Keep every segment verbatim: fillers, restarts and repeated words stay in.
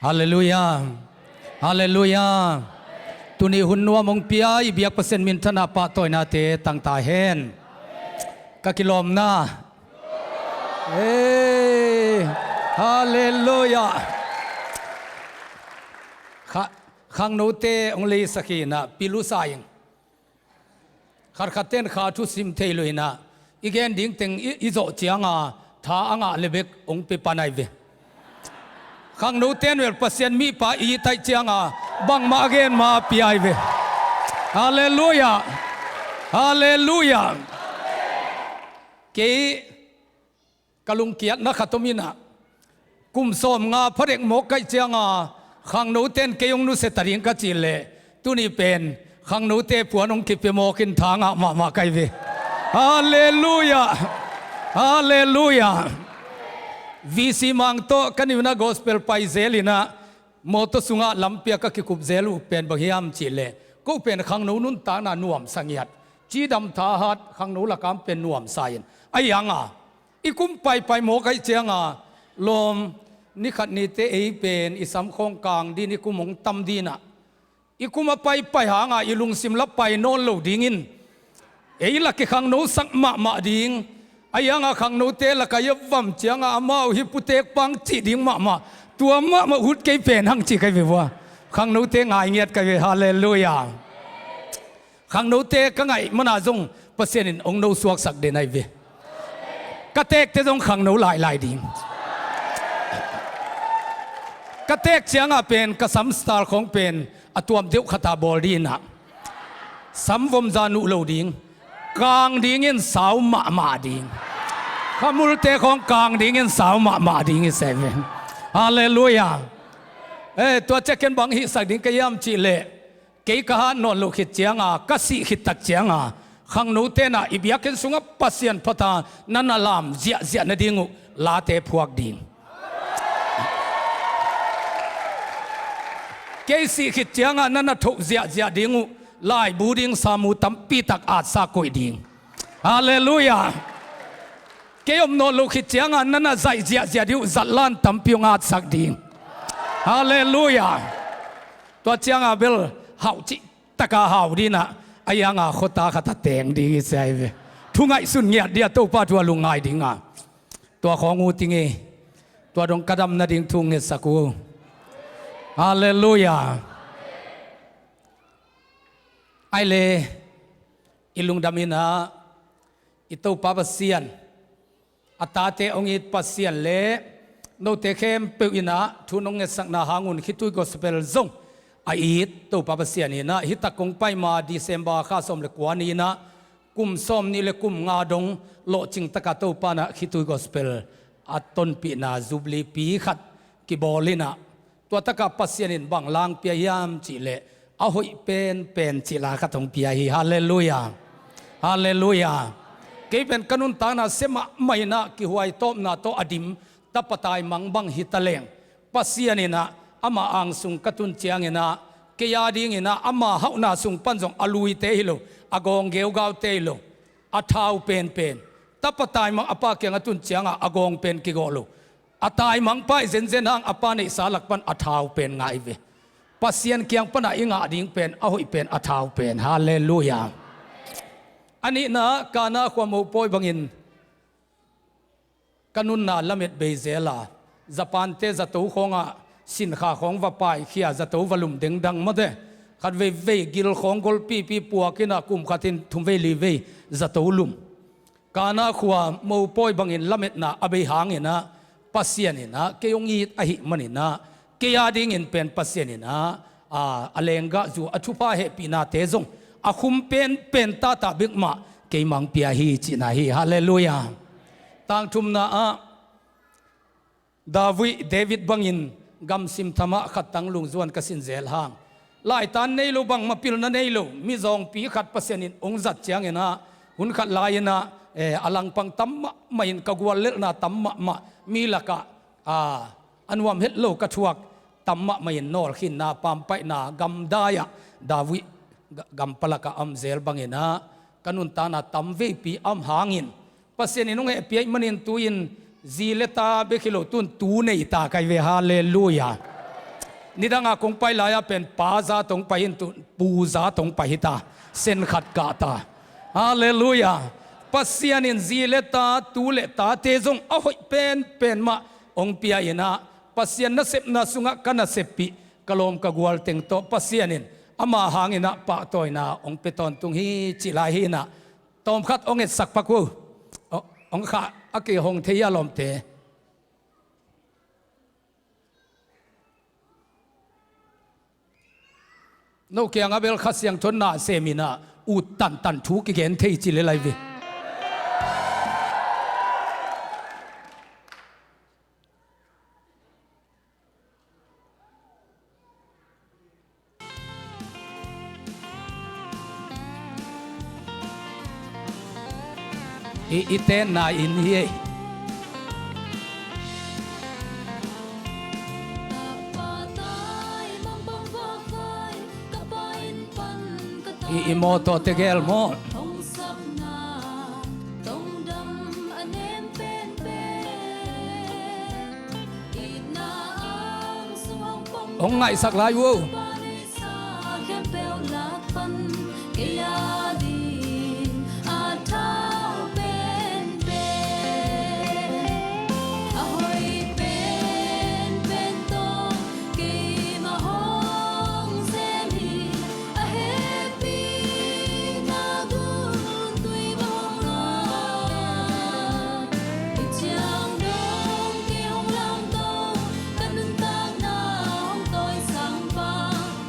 Halleluiah. Halleluiah. Tuni hun nuam hong pia i biak Pasian minthanna pahtawinate tangta hen. Ka kilawmna. Hey. Halleluiah. Kha, khangnote hong leisak hi inah pilusa ing. Khatkhatte in kha thusim thei lo inah i gen ding teng i, i zawh cianga tha a ngah le bek hong pia pan ahi ve. Khangnote in vel Pasian mipa i taih cianga bangmah a gen ma a pia ahi ve. Halleluiah. Halleluiah. Kei ka lungkiatna khat om inah kum sawmnga phadek mawk kaih cianga khangnote in kei hong nusia ta ding ka cih leh tuni pen khangnote puan hong kipia mawk in tha ngah mahmah ka hi ve. Halleluiah. Halleluiah. VC Mang tawh ka niuna gospel pai zel inah mawtaw sungah lampi ah ka kikup zel uh pen bang hiam cih leh ko pen khangno nuntakna nuamsa ngiat, cidam thahat khangno lakam pen nuamsa in ahi hanga i kum paipai mawk aih cianga lawm, ni khat nite ei pen i sam khawng kang din i kum hong tam dinah i kum a paipai hanga i lungsim la pai nawn lo dingin ei lak i khangnosak mahmah ding. Ahi hanga khangnote laka i a vam cianga amau hi putek pang cih ding mahmah, tua mahmah hut kei pen hang cih ka hi ve vua. Khangnote ngai ngiat ka hi ve. Halleluiah. Khangnote ka ngaih mana zong Pasian in hong nosuaksak den ahi ve. Ka teekte zong khangno lailai ding. Ka teek cianga pen ka sam style khawng pen a tuam deuh khata bawl dinah sam vomza nuh lo ding. Kang dingin sau mahmah ding. Khamulte khawng kang dingin sau mahmah ding i se ve. Halleluiah. Eh, tua ciakin bang hihsak ding ka hiam cih leh kei ka hat nawn loh khit cianga ka sih khit tak cianga khangnote inah i biakinn sungah Pasian phata na na lam ziahziah nading uh late phuak ding. Kei sih khit cianga na na thoh ziahziah ding uh laibu ding samu tampi tak atsa koih ding. Halleluiah. Kei om nawn loh khit cianga na na zaih ziahziah ding uh zatlan tampi hong atsak ding. Halleluiah. Tua cianga bel hauh cih taka hau dinah ahi hanga khuata khata teng ding i se ahi ve. Thu ngaihsun ngiat dia Topa thu a lungngai dinga tua khawng ut ing ei. Tua dong ka dam nading thu ngetsak uh. Halleluiah. Ahi le i lungdam inah i Topa Pasian, a tate hong it Pasian le note khempeuh inah thu nong ngetsakna hangun khitui gospel zong a it Topa Pasian inah hih tak kong pai ma December kha sawm le kua ni inah kum sawm nih le kum nga dong lawhcing taka Topa inah khitui gospel a tonpihna jubilee pi khat kibawl inah tua takah Pasian in bang lang pia hiam cih leh a hoih penpen cih la khat hong pia hi. Halleluiah. Halleluiah. Kei pen ka nuntakna sia mahmah inah kihuai tawpna tawh a dim tapa taimang bang hi taleng Pasian inah ama angsung ka tun cianginah kei a dinginah ama hauhna sung pan zong a luite hi lo, a gawng geugaute hi lo, a thau penpen tapa taimang a pa kiang a tun cianga a gawng pen kigawh lo. A taimang pa i zenzen hang a pa neihsa lak pan a thau pen ngah i ve. Pasian kiang pana i ngah ding pen a hoih pen a thau pen. Halleluiah. A nihna Kana khua mopawi bangin ka nunna lamet bei zela Japan-te zato khawngah sinkha khawng va paikhia zato va lum dengdang mawte khat veivei gil khawng golpipi puak inah kum khatin thum vei li vei zato lum. Kana khua mopawi bangin lametna a bei hanginah Pasian inah kei hong it ahih maninah kei a dingin pen Pasian inah a lenggah zu a thupha hehpihnate zong a khum penpen tata bek mah keimah hong pia hi cihna hi. Halleluiah. Tangthumna ah David, David bangin gamsim thamah khat tang lungzuan ka sin zel hang. Laitan nei lo, bangmah pilna nei lo mizawngpi khat Pasian in hong zat cianginah hun khat lai-inah eh, a langpang tam mahmah in ka guallelhna tam mahmah mi lakah ah, a nuam het lo ka thuak tam mahmah in nawlkhinna pampaihna gamdai-ah David ga- gampa lakah a om zel banginah ka nuntakna tam veipi a om hangin Pasian in hong hehpih ahih manin tu-in zi le ta bek hi lo tun tu nei ta ka hi ve. Halleluiah. Nidanga kong pai lai-a pen pa za tong pai in, tu pu za tong pai hita. Sen khat kah ta. Halleluiah. Pasian in zi le ta, tu le tate zong a hoih penpen mah hong pia inah, Pasian nasepna sungah ka naseppih, ka lawm ka gual teng tawh Pasian in ama hanginah pahtawina hong pia tawntung hi cih lai hi inah, tawmkhat hong etsak pak uh. Hong khah a kihong thei a lawmte. No kiangah bel Kha Siangtho na sem inah, ut tantan thu kigen thei ci le lai ve. I, i tenna inn hi ei. I, i mawtaw tegel maw? Hong ngaihsak lai uh.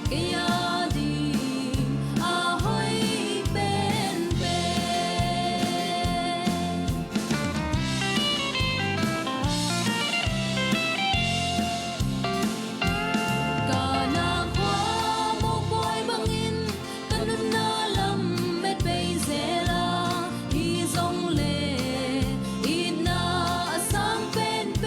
Kei a ding a hoih penpen. Kana khua mopawi bangin ka nunna lam met bei zel a, hi zong le itna a sang penpen.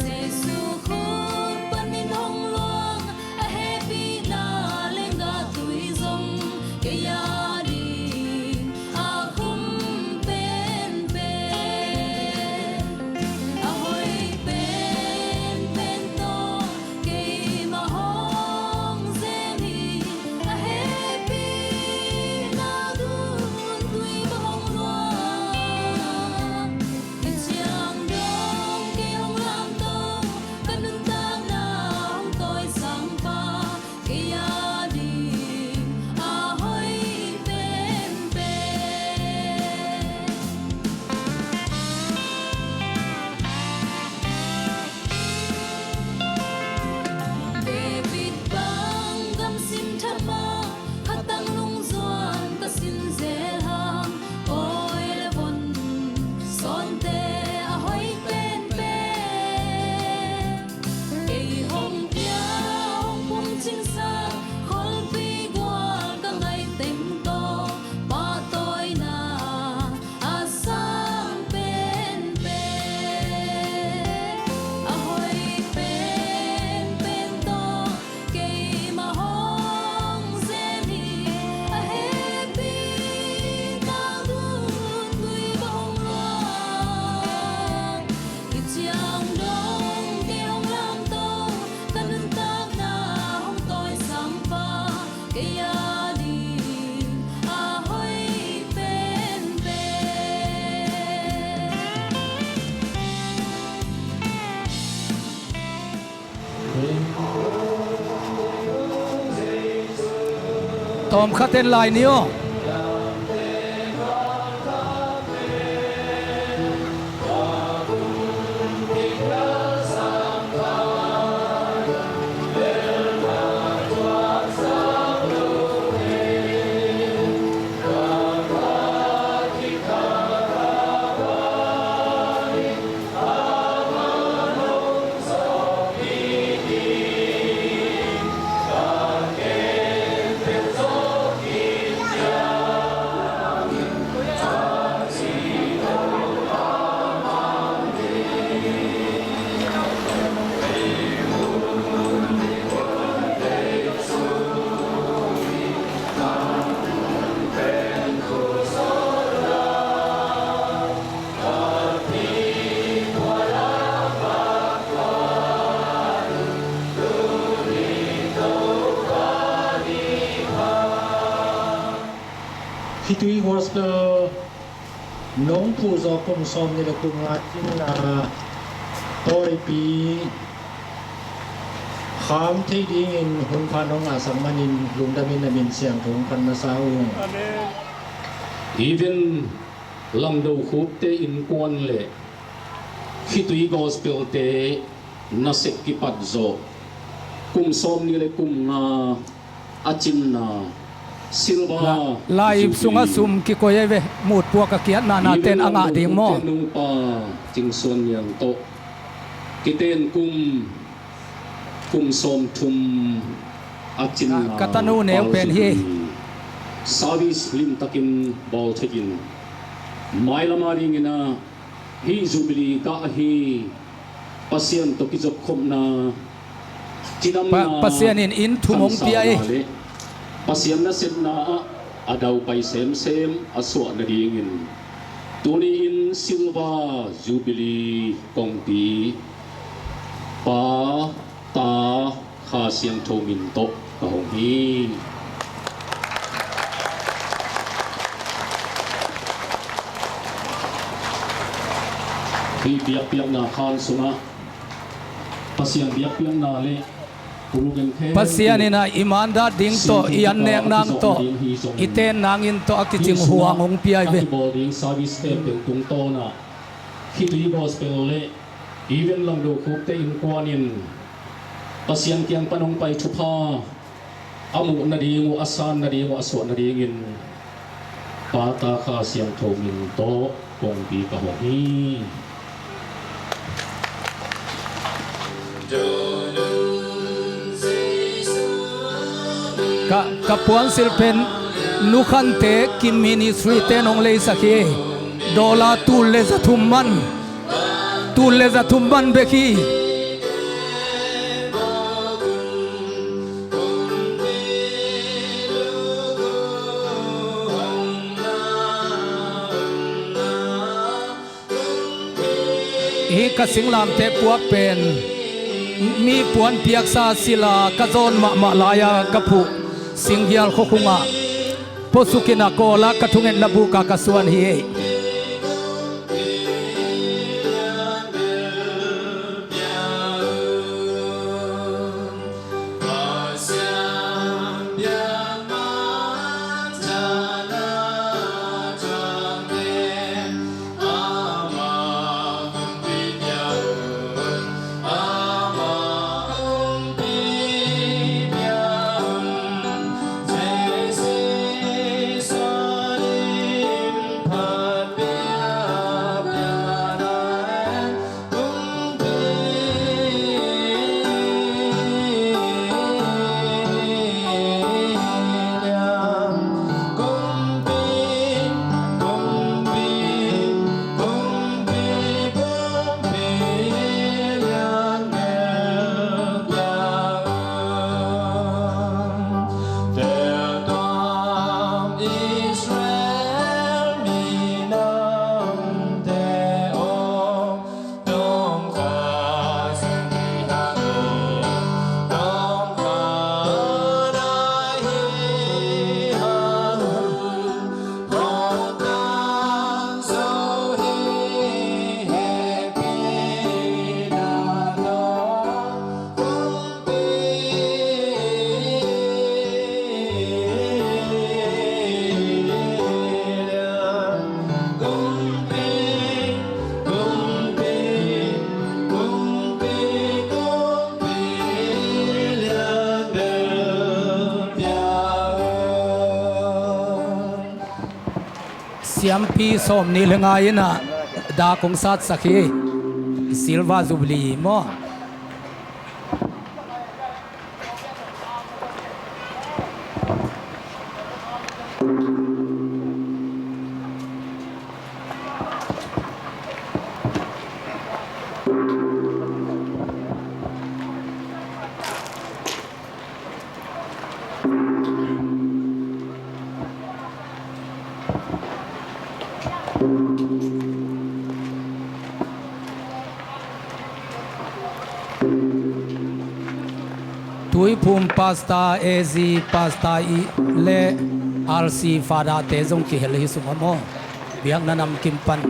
Jesu khut panin hong luang a hehpihna lenggah tui zong kei a ding a khum penpen. A hoih penpen tawh keimah hong zem hi. A hehpihna gun tui bang hong luang. Ka ciang dong kei hong lamto, ka nuntakna hong tawisang pa, kei a ding a hoih penpen. David bang gamsim thama, khatang nungzuan ka sin zel hang, awi le von sawnte a hoih penpen. Kei hong pia hong pung cingsa, kholpi gual ka ngaih teng tawh pahtawina a sang penpen. A hoih penpen tawh keimah hong zem hi. A hehpihna gun tui bang hong luang. Hi ciang dong kei hong lamto, ka nuntakna hong tawisang pa, kei a ding a hoih penpen. Tawmkhat en lai ni aw. Khitui Gospel nong phuh zawh kum sawmnih le kum nga cinna tawipi kham thei dingin hun pha nong ngahsak manin lungdamin na min siangtho hong phat masa ung. Amen. Even Langdo Khupte innkuan le Khitui Gospel-te nasep kipat zawh kum sawmnih le kum nga a cinna silver laip sungah sum kikoi ahi ve. Mutpuak a kiatna nate'n a ngah ding maw? Nupa Cing Suan Niang tawh kiten kum kum sawmthum a cinna ka tanu neu pen hi. Service limtakin bawl thei in, mailam a dingin ah hih Jubilee gah ahi Pasian tawh kizopkhopna, cidamna, Pasian in inn thum hong pia hi. Pasian nasepna ah a daupai semsem a suah nadingin tuni-in Silver Jubilee kongpi Pa, Ta, Kha Siangtho min tawh ka hong hi. Hih biakpiakna khan sungah Pasian biakpiakna le Pasian in ah i mandat ding tawh, i annek nang tawh, i ten nangin tawh a kicing huang hong pia hi ve. Service teng tungtawn ah Khitui Gospel le Even Langdo Khupte innkuan in Pasian kiang pan hong pai thupha a muh nading uh, a san nading uh, a suah nadingin Pa, Ta, Kha Siangtho min tawh kongpi ka hong hi. Ka, ka puansilh pen Nu Khante Kim Ministry-te'n hong leisak hi. Dollar tul le za thum man, tul le za thum man bek hi. Hih ka singlamteh puak pen mi puan piaksa sila ka zawn mahmah lai-a ka phuh Singgial khuakhung ah puasukin a kawl a ka thungetna buk ah ka suan hi. Siampi sawmnih le nga in ah dak hong satsak hi. Silver Jubilee maw? Tuiphum Pastor, A Z Pastor i le R C Father-te zong kihel hi sum a maw? Biakna namkim pan.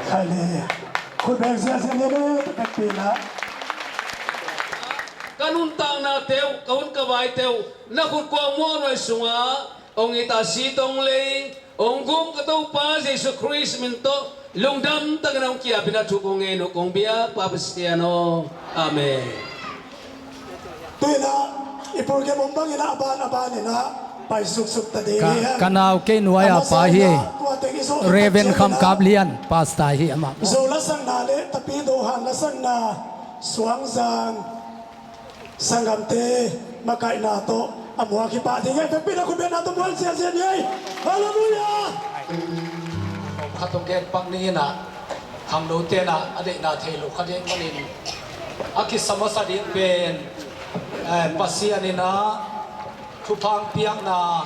Hallelujah. Khut beng ziahziah ni le, taktak pi la. Ka nuntakna teuh, ka hun ka vai teuh, na khut kua muahnuai sungah hong it a, si tong lei hong gum ka Topa Jesu Khrist min tawh lungdam takin hong kiapin a thu kong ngen uh kong biak Pa Pasian aw. Amen. Tuinah i program om bangin ah a ban a banin ah pai suksuk ta ding hi hang. Ka nau kei nuai a pa hi. Reverend Kham Kap Lian, pastor hi amah. Zo lasakna le Tapidaw han lasakna, Suangzang sanggamte makaihna tawh a muak hi pah ding hi. Vekpi in a khut bengna tawh muak ziahziah ni ei. Hallelujah. Khat hong gen pak ni inah, khangno tenah a deihna thei lo kha ding manin a kisa masa ding pen, eh, Pasian inah thupha hong piakna,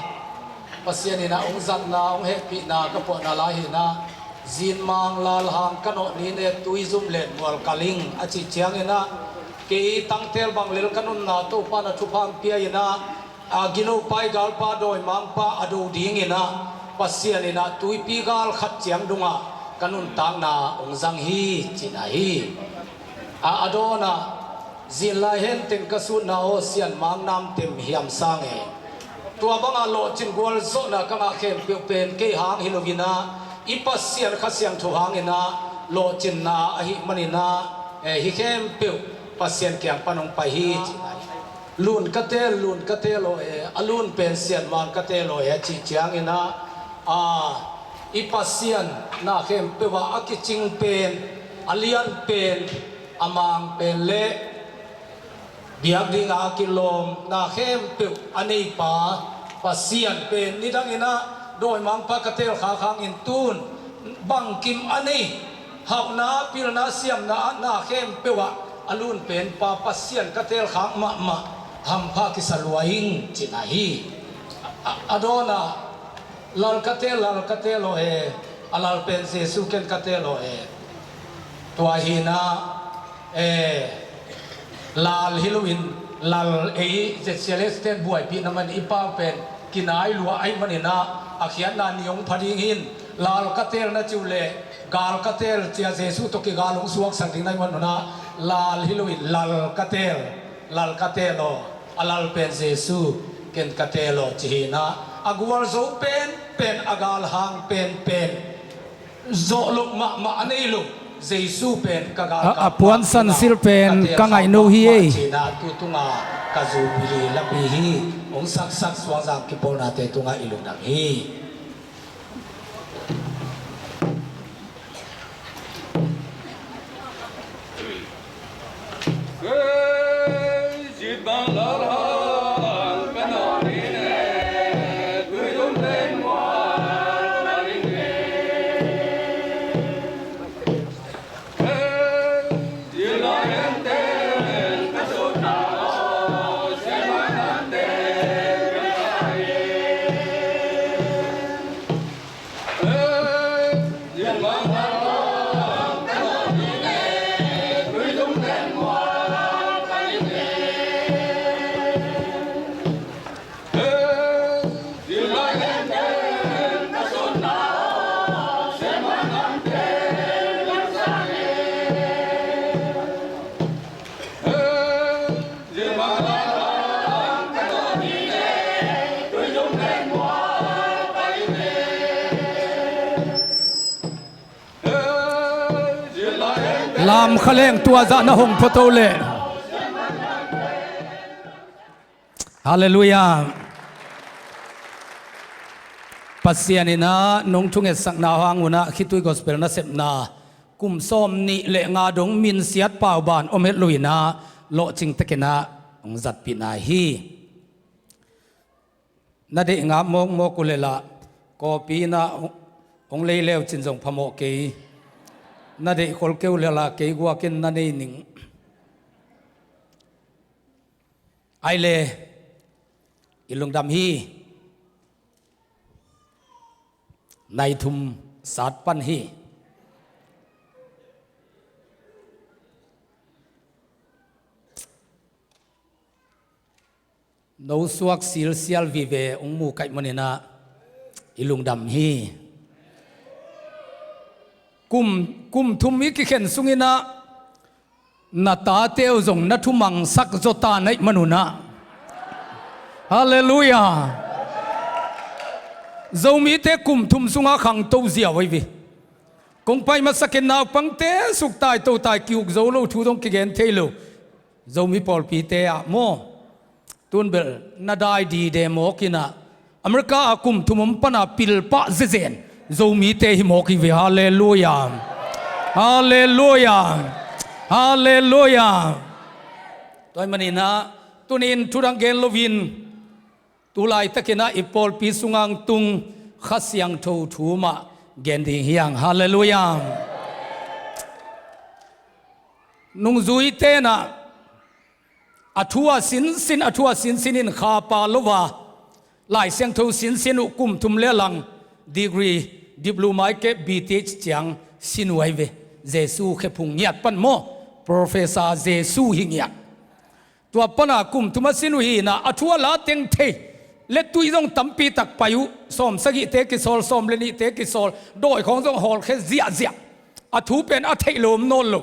Pasian inah hong zatna, hong hehpihna ka puahna lai hi inah, zinmang lalhang ka nawh ni ne, tuizum len mual ka ling a cih ciang inah, kei tangtel bang lel ka nunna Topa na thupha hong pia inah, a gino pai galpa dawimangpa a do ding inah Pasian inah tuipi gal khat ciang dungah ka nuntakna hong zang hi cihna hi. A, a dawnah, zinlai henteng ka sutna aw, sianmang namtem hiam sang e. Tua banga lawhcin gualzawhna ka ngah khempeuh pen kei hang hi lo inah, i Pasian Kha Siangtho hang inah lawhcinna ahih man inah, eh, hih khempeuh Pasian kiang pan hong pai hi cihna hi. Lun ka teel, lun ka teel aw e, a lun pen sianmang ka teel aw e a cih ciang inah, a, i Pasian na khempeuh ah a kicing pen, a lian pen, a mang pen le biak dingah a kilawm na khempeuh a neipa Pasian pen nidang inah dawimangpa ka teel khak hangin tun bangkim a nei, hauhna, pilna, siamna, atna khempeuh ah a lun pen pa Pasian ka teel khak mahmah hampha kisa lua ing cihna hi. A, a, a dawnah, lal ka teel, lal ka teel aw e, a lal pen Jesu ken ka teel aw e. Tua hi inah, eh, lal hi loin lal ei Z C L S ten buaipihna man i pau pen kinai lua ahih man inah a khiatna ni hong pha ding hi in, lal ka teel na ci uh leh gal ka teel ci-a Jesu tawh kigal hong suaksak ding na hih man inah, lal hi loin lal ka teel, lal ka teel aw, a lal pen Jesu ken ka teel aw ci hi inah, a gualzo penpen, a galhang penpen, zawh loh mahmah a nei lo Jesu pen ka gal, a, a puansan sil pen ka ngaihno hi ei. Cihna tu tunga ka zubili lapi hi. Hong saksak Suangzang kipawlnate tungah i lungdam hi. Lamkha leng tua zah na hong photo leh. Halleluiah. Pasian in ah nong thungetsakna hang un ah khitui gospel nasepna kum sawm nih le nga dong minsiat pauban om het lo in ah lawhcing takin ah hong zatpih nai hi. Na deih ngap mawkmawk uh leh lah kawpi in ah hong lei leu cin zong phamawh kei. Na deih khol kei uh leh lah kei guakin na nei ning. Ai le, i lungdam hi. Nai thum sat pan hi. No suak silsial vive hong mu kaih manin ah i lungdam hi. Kum, kum thum i kikhen sungin ah na tate uh zong na thumangsak zaw ta naih manun ah. Halleluiah. Zomite kum thum sungah khangto ziau ahi ve. Kong pai masakin naupangte suktai totai ki-uk zo lo, thu zong kigen thei lo. Zomi pawlpite ah maw, tun bel na dai dide mawk in ah America ah kum thum om pana pil pah zezen Zomite hi mawk hi ve. Halleluiah. Halleluiah. Halleluiah. Tua ahih manin ah tuni-in thudang gen loin tu laitakin ah i pawlpi sungah tung Kha Siangtho thu mah gen ding hi hang. Halleluiah. Nungzuite in ah a thu a sinsin, a thu a sinsin in kha pha lo a, Lai Siangtho sinsin uh kum thum le lang degree, diploma ahih kei leh B Th ciang sin uh ahi ve. Jesu khephung ngiat pan maw, Professor Jesu hi ngiat. Tua pana kum thum a sin uh hi in ah a thu a la teng thei le tui zong tampi tak pai uh. Sawm sagihte kisawl, sawm le nihte kisawl, dawi khawng zong hawlkhia ziahziah. A thu pen a theih lo om nawn lo.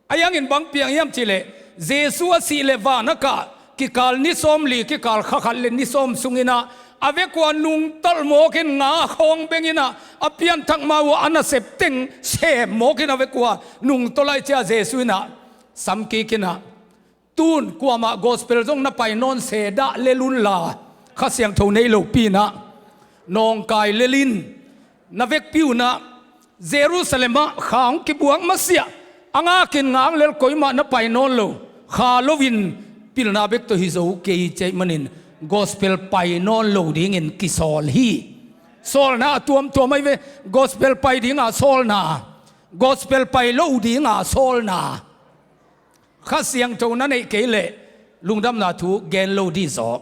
Ahi hangin bang piang hiam cih leh Jesu a sih le van a kah kikal ni sawmli, kikal kha khat le ni sawm sungin ah a vekua nungtolh mawkin nga khawng bengin ah a pianthak ma uh a nasep teng sem mawkin a vekua nungtolh ahih ciang Jesu in ah samkik in ah, tun kuamah gospel zong na pai nawn se dah lel un la, Kha Siangtho nei lopi in ah nawngkai lel in, na vekpi un ah Jerusalem ah kha hong kibuak masiah a ngakin ngang lel, koimah na pai nawn lo. Kha loin pilna bek tawh hi zo kei cih ahih manin gospel pai nawn lo dingin kisawl hi. Sawlna a tuamtuam ahi ve. Gospel pai dinga sawlna, gospel pai lo dinga sawlna. Kha Siangtho na neih kei leh lungdamna thu gen lo ding hi zaw.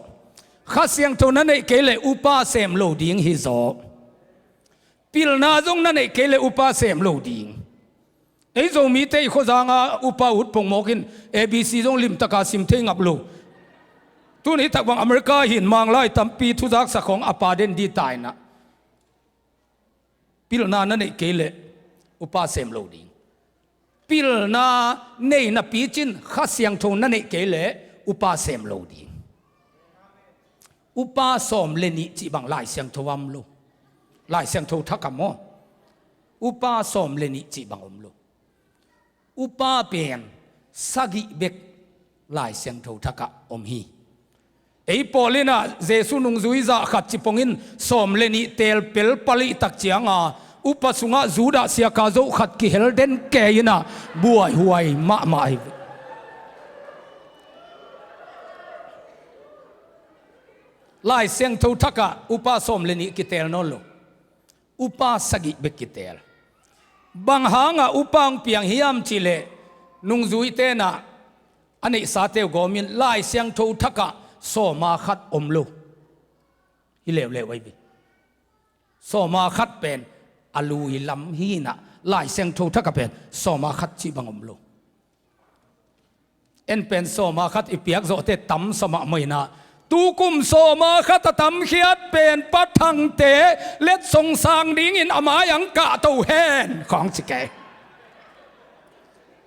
Kha Siangtho na neih kei leh upa sem lo ding hi zaw. Pilna zong na neih kei leh upa sem lo ding. Ei Zomite i khuazanga upa ut pongmawk in A B C zong limtaka sim thei ngap lo. Tuni tak bang America hin Manglai tampi thuzaksak khawng a pa den ding ta in ah. Pilna na neih kei leh upa sem lo ding. Pilna nei napi cin Kha Siangtho na neih kei leh upa sem lo ding. Upa sawm le nih cih bang Lai Siangtho ah om lo. Lai Siangtho thak ah maw, upa sawm le nih cih bang om lo. Upa pen sagih bek Lai Siangtho thak ah om hi. Ei pawl in ah Jesu nungzui zah khat ci pongin sawm le nih teel pel palih tak cianga upa sungah Judah siaka zoh khat kihel den kei in ah buaihuai mahmah hi. Lai Siangtho thak ah upa sawm le nih kiteel nawn lo. Upa sagih bek kiteel. Bang hangah upa hong piang hiam cih leh nungzuite in ah a neihsate uh gawmin Lai Siangtho thak ah sawma khat om lo. Hi leuleu ahi ve. Sawma khat pen a lui lam hi in ah Lai Siangtho thak ah pen sawma khat cih bang om lo. En pen sawma khat i piak zawhte tam sa mahmah in ah, tukum sawma khat a tamkhiat pen Pa Thangte letsong sang dingin a mai-ah hong kahto hen khawng ci kei.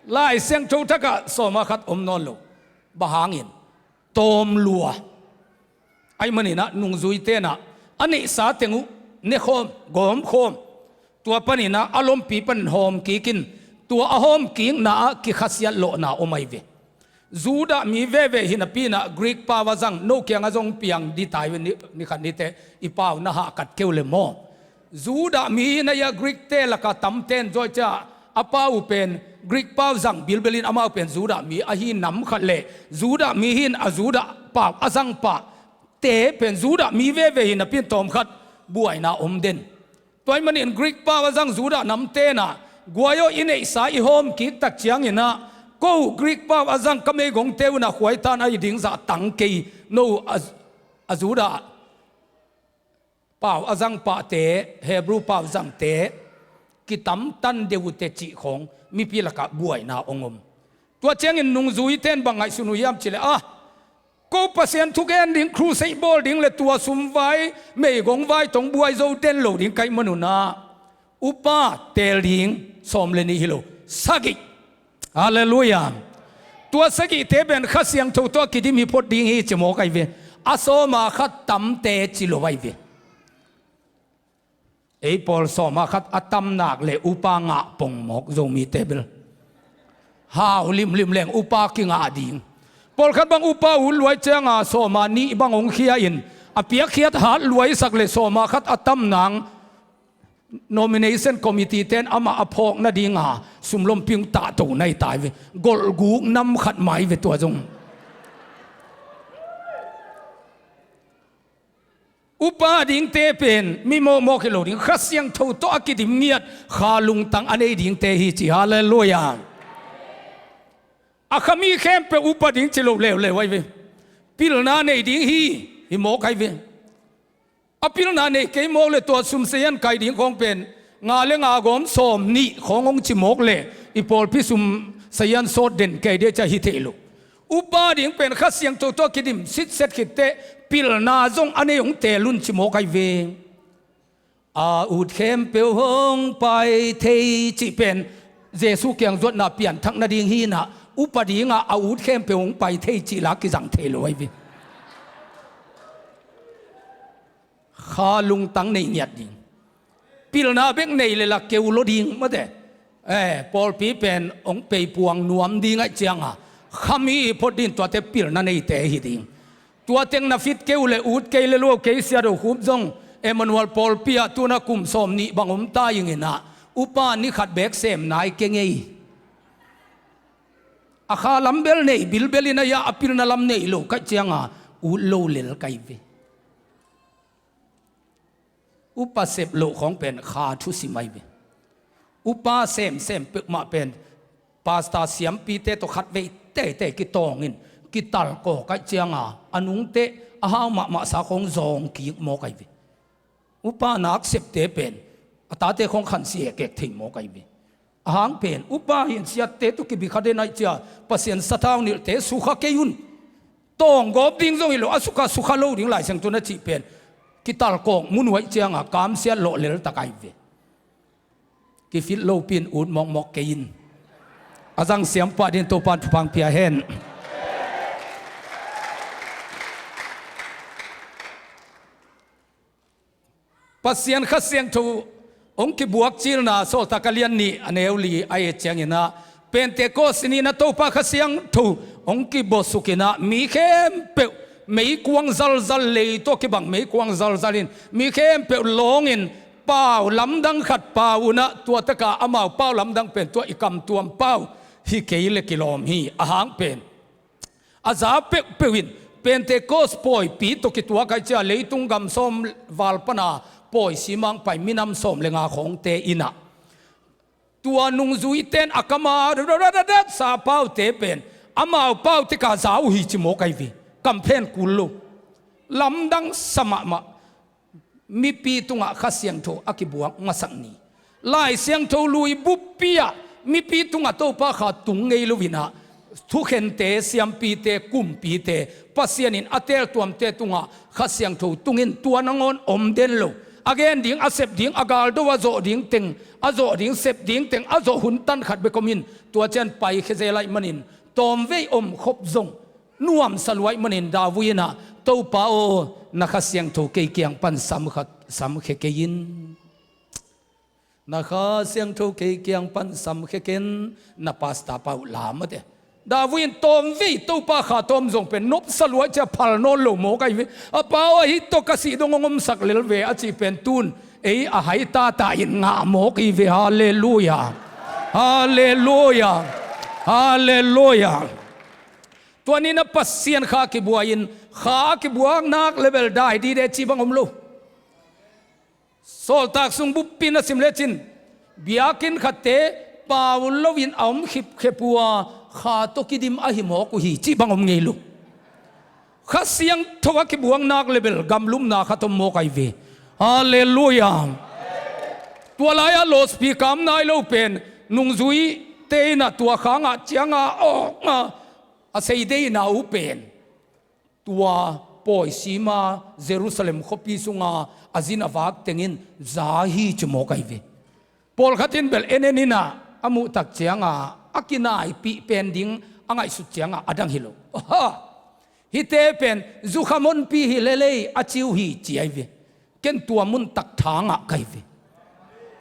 Lai Siangtho thak ah sawma khat om nawn lo. Bang hangin? Tawm lua. Ahih manin ah nungzuite in ah a neihsa teng uh nekhawm, gawmkhawm. Tua panin ah a lompi panin hawm kikin Tua a hawmkikna ah kikhasiat lawhna om ahi ve. Judah mi veve hi napi inah Greek pau a zang, no kiangah zong piang ding ta hi ve, ni, ni khat ni teh i pau na hahkat kei uh leh maw. Judah mi hi na ia Greek te lakah tamten zaw cia, a pau uh pen Greek pau zang bilbel in amau pen Judah mi ahi nam khat leh, Judah mi hi in a Judah pau a zang pah te pen Judah mi veve hi napi in tawmkhat buaina om den. Tua ahih manin Greek pau a zang Judah namte inah, guai aw, i neihsa i hawmkik tak ciang inah, ko Greek pau a zang ka meigongte uh inah khuaitan ahi ding zah tang kei, no a, a Judah pau a zang pahte, Hebrew pau zangte kitamtan deuh uh teh cih khawng mipi lakah buaina hong om. Tua ciangin nungzuite in bang ngaihsun uh hiam cih leh, ah, ko Pasian thugen ding, crusade bawl ding leh tua sum vai, meigong vai tawh buai zo den lo ding ka hih man un ah, upa teel ding sawm le nih hi lo, sagih. Halleluiah. Tua sagihte pen Kha Siangtho tawh a kidim hi phot ding hi ci mawk ahi ve. A sawm a khat tamte ci lo ahi ve. Ei pawl sawm a khat a tam nak leh upa ngah pong mawk, Zomite bel. Hau limlim leng upa kingah ding. Pawlkhat bang upa ut luai cianga sawm a nih bang hong khia in, a piakkhiat hat luaisak leh sawm a khat a tam nang nomination committee ten amah a phawk nadinga sumlompi hong tahto na hi ta hi ve. Golhguk nam khat mah hi ve tua zong. Upa dingte pen mi mawkmawk hi lo ding, Kha Siangtho tawh a kidim ngiat, kha lungtang a nei dingte hi ci. Halleluiah. A kha mi khempeuh upa ding ci lo leuleu ahi ve. Pilna nei ding hi, hi mawk ahi ve. A pilna nei kei mawk leh tua sum sazian kai ding khawng pen nga le nga gawm sawm nih khawng hong ci mawk leh i pawlpi sum sazian sawt den kei ding cia hi thei lo. Upa ding pen Kha Siangtho tawh a kidim sitset khit teh pilna zong a nei hong teel un ci mawk ahi ve. A ut khempeuh hong pai thei cih pen Jesu kiang zuatna pianthak nading hi inah, upa dingah a ut khempeuh hong pai thei cih la kizang thei lo ahi ve. Kha lungtang nei ngiat ding. Pilna bek nei leh la keu lo ding mate. Eh, pawlpi pen hong peipuang nuam ding ahih cianga kha mi hi phot ding, tuate pilna neite hi ding. Tua teng na fit kei uh leh ut kei leh lua kei sia do khup zong, Emmanuel pawlpi ah tu-in ah kum sawm nih bang om ta ing inah, upa ni khat beek sem nai kei ngei. A kha lam bel nei bilbel inah, a pilna lam nei lo ka hih cianga ut lo lel ka hi ve. Upa sep loh khawng pen kha thusim ahi ve. Upa semsem peuhmah pen pastor siampite tawh khatvei teitei kitawng in kitalkawk ka hih cianga a nungteh a hau mahmahsa khawng zawng kik mawk ahi ve. Upa nak septe pen a tate khawng khansi ekek thei mawk ahi ve. A hang pen upa hi in siatte tawh kibi kha den ahih cia Pasian sathau nilhte sukha kei un. Tawnggawp ding zong hi lo, a sukha sukha lo ding Lai Siangtho in a cih pen kitalkawk mun uh ahih cianga kamsiat lawh leltak ahi ve. Kifit lopi in ut mawkmawk kei in. A zang siampa dingin Topa'n thupha hong pia hen. Pasian Kha Siangtho hong kibuakcilna, Sawltak a lian nih a neu li a et ciang inah, Pentecost ni inah Topa Kha Siangtho hong kibawsuk inah mi khempeuh meikuang zalzal, lei tawh kibang meikuang zalzal in mi khempeuh lawngin pau lamdang khat pau un ah, tua tak a amau pau lamdang pen tua i kamtuam pau hi kei leh kilawm hi. A hang pen a za peuhpeuh in Pentecost pawipi tawh kituak ahih cia leitung gam sawm val pana pawi simang pai minam sawm le nga khawngte inah, tua nungzuite in a kam a sa paute pen amau pau tek a za uh hi ci mawk ahi ve. Kam phen kul lo. Lamdang sa mahmah. Mipi tungah Kha Siangtho a kibuak masak ni. Lai Siangtho lui buppi ah mipi tungah Topa Kha tung ngei lo inah, thukhente, siampite, kumpite, Pasian in a teeltuamte tungah Kha Siangtho tung in, tua nangawn om den lo. A gen ding, a sep ding, a galdo a zawh ding teng, a zawh ding, sep ding teng a zawh hun tan khat bek om in, tua ciang paikhia zel ahih manin tawmvei om khop zong nuamsa lua ahih manin David inah, Topa aw, na Kha Siangtho kei kiang pan samkha, samkhia kei in. Na Kha Siangtho kei kiang pan samkhia ken, na pastor pa uh lam a te. David in tawmvei Topa kha tawm zong pen nopsa lua cia phal nawn lo mawk ahi ve. A pau ahi tawh ka sih dong hong omsak lel ve a cih pen tun ei a hai tata in ngah mawk hi ve. Halleluia. Halleluia. Halleluia. Tua ni-in a Pasian kha kibuai-in, kha a kibuak nak le bel dai dide cih bang om lo. Sawltak Sung buppi na sim lecin, biakinn khatte pau loin a om khipkhep uh a, kha tawh kidim ahi mawk uh hi cih bang om ngei lo. Kha Siangtho a kibuak nak le bel gamlumna khat om mawk ahi ve. Halleluia. Tua lai-a lawspi kam nai lo pen nungzuite in ah tua khangah ciangah awkna a sei deihna uh pen tua pawi sima Jerusalem khuapi sunga a zin a vak tengin za hi ci mawk ahi ve. Pawlkhat in bel en en in ah a muh tak ciangah a kinaipih pen ding a ngaihsut ciangah a dang hi lo. Aha! Hihte pen zukham honpi hi lel ei a ci uh hi ci ahi ve. Ken tua mun tak thangah ka hi ve.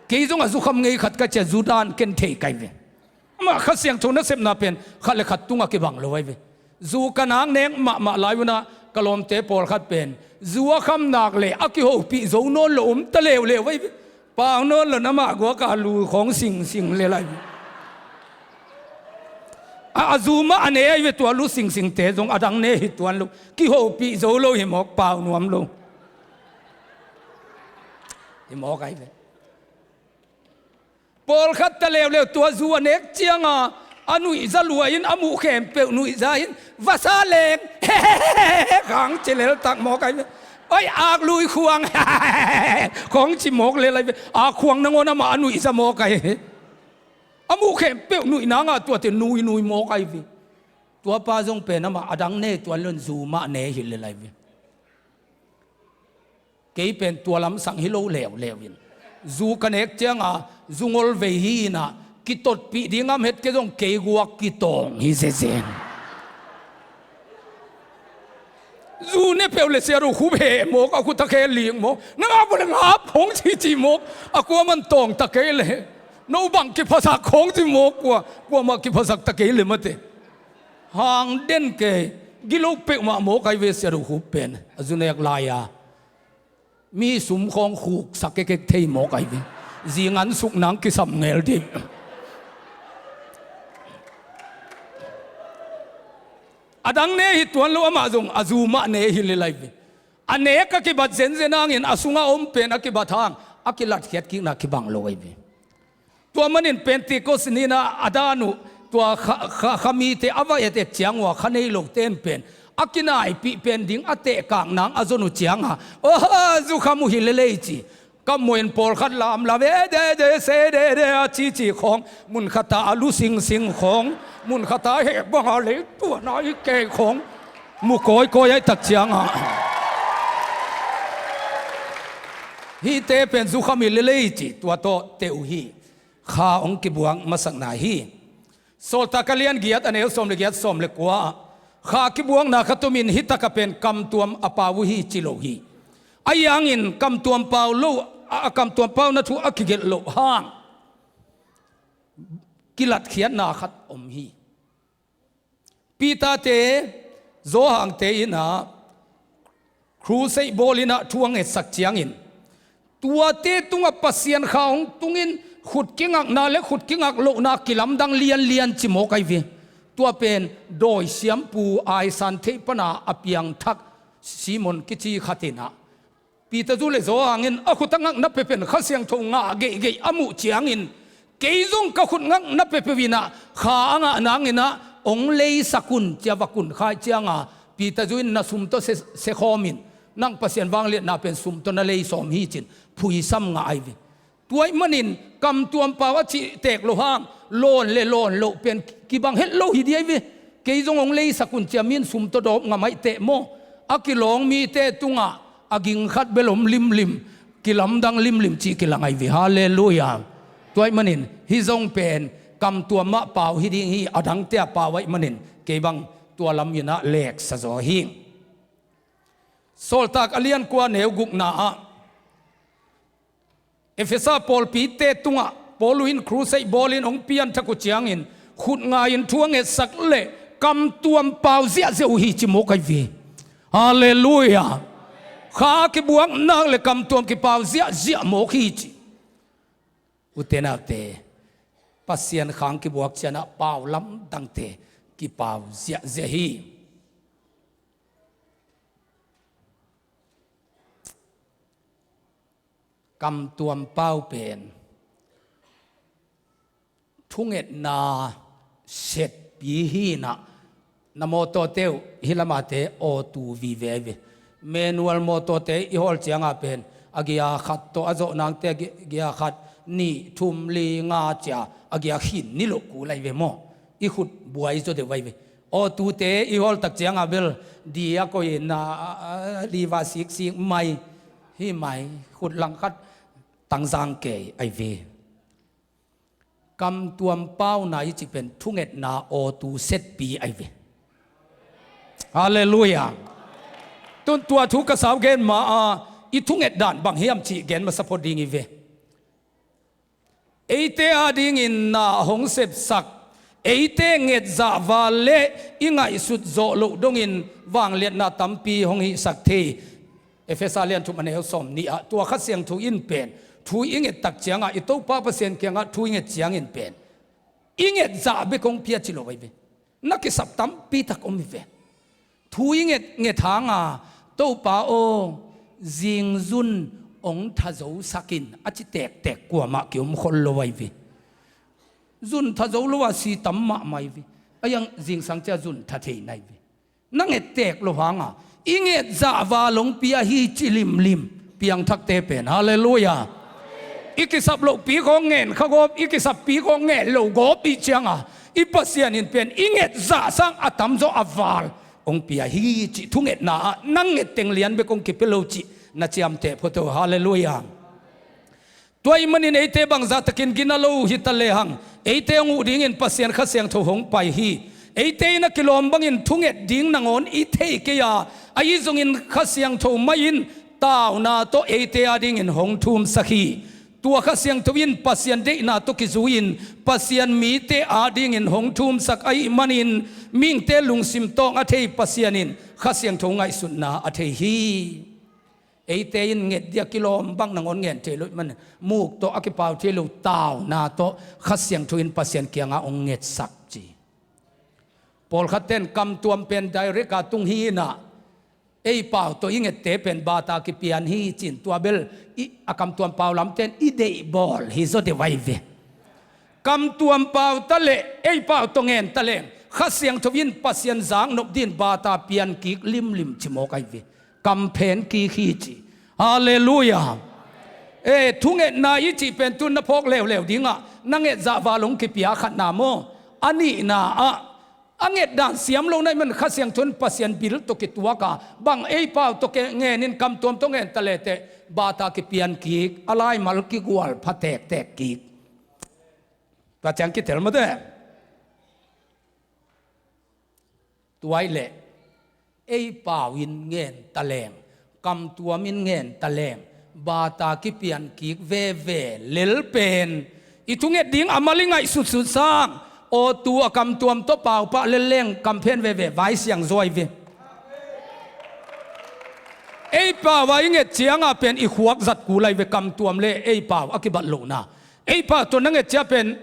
Kei zong a zukham ngei khat ka ci a, zu dan ken thei ka hi ve. Amah Kha Siangtho nasepna pen khat le khat tungah kibang lo ahi ve. Zu ka nak nek mahmah lai un ah ka lawmte pawlkhat pen zu a kham nak le a kihopih zo nawn lo om ta leuleu ahi ve. Pau nawn lo, amah guak a lu khawng singsing le lai ve. A, a zu mah a ne ahi ve, tua lu singsingte zong a dang ne hi tuan lo. Kihopih zo lo hi mawk, pau nuam lo hi mawk ahi ve. Pawlkhat ta leuleu tua zu a nek cianga a nuihza lua in a muh khempeuh nuihza in vasa leng khang ci lel tak mawk ahi ve. Oi, ak lui khuang khawng ci mawk lel ahi ve. Ak khuang nangawn amah a nuihza mawk ahi ve. A muh khempeuh nuih nanga tuate nuinui mawk ahi ve. Tuapa zong pen amah a dang ne tuan lo in zu mah ne hi lel ahi ve. Kei pen tua lamsang hi lo leuleu in zu ka nek cianga zu ngolvei hi inah kitotpih ding am het kei zong kei guak kitawng hi zezen. Zu ne peuh le siat uh khup heh mawk, a khut a khe lik mawk, na ngap uh le ngap hong cici mawk, a kuaman tawng ta kei le no bang kiphasak hong ci mawk, kua kuamah kiphasak ta kei le mate. Hang den kei gilo peuhmah mawk ahi ve siat uh khup pen a zu nek lai-a. Mi sum khawng khuksak kekek thei mawk ahi ve. Zingan suk nang kisam ngel dih. A dang ne hi tuan lo, amah zong a zu mah ne hi lel ahi ve. A nek a kibat zenzen hangin a sungah om pen a kibat hang a kilatkhiat kikna kibang lo ahi ve. Tua manin Pentecost ni-in a dan uh tua kha, kha, kha mite a va etet ciang uh a kha nei lote in pen a kinaipih pen ding a tehkak nang a zon uh cianga, oh, zukham uh hi lel ei ci. Ka muin pawlkhat lamlam e de de se de de a cici khawng, mun khata a lu singsing khawng, mun khata heh banga lei tuana i kei khawng mu kawikawi ahi tak cianga, hihte pen zukham hi lel ei ci, tua tawh teh uh hi. Kha hong kibuak masakna hi. Sawltak a lian giat a neu sawm le giat, sawm le kua ah kha kibuakna khat omin, hih taka pen kamtuam a pau uh hi ci lo hi. Ahi hangin kamtuam pau lo, a, a kamtuam pauna thu a kigelh loh hang kilatkhiatna khat om hi. Peter-te, Johan-te in ah crusade bawl in ah thu a ngetsak ciangin tuate tungah Pasian kha hong tungin khut kingakna le khut kingak lohna kilamdang lianlian ci mawk ahi ve. Tua pen dawi siampu aisan theih pana a piangthak Simon kici khat in ah Peter zu le Johan in a khut a ngakna peuh pen Kha Siangtho ngah geihgeih a muh ciangin, kei zong ka khut ngakna peuhpeuh in ah kha a ngah nangin ah hong leisak un ci a va kunkhai cianga Peter zu in na sum tawh se, se khawmin, nang Pasian vangliatna pen sum tawh na lei sawm hi cin phuisam ngah ahi ve. Tua ahih manin kamtuam pau a cih tek loh hang lawn le lawn loh pen kibang het lo hi dih ahi ve. Kei zong hong leisak un ci a mi in sum tawh dawp ngam ahih teh maw, a kilawng mite tungah a ging khat bel om limlim, kilamdang limlim cih kilang ahi ve. Halleluia. Tua ahih manin hih zong pen kamtuam mah pau hi ding hi, a dangte a pau ahih manin kei bang tua lam in ah leksa zaw hi. Sawltak a lian kua neu gukna ah Efesa pawlpite tungah Paul in crusade bawlin hong pianthak uh ciangin khut ngai-in thu a ngetsak le kamtuam pau ziahziah uh hi ci mawk ahi ve. Halleluiah. Kha kibuak nak le kamtuam kipau ziahziah mawk hi ci. Ute naute, Pasian khang kibuak ciangah pau lamdangte kipau ziahziah hi. Kamtuam pau pen thungetna setpi hi inah, na mawtawte uh hih lamate awtu vive ahi ve. Manual mawtawte i hawl ciangah pen a gia khat tawh a zawh nangte a gi-, gia khat, nih, thum, li, nga cia a gia khin niloh kul ahi ve maw? I khut buai zaw deuh ahi ve. Awtute i hawl tak ciangah bel di a koih inah, a, a, liva siksik mai, hi mai, khut langkhat tangzang kei ahi ve. Kamtuam pauna i cih pen thungetna awtu setpi ahi ve. Halleluiah. Tun tua thu ka sau gen ma a, i thunget dan bang hiam cih gen masa phot ding hi ve. Eite adingin na hong sepsak, eite ngetzah val le i ngaihsut zawh loh dongin vangliatna tampi hong hihsak thei. Efesa lian thum a neu sawm nih ah tua Kha Siangtho in pen thu i nget tak ciangah, i Topa Pasian kiangah thu i nget ciangin pen i ngetzah bek hong pia ci lo ahi ve. Na kisap tampi tak om hi ve. Thu i nget nget hanga, Topa aw, zingzun hong thazosak in a ci tektek kuamah kiom khol lo ahi ve. Zun thazo lo a si tam mahmah ahi ve. A iang zingsang cia zun tha thei na hi ve. Na ngettek lo hanga i ngetzah val hong pia hi ci limlim piangthakte pen. Halleluiah. I kisap lohpi khawng ngen kha gawp, i kisappi khawng ngen lo gawp i cianga i Pasian in pen i ngetzah sang a tamzaw a val hong pia hi cih thungetna ah nang nget teng lian bek hong kipia lo cih na ciamteh phot o. Halleluiah. Tua ahih manin eite bangzah takin gina lo hi ta lehang, eite hong uh dingin Pasian Kha Siangtho hong pai hi. Eite in a kilawm bangin thunget ding nangawn i thei kei a, ahi zongin Kha Siangtho mah in tauna tawh eite adingin hong thumsak hi. Tua Kha Siangtho in Pasian deihna tawh kizui-in Pasian mite adingin hong thumsak ahih manin mihingte lungsim tawng a thei Pasian in Kha Siangtho ngaihsutna a thei hi. Eite in nget dia kilawm bang nangawn ngen thei lo ahih manin muk tawh a kipau thei lo tauna tawh Kha Siangtho in Pasian kiangah hong ngetsak ci. Pawlkhatte in kamtuam pen direct a tung hi inah, ei pau tawh i ngette pen bata kipian hi ci-in tua bel i, a kamtuam pau lamte in i deihbawl hi zaw deuh ahi ve. Kamtuam pau ta leh ei pau tawh ngen ta leng Kha Siangtho in Pasian zaknop dingin bata pian kik limlim ci mawk ahi ve. Kamphen kik hi ci. Halleluiah. E, thungetna i cih pen tun na phawk leuleu dingah na ngetzah val hong kipia khatna maw? A nihna ah a nget dan siam lo na hih man Kha Siangtho in Pasian bil tawh kituak a, bang ei pau tawh ke ngenin kamtuam tawh ngen ta lehteh bata kipian kik, a laimal kigual pha tektek kik. Tua ciang kitel mawte. Tua ahih leh ei pau in ngen ta leng, kamtuam in ngen ta leng, bata kipian kik veve lel pen i thunget ding a mal i ngaihsutsut sang, awtu a kamtuam tawh pau pah lel leng kamphen veve vai siang zaw ahi ve. Ei pau a i nget cianga pen i khuak zat kul ahi ve, kamtuam le ei pau a kibat lohna. Ei pau tawh na nget cia pen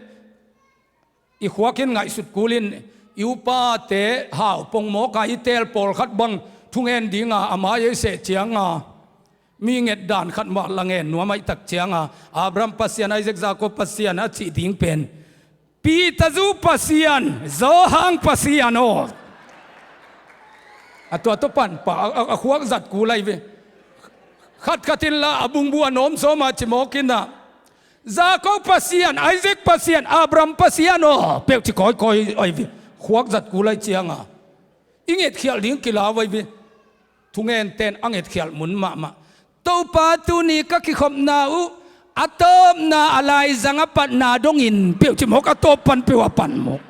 i khuak in ngaihsut kulin i upate hau pongmawk a i teel pawlkhat bang thungen dinga a mai ei seh cianga mi nget dan khat mah la ngen nuam ahih tak cianga Abraham Pasian, Isaac, Jacob Pasian a cih ding pen Peter zu Pasian, Johan Pasian aw. A tua tawh pan pah a, a, a khuak zat kul ahi ve. Khatkhat in la a bungbu a nawm sawma ci mawk inah Jacob Pasian, Isaac Pasian, Abraham Pasian aw peuh ci kawikawi ahi ve. Khuak zat kul ahi cianga i ngetkhialh ding kilau ahi ve. Thungente in a ngetkhialh mun mahmah. Topa, tuni ka kikhopna uh a tawpna a laizang a patna dongin peuh ci mawk, a tawp pan peuh a pan mawk.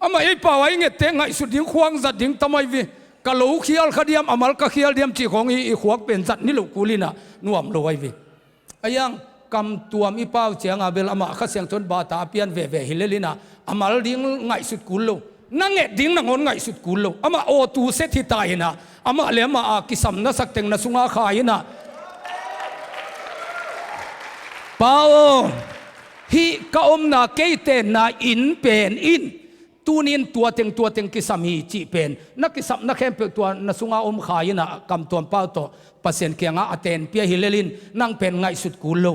Amah ei pau a i ngette ngaihsut ding, khuak zat ding tam ahi ve. Ka lo khial kha diam, a mal ka khial diam cih khawng i, i khuak pen zat ni loh kul inah nuam lo ahi ve. A iang kamtuam i pau cianga bel amah Kha Siangtho in bata a pian veve hi lel inah a mal ding ngaihsut kul lo. Na nget ding nangawn ngaihsut kul lo. Amah aw tu set hi ta inah amah le amah a kisam na sak teng na sunga kha inah, Pa aw, hih ka omna kei tenna inn pen in tuni in tua teng tua teng kisam hi cih pen na kisapna khempeuh tua na sunga om kha inah kamtuam pau tawh Pasian kiangah a tenpia hi lel in nang pen ngaihsut kul lo.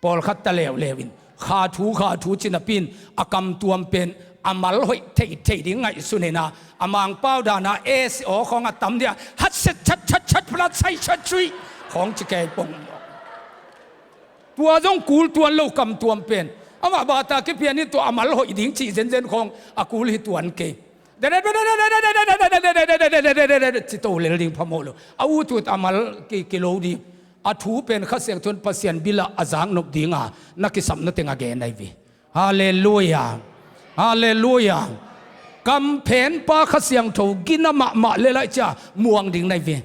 Pawlkhat ta leuleu in kha thu kha thu ci napi in a kamtuam pen a mal hoih theithei ding ngaihsun inah a mangpau dana esi aw khawng a tam dia hat set chat chat chat plat sai chat cui khawng ci kei pong. Tua zong kul tuan lo kamtuam pen. Amah bata kipian in tua a mal hoih ding cih zenzen khawng a kul hi tuan kei. Ci to lel ding phamawh lo. A utut a mal ki, kilo ding. A thu pen Kha Siangtho in Pasian bilah a zaknop dinga na kisapna teng a gen ahi ve. Halleluia. Halleluia. Kamphenpa Kha Siangtho gina mahmah lel ahih ciang muang ding na hi ve.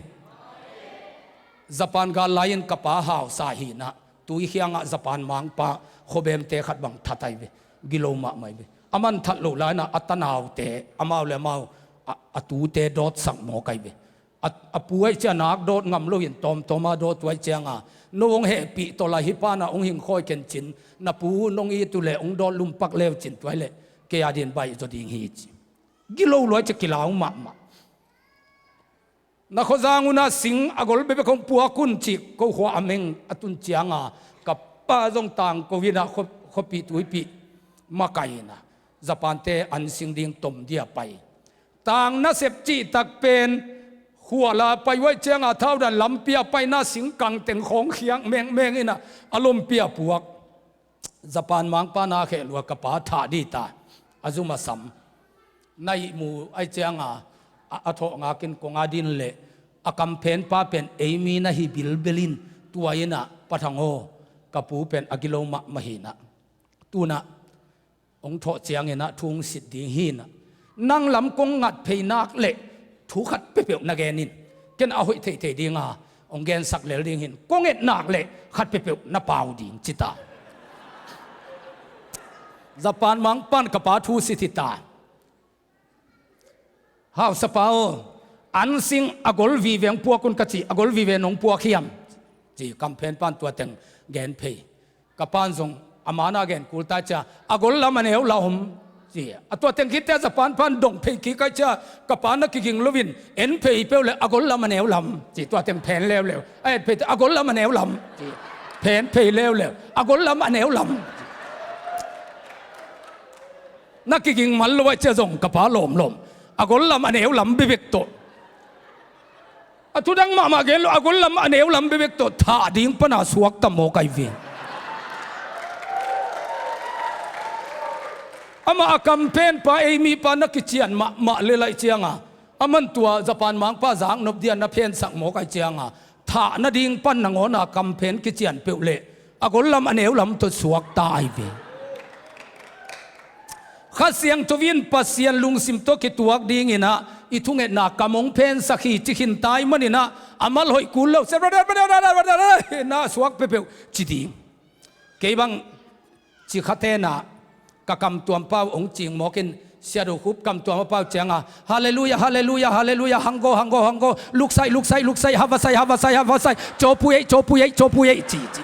Japan gal lai-in ka pa hausa hi inah tui khiangah Japan mangpa khuabemte khat bang that ahi ve. Gilo mahmah hi ve. A man that loh lai-inah a tanaute amau le amau a, a tute dawtsak mawk ahi ve. A, a pu ahih ciang nak dawt ngam loin tawmtawma dawt uh ahih cianga no hong hehpih tawh lai hi pana hong hingkhawi kencin na pu nong it uh leh hong dawt lumpak leucin tua hi leh kei a din baih zaw ding hi ci. Gilo luai cia kilau mahmah. Na khuazang unah sing a gol bekbek hong puak un cih ko khua a meng a tun cianga ka pa zong tangko inah khua, khuapih tuipih makai inah Japan-te an sing ding tom dia pai. Tang nasep cihtak pen khuala pai uh ahih cianga thaudan lampi a paina singkang teng khawng khiak mengmeng inah a lompi a puak. Japan mangpa na kheh lua ka pa thah dih ta a zum a sam. Na ihmu ahih cianga a, a thawh ngakin kong a din leh a kamphenpa pen ei mi na hi bilbel in tua inah Pa Thang aw ka pu pen a gilo mahmah hi inah. Tunah hong thawh cianginah thu hong sit ding hi inah. Nang lam kong ngat phei nak leh thu khat peuhpeuh na gen in. Ken a hoih theithei dinga hong gensak lel ding hi in. Kong et nak leh khat peuhpeuh na pau ding ci ta. Japan mangpan ka pa thu sit hi ta. Hausapa aw, an sing a gol vive hong puak un ka ci, a gol vive nong puak hiam? Ci kamphenpan tua teng gen phei. Ka pan zong a mana gen kul ta cia, a gol lam a neu lam ci. A tua teng khitte a Japan pan dong phei kik ai cia, ka pa na kiging loin en phei peuh le a gol lam a neu lam ci, tua teng phen leuleu. A et phei a gol lam a neu lam ci. Phen phei leuleu a gol lam a neu lam ci. Na kiging man lo ai cia zong ka pa lawmlawm a gol lam a neu lam bebek tawh. A thudang mahmah gen lo a gol lam a neu lam bebek tawh thah ding pana suakta mawk ai ve. Amah a kamphenpa ei mipa na kician mahmah le laih cianga a man tua Japan mangpa zaknop dia na phensak mawk ai cianga thah nading pan nangawna kamphen kician peuh leh a gol lam a neu lam tawh suakta ai ve. Kha Siangtho in Pasian lungsim tawh kituak dinginah i thungetna kam hong phensak hi ci khinta i maninah a mal hoih kul lo na suak peuhpeuh ci ding. Kei bang ci kha tenah ka kamtuam pau hong cing mawkin Sia Do Khup kamtuam a pau cianga halleluia halleluia halleluia hanggo hanggo hanggo luksai luksai luksai havasai havasai havasai cawpui ei cawpui ei cawpui ei ci ci.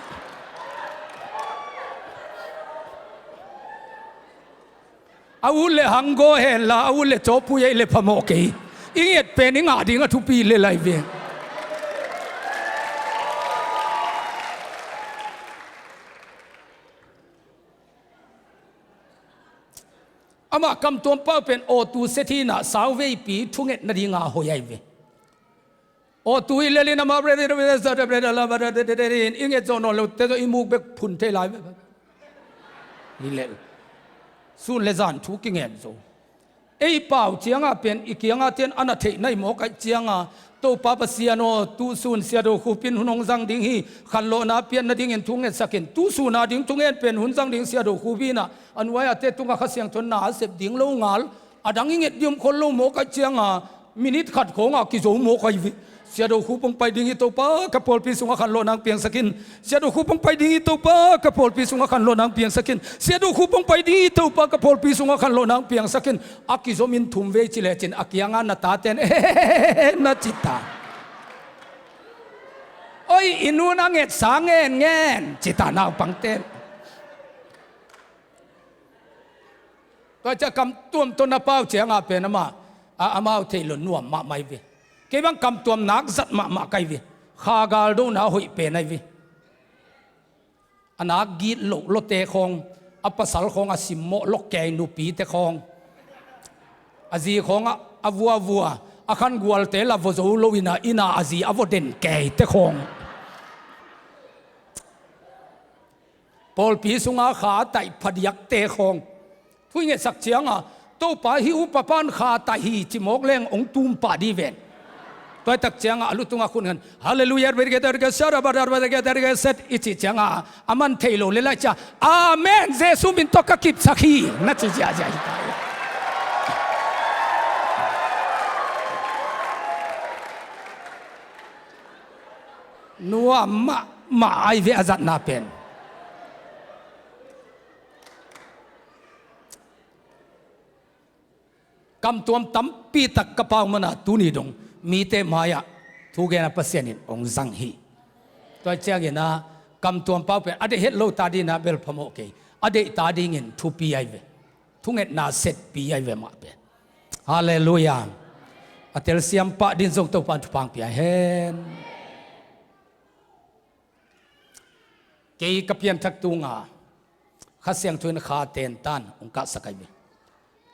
A ut le hanggo henla a ut le cawpui ei le phamawh kei. I nget pen i ngah ding a thupi le lai ve. Amah kamtuam pau pen awtu set hinah sauveipi thunget nadinga hoi ai ve. Awtu i lelin amah i nget zawh nawn lote zawh i muk bek phun thei lai ve. Hi lel. Sun le zan thu kingen zo. Ei pau cianga pen i kianga ten a na theih nai mawk ai cianga Topa Pasian aw, tusun Sia Do Khup in hun hong zang ding hi, khanlawhna pian nadingin thungetsakin tusuna ding thungen pen hun zang ding Sia Do Khup hinah a nuai-ate tunga Kha Siangtho na a sep ding lo ngal a dang i nget diom khol lo mawk ai cianga Minit khat khawngah kizo mawk ahi ve. Siado Khup hong pai ding hi Topa, ka pawlpi sungah khanlawhna hong piangsak in. Siado Khup hong pai ding hi Topa, ka pawlpi sungah khanlawhna hong piangsak in. Siado Khup hong pai ding hi Topa, ka pawlpi sungah khanlawhna hong piangsak in. A kizom in thum vei ci lecin a kiangah na taten na ci ta. Oi, i nu'n a ngetsa ngenngen ci ta naupangten. Tua ciah kamtuam tawh na pau ciangah pen amah a, amau thei lo nuam mahmah hi ve. Kei bang kamtuam nak zat mahmah ka hi ve. Kha galdona hoih pen ahi ve. A nak gitloh lawte khawng, a pasal khawng a simmawh lawh kei nupite khawng, a zi khawngah a vuavua, a khangualte la vua zo lo ina, ina a zi a vua den keite khawng. Pawlpi sunga kha a taih phadiakte khawng. Thu i ngetsak cianga Topa hih upa pan kha taih hi ci mawk leng hong tum pah dih ven. Tuaitak cianga a lutunga khun khan, Halleluiah, set i cih cianga a man thei lo le laih cia, Amen, Jesu min tawh ka kipsak hi, na ci ziahziah hi ta hi. Nuam mahmah ahi ve a zatna pen. Kamtuam tampi tak ka pau mana tuni dong mite mai-ah thugena Pasian in hong zang hi. Tua ciangin ah kamtuam pau pen a deih het lo ta dingin ah bel phamawh kei, a deih ta dingin thupi ahi ve. Thungetna setpi ahi ve mah pen. Halleluiah. A telsiam pah dingin zong Topa in thupha hong pia hen. Kei ka pianthak tunga Kha Siangtho in kha tentan hong kahsak ahi ve.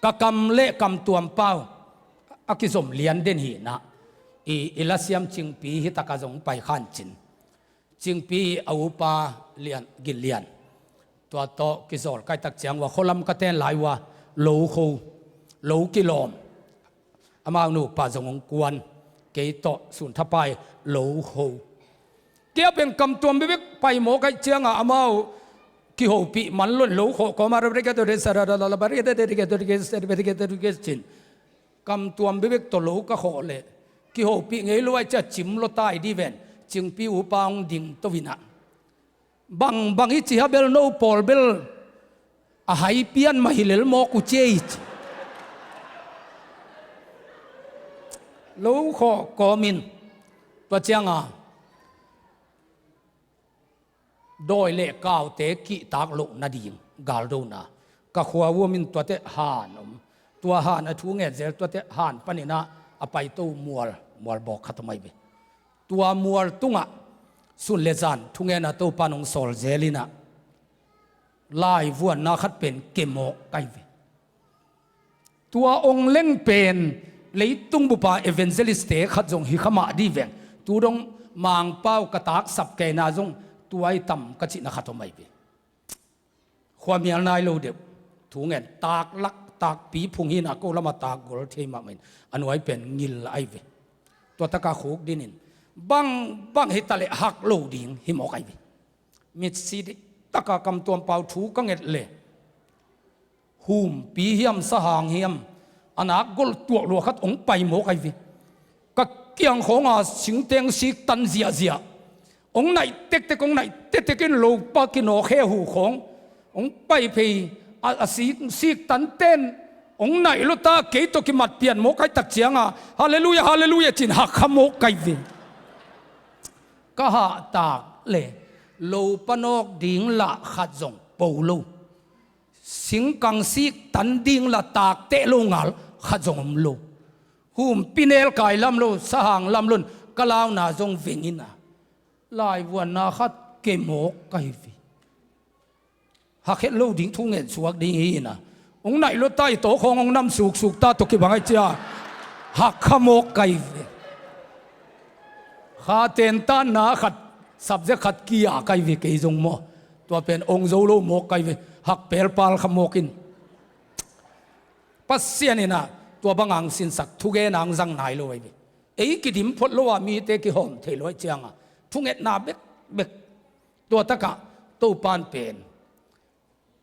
Ka kam le kamtuam pau a kizom lian den hi nah. I, i lasiam Cingpi hi taka zong pai khan cin. Cingpi a upa lian, Gin Lian, tua tawh kizawl kaitak ciang ua khualam ka ten lai ua lo kho, lo kilawm. Amau nupa zong hong kuan, kei tawh sunthapai lo ho. Kei a pen kamtuam bebek pai mawk aih cianga amau kihopih man lon lo khawh kawma cin. Kamtuam bebek tawh lo ka khawh leh kihopih ngei lo aih cia cim lawtai dih ven. Cingpi upa hong ding to inah. Bangbang i cih a bel no pawl bel a hai pian mah hi lel mawk uh cia i ci. Lo khawh kawmin tua cianga dawi le kaute kihtak loh nading galdona ka khua uamin tuate han om. Tua han a thu nget zel tuate han paninah a paito mual, mual bawk khat om ahi ve. Tua mual tungah sun le zan thungena Topa in hong sawl zel inah laivuanna khat pen kemawk ka hi ve. Tua hong leng pen leitung bupa evangelistte khat zong hi kha mah dih veng. Tu dong Mangpau ka taksap keina zong tua i tam ka cihna khat om ahi ve. Khuamial nai lo deuh. Thu ngen taklak, takpi phung hinah ko lamah takgol thei mahmah in a nuai pen ngil ahi ve. Tua taka khuk dinin bang, bang hi taleh hak lo ding hi mawk ahi ve. Mitsi dihtaka kamtuam pau thu ka nget le humpi hiam sahang hiam a nak gol tuak lua khat hong pai mawk ahi ve. Ka kiang khawnga singteng sik tan ziahziah. Hong naih tektek, hong naih tektek in lopa kinawk he hu khawng hong pai phei a, a sik, sik tanten hong naih lawta kei tawh kimat pian mawk aih tak cianga halleluiah, halleluiah cin hak kha mawk ka hi ve. Ka hahtak le lopa nawk ding lah khat zong po lo. Singkang sik tan ding la takteh lo ngal khat zong om lo. Humpi nelkai lam lo, sahang lam lon ka launa zong veng ina laivuanna khat kemawk ka hi ve. Hak het lo ding thu ngen suak ding hi ina hong naih lawta i tawkhawng hong nam suksuk ta tawh kibang aih cia hak kha mawk ka hi ve. Kha tentanna khat, subject khat kia ka hi ve kei zong maw. Tua pen hong zo lo mawk ka hi ve. Hak pelpal kha mawk in. Pasian inah tua banga hong sinsak thugen a hong zang nai lo ahi ve. Ei kidim phot lo a mite kihawm thei lo aih cianga thungetna bekbek. Tua takah Topan pen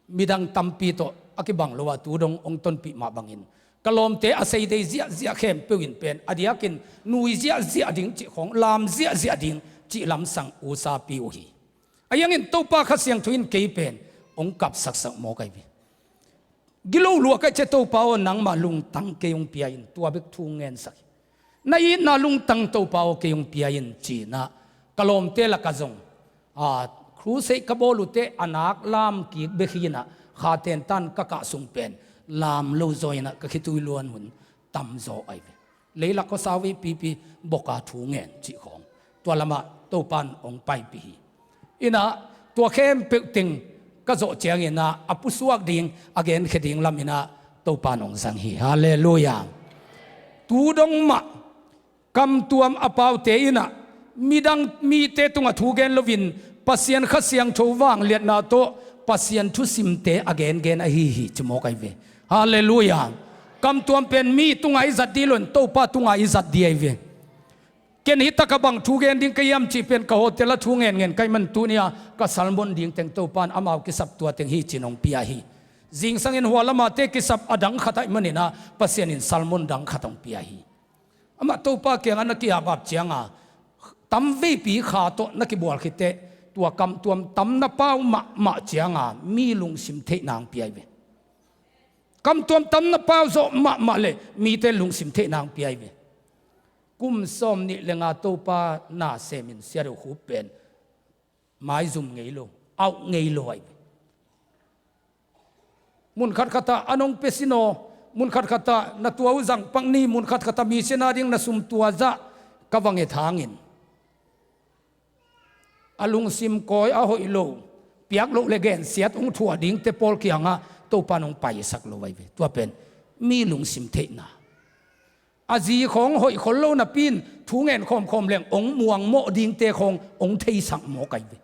midang tampi tawh a kibang lo a tu dong hong tonpih mah bangin ka lawmte a seidei ziahziah khempeuh in pen a diakin nui ziahziah ding cih khawng, lam ziahziah ding cih lamsang usapi uh hi. Ahi hangin Topa Kha Siangtho in kei pen hong kapsaksak mawk ahi ve. Gilo lua ka hih ciang Topa aw, nangmah lungtang kei hong pia in, tua bek thu ngensak hi. Na itna lungtang Topa aw kei hong pia in ci-in ah ka lawmte lakah zong, a, crusade ka bawl uh teh a nak lam kik bek hi-in ah, kha tentan ka kah sung pen lam lo zaw-in ah ka khitui luan hun tam zaw ahi ve. Leilak khuasau veipipi bawka thu ngen cih khawng, tua lamah Topa in hong paipih hi. In ah tua khempeuh teng ka zawh ciangin ah a pusuak ding, a genkhia ding lam in ah Topa in hong zang hi. Halleluiah. Tu dong mah kamtuam a paute in ah midang mite tungah thu gen loin Pasian Kha Siangtho vangliatna tawh Pasian thusimte a gengen ahi hi ci mawk ahi ve. Halleluiah. Kamtuam pen mi tungah i zat ding lo-in Topa tungah i zat ding ahi ve. Ken hi takah bang thu gen ding ka hiam cih pen ka hotel ah thu ngenngen ka hih man tuni-a ka sermon ding teng Topa in amau kisap tua teng hi ci-in hong pia hi. Zingsangin hua lamate kisap a dang khat ahih manin ah Pasian in sermon dang khat hong pia hi. Amah Topa kiangah na ki-apap cianga tamveipi kha tawh na kibual khit teh tua kamtuam tamna pau mahmah cianga mi lungsim theihna hong pia hi ve. Kamtuam tamna pau zawh mahmah le mite lungsim theihna hong pia hi ve. Kum sawm nih le nga Topa na semin Sia Do Khup pen maizum ngei lo, auh ngei lo ahi ve. Mun khatkhatah a nong pia sin aw, mun khatkhatah na tua uh zang pak ni, mun khatkhatah mission a ding na sum tua zah ka va nget hangin a lungsim kawi a hoih lo, piak loh le gensiat hong thuah dingte pawl kiangah Topa in hong paisak lo ahi ve. Tua pen mi lungsim theihna. A zi khawng hoih khol lo napi-in thu ngen khawmkhawm leng hong muangmawh dingte khawng hong theisak mawk ahi ve.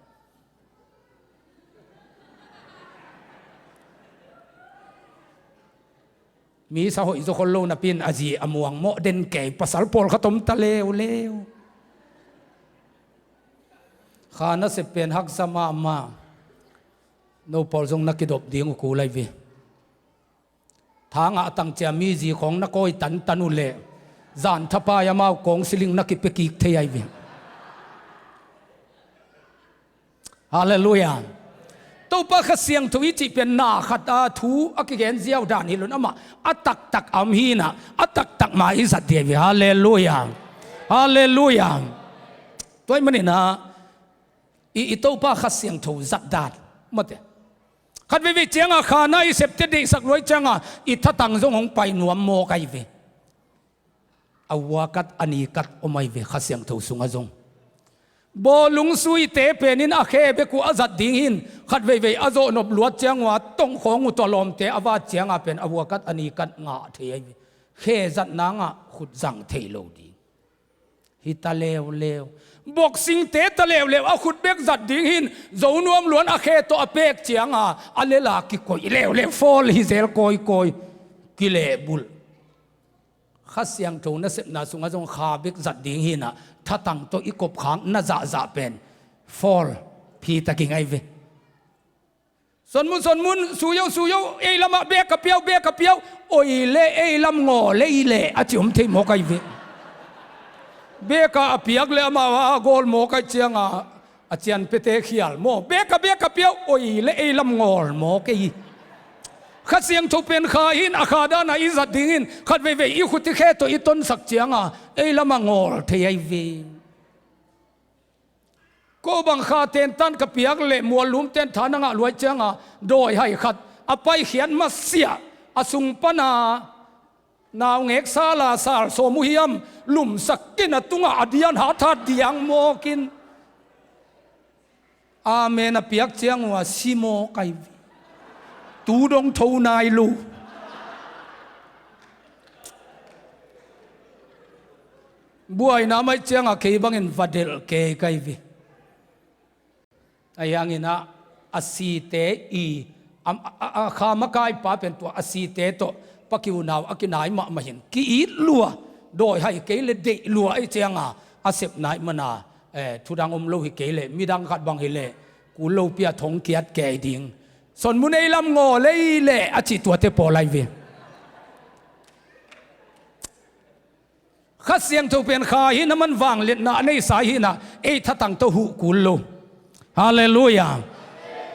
Mi sa hoih zaw khol lo napi-in a zi a muangmawh den kei pasal pawlkhat om ta leuleu. Kha nasep pen haksa mahmah. No pawl zong na kidop ding uh kul ahi ve. Thangah a tang cia mi zi khawng na kawi tantan uh leh zan thapai amau kawng siling na kipia kik thei ahi ve. Halleluiah. Topa Kha Siangtho i cih pen na khat a thu a kigen ziau dan hi lo-in amah a taktak a om hi-in ah a taktak mah i zat ding ahi ve. Halleluiah. Halleluiah. Tua ahih manin ah i, i Topa Kha Siangtho zat dan mate. Khat veivei cianga kha na i sep teh deihsak lua cianga i thatang zong hong pai nuam mawk ahi ve. A vua kat a ni kat om ahi ve Kha Siangtho sungah zong. Bawlung suite pen in a khe bek uh a zat ding hi-in khat veivei a zawh nop luat ciang uh a tongkhawng uh tawh lawmte a vat cianga pen a vua kat a ni kat ngah thei ahi ve. Khe zat nangah khut zang thei lo ding. Hi ta leuleu. Boxingte ta leuleu a khut bek zat ding hi-in zo nuam luan a khe tawh a pek cianga a lela kikoih leuleu, fawl hi zel kawikawi, kilehbulh. Kha Siangtho nasepna sungah zong kha bek zat ding hi-in ah thatang tawh i kopkhak na zahzah pen fawl phi takin ahi ve. Sonmun, Sonmun, suyo, suyo, ei lamah bek a piau, bek a piau, oi le ei lam ngaw le i leh a ci om thei mawk ahi ve. Bek a piak le amau a gawl mawk ahi cianga a cian pete khial maw. Bek a, bek a piau, oi le ei lam ngawl mawk ei. Kha Siangtho pen kha hi-in a kha dana i zat ding hi-in khat veivei i khut i khe tawh i tonsak cianga ei lamah ngawl thei ahi ve. Ko bang kha tentan ka piak le muallum ten tha na ngah luai cianga dawihai khat a paikhiat masiah a sung pana naungek sala sal sawm uh hiam lumsak in a tungah a dian hathat diang mawkin. Amen a piak ciang uh a si mawk ahi ve. Tu dong tho nai lo. Buaina mai cianga kei bangin va delh kei ka hi ve. Ahi hangin ah a site i a, a, a, a kha makaipa pen tua a site tawh pakiunau a kinai mahmah hin ki-it lua, dawihai kei le deih lua ahi cianga a sepna ahih mana, eh, thudang om lo hi kei le midang khat bang hi le kul lopi a thong kiat kei ding. Sonmun ei lam ngaw lei le a cih tuate pawl ahi ve. Kha Siangtho pen kha hi na man vangliatna a neisa hi na, ei thatang tawh huh kul lo. Halleluiah.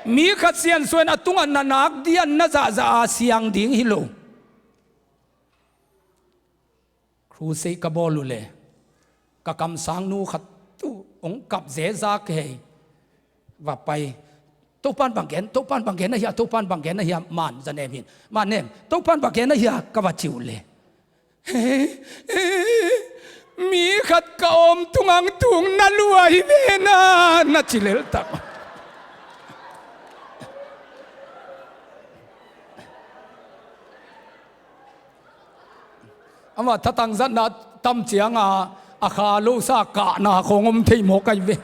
Mi khat siansuah in a tungah na nak dian na zahzah a siang ding hi lo. Crusade ka bawl uh le ka kamsang nu khat tu hong kap zezak hei va pai. Topan bang gen, Topan bang gen a hia, Topan bang gen a hia, man za nem hin. Man nem, Topan bang gen a hia, ka va ci uh le. Mi khat ka om tungang tung na lua hi ve na, na ci lel tak. Amah thatang zatna tam cianga a kha losa kahna khong om thei maw kai ve.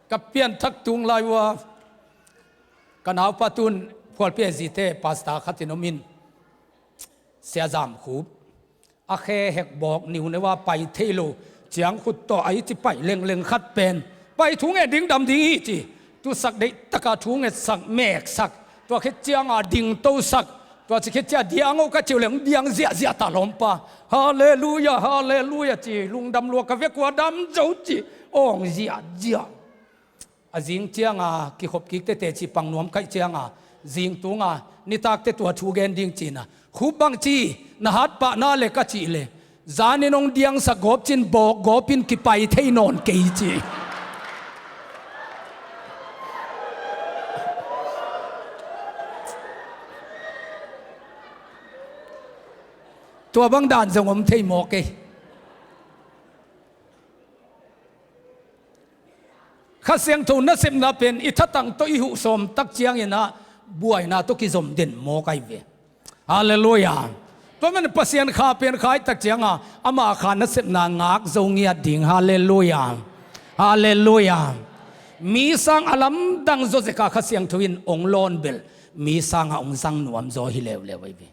Ka pianthak tung lai ua ka naupa tun phualpi a zite pasta khatin om in Sia Zam Khup. A khe hek bawk niuneu a pai thei lo, ciangkhut tawh a i ci pai lengleng khat pen pai thu nget ding dam ding hi ci. Tusak deih taka thu ngetsak meksak, tua khit cianga dingtosak, tua ci khit cia diang o ka ciu leng diang ziahziah ta lawmpa. Halleluiah, halleluiah ci lungdam lua ka vekua dam zo ci awng ziahziah. A zing cianga kikhop kik tete ci pang nuam kaih cianga zing tunga nitakte tua thu gen ding cina Khup bang ci na hat pahna le ka cih le zanin hong diangsak gawp cin bawk gawpin kipai thei nawn kei ci. Tua bang dan zong om thei maw kei. Kha Siangtho nasepna pen i thatang tawh i huh sawm tak ciangin ah buaina tawh kizom den maw kai ve. Halleluiah. Tua man Pasian kha pen khai tak cianga ama kha nasepna ngak zo ngiat ding. Halleluiah. Halleluiah. Mi sang a lamdang zaw zeka Kha Siangtho in ong lawn bel mi sanga ong zang nuam zaw hi leuleu ai ve.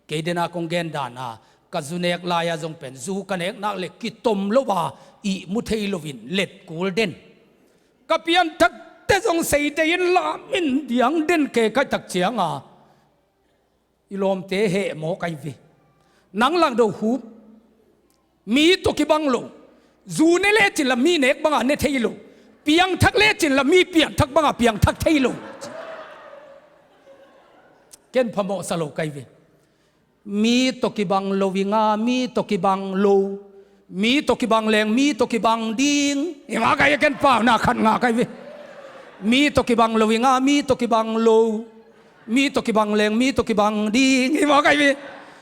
Kei dena kong gen dana ka zu nek lai-a zong pen zu ka nek nak le kitom lo a ihmu thei loin let kul den. Ka pianthakte zong seidei in lamin diang den ke kai tak cianga i lawmte heh maw kai ve. Nang langdo Khup. Mi tawh kibang lo. Zu ne lecin la mi nek banga ne thei lo. Piangthak lecin la mi piangthak banga piangthak thei lo. Ken phamawhsa lo kai ve. Mi tawh kibang lo inga mi tawh kibang lo. Mi tawh kibang leng mi tawh kibang ding. Inga kai ken pauna khat nga kai ve. Mi tawh kibang lo inga mi tawh kibang lo. Mi tawh kibang leng mi tawh kibang ding hi maw kai ve.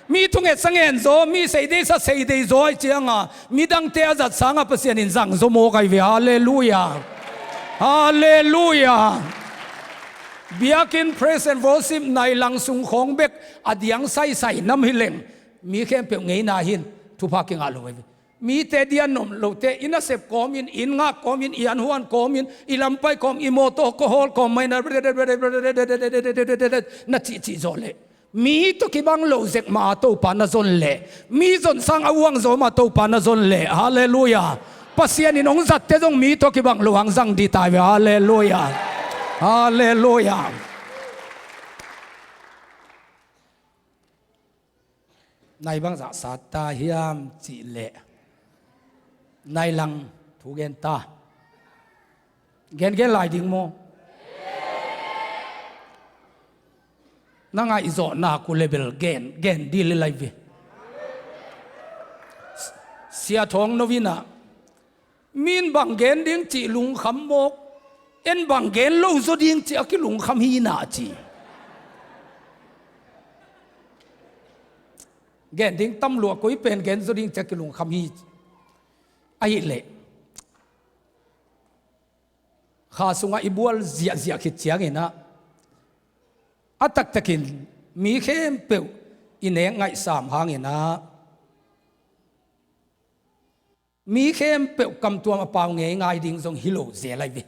Mi thungetsa ngen zaw mi seideisa seidei zaw ai cianga midangte a zat sanga Pasian in zang zaw maw kai ve. Halleluiah. Halleluiah. Biakinn praise and worship nai lang sung khawng bek a diang saisai nam hi leng mi khempeuh ngeina hin thupha kingah lo ai ve. Mite dian nom lote i nasep kawmin i inn ngak kawmin i anhuan kawmin i lampai kawm i mawtaw kahawl kawm maina na cihcih zawh leh mi tawh kibang lo zek mah a Topa na zon leh mi zon sang a uang zaw mah Topa na zon leh. Halleluiah. Pasian in hong zatte zong mi tawh kibang lo hang zang dih tai ve. Halleluiah. Halleluiah. Nai bangzah sat ta hiam cih leh nai lang thu gen ta. Gengen lai ding maw? Na ngaihzawh nak uh le bel gen gen dih le lai ve. Sia Thawng No in ah Min bang gen ding cih lungkham mawk, en bang gen lo zaw ding cih a kilungkham hi na ci. Gen ding tam lua koi pen gen zaw ding cih a kilungkham hi. Ahih leh kha sungah i bual ziahziah khit ciangin ah a taktakin mi khempeuh i nek ngaihsam hangin ah mi khempeuh kamtuam a pau ngeingai ding zong hi lo zel ai ve.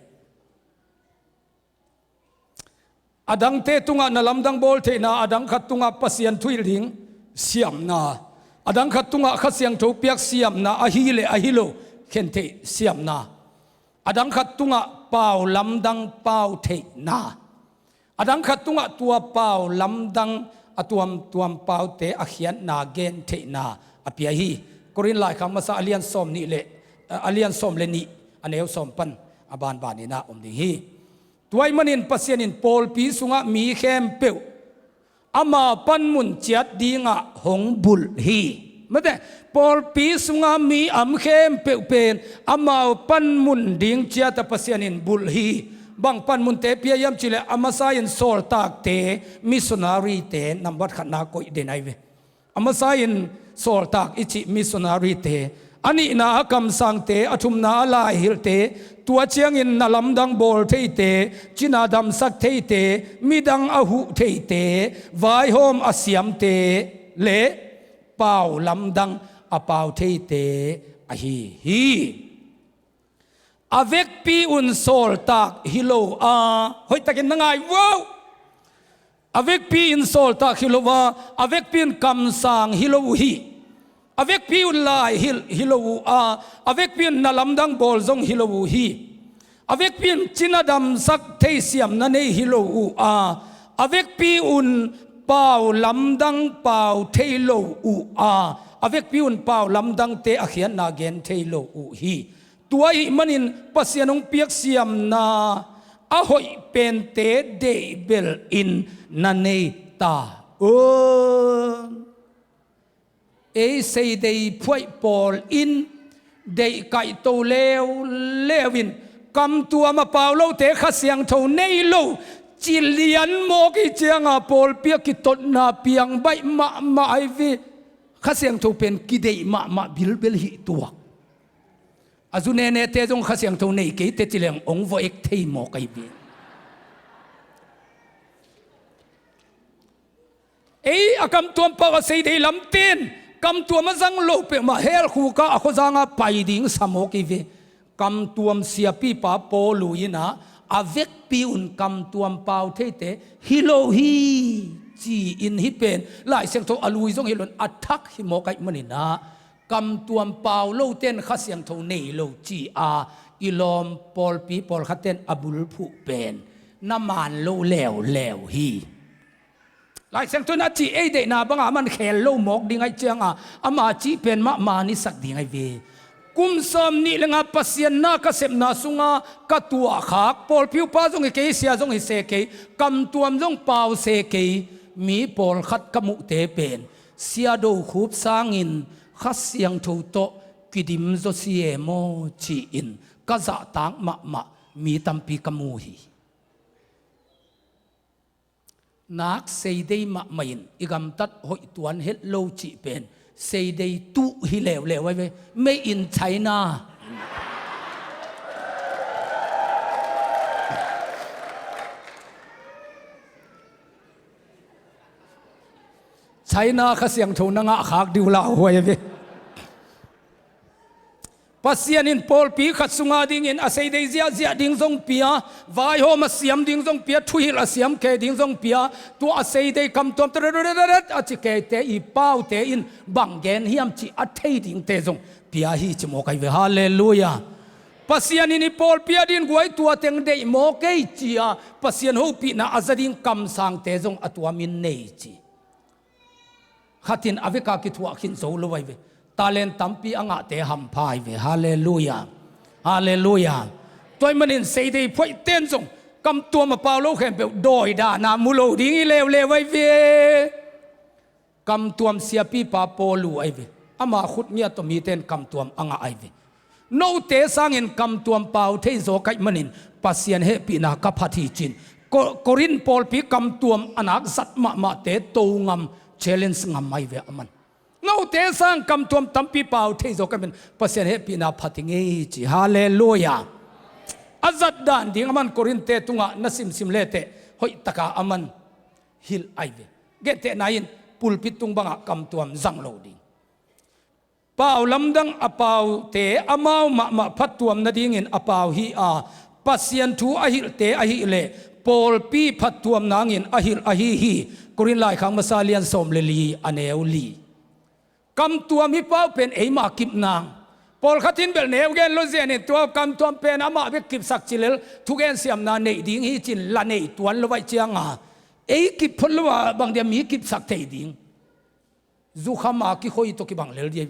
A dangte tungah na lamdang bawl theihna, a dang khat tungah Pasian thuhilh ding siamna, a dang khat tungah Kha Siangtho piak siamna, ahi le ahi lo khen theih siamna, a dang khat tungah pau lamdang pau theihna, a dang khat tungah tua pau lamdang a tuamtuam paute a khiatna gentheihna a pia hi. Korin laikhak masa a lian sawm nih le, a lian sawm le nih, a neu sawm pan a banbanin ah om ding hi. Tua ahih manin Pasian in pawlpi sungah mi khempeuh ama panmun ciat dingah hong bulh hi. Mate, pawlpi sunga mi om khempeuh pen amau panmun ding ciat a Pasian in bulh hi. Bang panmunte pia hiam cih leh a masa in sawltakte, missionary-te nambat khatna koih den ahi ve. A masa in sawltak i cih missionary-te, a nihna a kamsangte, a thumna a laihilhte, tua ciangin na lamdang bawl theite, cina damsak theite, midang a huh theite, vaihawm a siamte le pau lamdang a pau theite ahi hi. A vekpi un sawltak hi lo a, hoihtakin na ngai vo. A vekpi in sawltak hi lo a, a vekpi in kamsang hi lo uh hi. A vekpi un laihilh hi lo uh a, a vekpi in na lamdang bawl zong hi lo uh hi. A vekpi in cina damsak thei siamna nei hi lo uh a, a vekpi un pau lamdang pau thei lo uh a, a vekpi un pau lamdangte a khiatna gen thei lo uh hi. Tua ahih manin Pasian hong piak siamna a hoih pente deihbelh in na nei ta un. Ei seidei phuaih pawl in deih kaihto leuleu in kamtuam a pau lote Kha Siangtho nei lo ci lian mawk i cianga pawlpi a kitotna piang baih mahmah ahi ve. Kha Siangtho pen kideih mahmah bilbel hi tuak. A zu nenete zong Kha Siangtho nei kei teh ci leng hong vawh ek thei mawk ahi ve. Ei a kamtuam pau a seidei lamten kamtuam a zang lo peuhmah hell khukah a khuazanga pai ding sa mawk ahi ve. Kamtuam siapipa Paulu in ah a vekpi un kamtuam pau theite hi lo hi ci-in hih pen Lai Siangtho a lui zong hi lo in a thak hi mawk ahih manin ah kamtuam pau loten Kha Siangtho nei lo ci-a i lawm pawlpi pawlkhatten a bulphuh pen na maan lo leuleu hi. Lai Siangtho in a cih ei deihna banga aman khel lo mawk ding ahih cianga ama cih pen mah maan i sak ding ahi ve. Kum sawm nih le nga Pasian na ka sepna sunga ka tuahkhak, pawlpi upa zong hi kei, sia zong hi se kei, kamtuam zong pau se kei, mi pawlkhat ka muhte pen sia Do Khup sangin Kha Siangtho tawh kidim zaw si e maw ci-in ka zahtak mahmah mi tampi ka mu hi. Nak seidei mahmah in i gamtat hoih tuan het lo cih pen seidei tuh hi leuleu ahi ve. Made in China. China Kha Siangtho na ngahkhak ding uh lauhuai ahi ve. Pasian in pawlpi khat sunga dingin a seidei ziahziah ding zong pia, vaihawm a siam ding zong pia, thuhilh a siam kei ding zong pia, tua a seidei kamtuam tararat a ci keite i paute in bang gen hiam cih a thei dingte zong pia hi ci mawk ahi ve. Halleluiah. Pasian in i pawlpi a dingin guai tua teng deih mawk ei ci-a Pasian hopihna a za ding kamsangte zong a tuamin nei ci. Khat in a veka kithuah khin zo lo ahi ve. Talent tampi a ngahte hampha ahi ve. Halleluiah. Halleluiah. Tua ahih manin seidei phuaihten zong kamtuam a pau lo khempeuh dawi dahna mu lo ding hi leuleu ahi ve. Kamtuam siapipa Paulu ahi ve. Ama khut ngiat tawh mite in kamtuam a ngah ahi ve. Note sangin kamtuam pau thei zaw ka hih manin Pasian hehpihna ka phat hi ci-in Ko-, Korin pawlpi kamtuam a nak zat mahmahte to ngam, challenge ngam ahi ve aman. Note sang kamtuam tampi pau thei zaw ka hih manin Pasian hehpihna phat hi ngei ci. Halleluiah. A zat dan ding aman Korin-te tungah na simsim leteh hoihtaka aman hilh ahi ve. Gentehna in pulpit tung bangah kamtuam zang lo ding. Pau lamdang a paute amau mahmah phattuam nadingin a pau hi a, Pasian thu a hilhte ahileh pawlpi phattuam nangin a hilh ahi hi. Korin laikhak masa lian sawm le li a neu li. Kamtuam hi pau pen eima kip nang. Pawlkhat in bel neu gen lo zenin tua kamtuam pen amah bek kipsak ci lel thugen siamna neih ding hi ci-in la nei tuan lo ahih cianga Ei kip phot lo a bang dia mi kipsak thei ding? Zukham a kikhoi tawh kibang lel dia.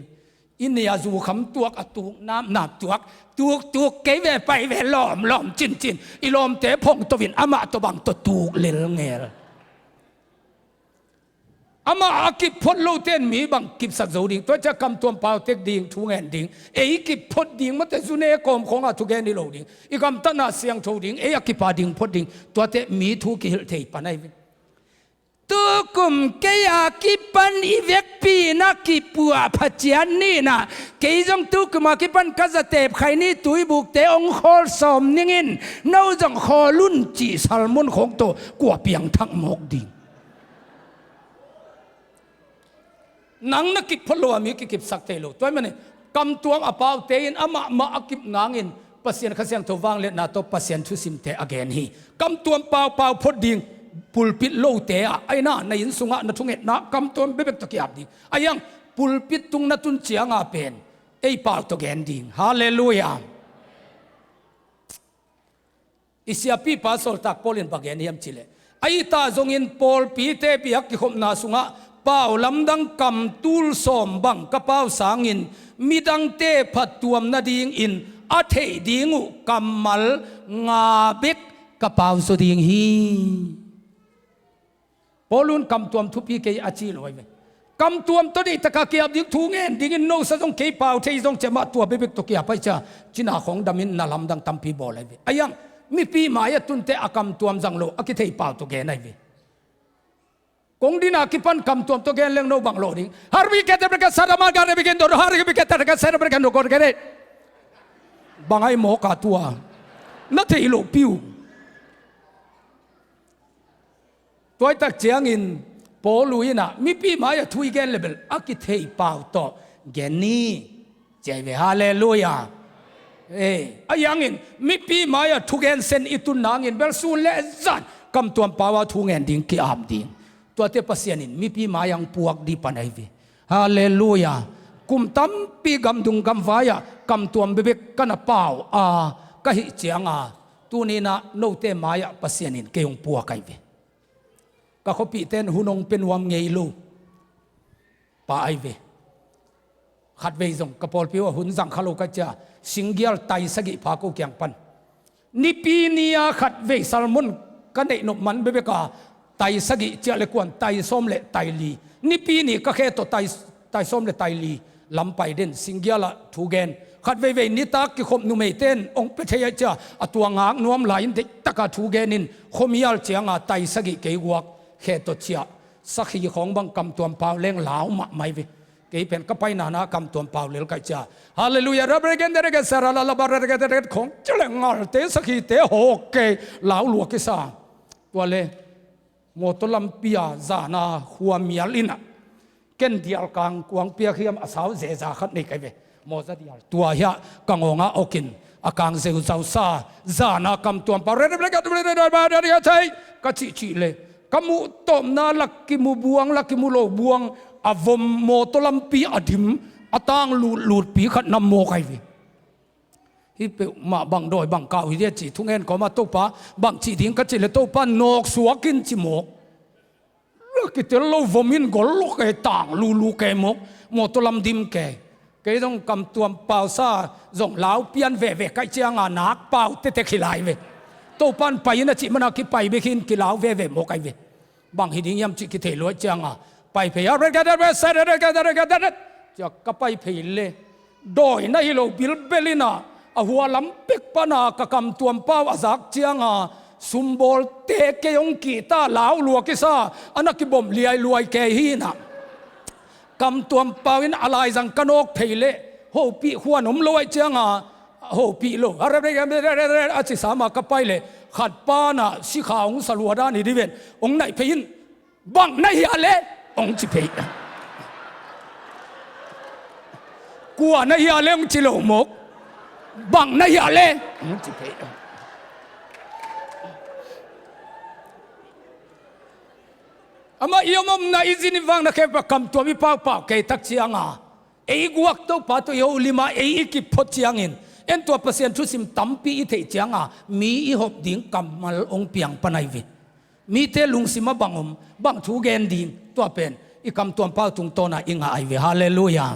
I nei a zukham tuak a tuk, napnap tuak, tuk tuk kei ve, pai ve, lawm lawm cincin. I lawmte phongto in amah tawh bang tawh tuk lel ngel. Amah a kip phot lote in mi bang kipsak zo ding? Tua ciah kamtuam pau tek ding, thu ngen ding, ei kip phot ding, mate zune kawm khawng a thugen hi lo ding, i gamtatna siangtho ding, ei a kip a ding phot ding, tuate mi thu kihilh thei pan ahi ve. Tukum kei a kipan i vekpi in a kipuah phacian ni in ah, kei zong tukum a kipan ka zatep khai ni, tuibukte hong khawl sawm ning in, no zong khawl un, cih sermon khawng tawh kua piangthak mawk ding? Nang na kip phot lo a mi kikipsak thei lo. Tua ahih manin kamtuam a paute in amah mah a kip nangin Pasian Kha Siangtho vangliatna tawh Pasian thusimte a gen hi. Kamtuam pau pau phot ding, pulpit lote ah, ahi na, na inn sungah na thungetna kamtuam bekbek tawh ki-ap ding. Ahi hang pulpit tung na tun ciang a pen ei pau tawh gen ding. Halleluiah. I siapipa sawltak Paul in bang gen hiam cih leh, ahi ta zongin pawlpite biak kikhopna sungah pau lamdang kam tul sawm bang ka pau sangin midangte phattuam nadingin a theih ding uh kammal nga bek ka pau zaw ding hi. Paul in kamtuam thupi kei a ci lo ahi ve. Kamtuam tawh deihtak a ki-ap ding, thu ngen dingin nosa zong kei pau thei zong ciah mah, tua bekbek tawh ki-ap ahih ciang cina khawng damin na lamdang tampi bawl ahi ve. Ahi hang mipi mai-ah tunte a kamtuam zang lo a kithei pau tawh gen ahi ve. Kong din a kipan kamtuam tawh gen leng no bang lawh ding? Harbi kete breke sarama gare bikin dodo, harbi kete breke sarama breke no gor gare. Bang ahi mawk a tua na thei loh piu. Tua ahih tak ciangin Paul in ah mipi mai-ah thu i gen le bel a kithei pau tawh gen ni, ci ahi ve. Halleluiah. Eh, ahi hangin mipi mai-ah thugen sen i tun nangin bel sun le zan kamtuam pau a thu ngen ding, ki-ap ding. Tuate Pasian in mipi mai-ah hong puak ding pan ahi ve. Halleluiah. Kum tampi gamdung gamvai-ah kamtuam bekbek ka na pau a ka hih ciang a, tuni in ah note mai-ah Pasian in kei hong puak ahi ve. Ka khuapihte in hun hong pia nuam ngei lo pa ahi ve. Khatvei zong ka pawlpi uh a hun zang kha lo ka hih ciang, singgial tai sagih pha ko kiang pan. Nipi ni-a khatvei sermon ka neih nop man bekbek a, tai sagih ciah le kuan, tai sawm le tai li. Nipi ni ka khe tawh tai, tai sawm le tai li lam pai den, singgial ah thu gen. Khat veivei nitak kikhop numeite in hong pia thei ahih ciang a tua ngak nuam lai-in deihtak a thu genin khuamial ciang a tai sagih kei guak khe tawh ciah. Sakhi khawng bang kamtuam pau leng lau mahmah hi ve. Kei pen ka paina na kamtuam pau lel ka hih ciang, halleluiah, rabregen deregen sara la la ba regen deregen khawng ci leng ngalte sakhite hawk kei, lau lua kisa. Tua le mawtaw lampi a zan a khuamial in ah, ken dial kang kuang piak hiam a sau zeza khat nei ka hi ve. Mawza dial tua hiah ka ngawng ah awk in a kang zeuzau sa, zan a kamtuam pau regen deregen deregen thei ka cihcih le, ka muh tawpna lak kimu buang, lak kimu lo buang, a vom mawtaw lampi a dim, a tang lutlutpi khat na mawk ahi ve. Hih peuhmah bang dawi bang kau hi dia ci thungen kawmah Topa bang cih ding ka cih le Topa nawksuak in ci mawk. Lak kitel lo vom in gol lua kei, tang lulu kei mawk, mawtaw lam dim kei. Kei zong kamtuam pau sa zong lau pian veve ka hih ciang a nak pau tetek hi lai ve. Topa in pai in a cih man a kipai bek hi in kilau veve mawk ahi ve. Bang hi ding hiam cih kithei lua ahih ciang a pai phei a, cia ka pai phei le dawi na hi lo bilbel in ah, a hua lam pek pan a ka kamtuam pau a zak ciang a, sumbawlte kei hong kihta, lau lua kisa, a na kibom liailuai kei hi in ah. Kamtuam pau in a laizang ka nawk phei le hopih huan om lo ahih ciang a, hopih lo a ci sam a ka pai le khat pa in ah sikha hong sa lua dan hi ding ven, hong naih phei in, bang na hia le hong ci phei. Kua na hia le hong ci lo mawk. Bang na hia le hong ci phei. Amah i om omna i zin i vang na khempeuh kamtuam i paupau kei tak ciang a, ei guak Topa tawh i holim a, ei i kip phot ciangin, en tua Pasian thusim tampi i theih ciang a, mi i hop ding kammal hong piang pan ahi ve. Mite lungsim ah bang om, bang thu gen ding, tua pen i kamtuam pau tungtawn ah i ngah ahi ve. Halleluiah.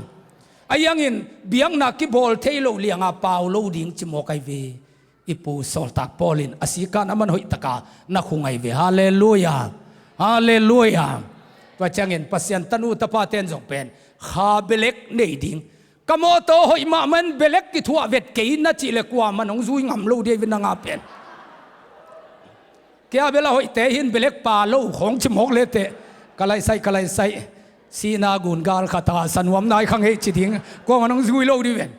Ahi hangin biakna kibawl thei lo liang a pau lo ding ci mawk ahi ve. I pu sawltak Paul in a sikan a man hoih tak a na khung ahi ve. Halleluiah. Halleluiah. Tua ciangin Pasian tanu tapate'n zong pen kha belek nei ding. Ka mawtaw hoih mahmah in belek kithuah vet kei na cih leh kuamah'n hong zui ngam lo ding ahi ve nang a pen. Kei a bel a hoihte hi in belek pau lo khawng ci mawk le teh. Ka laisai, ka laisai. Sihna gun gal khat a sa nuam nai kha ngei ci ding. Kuamah'n hong zui lo ding ven.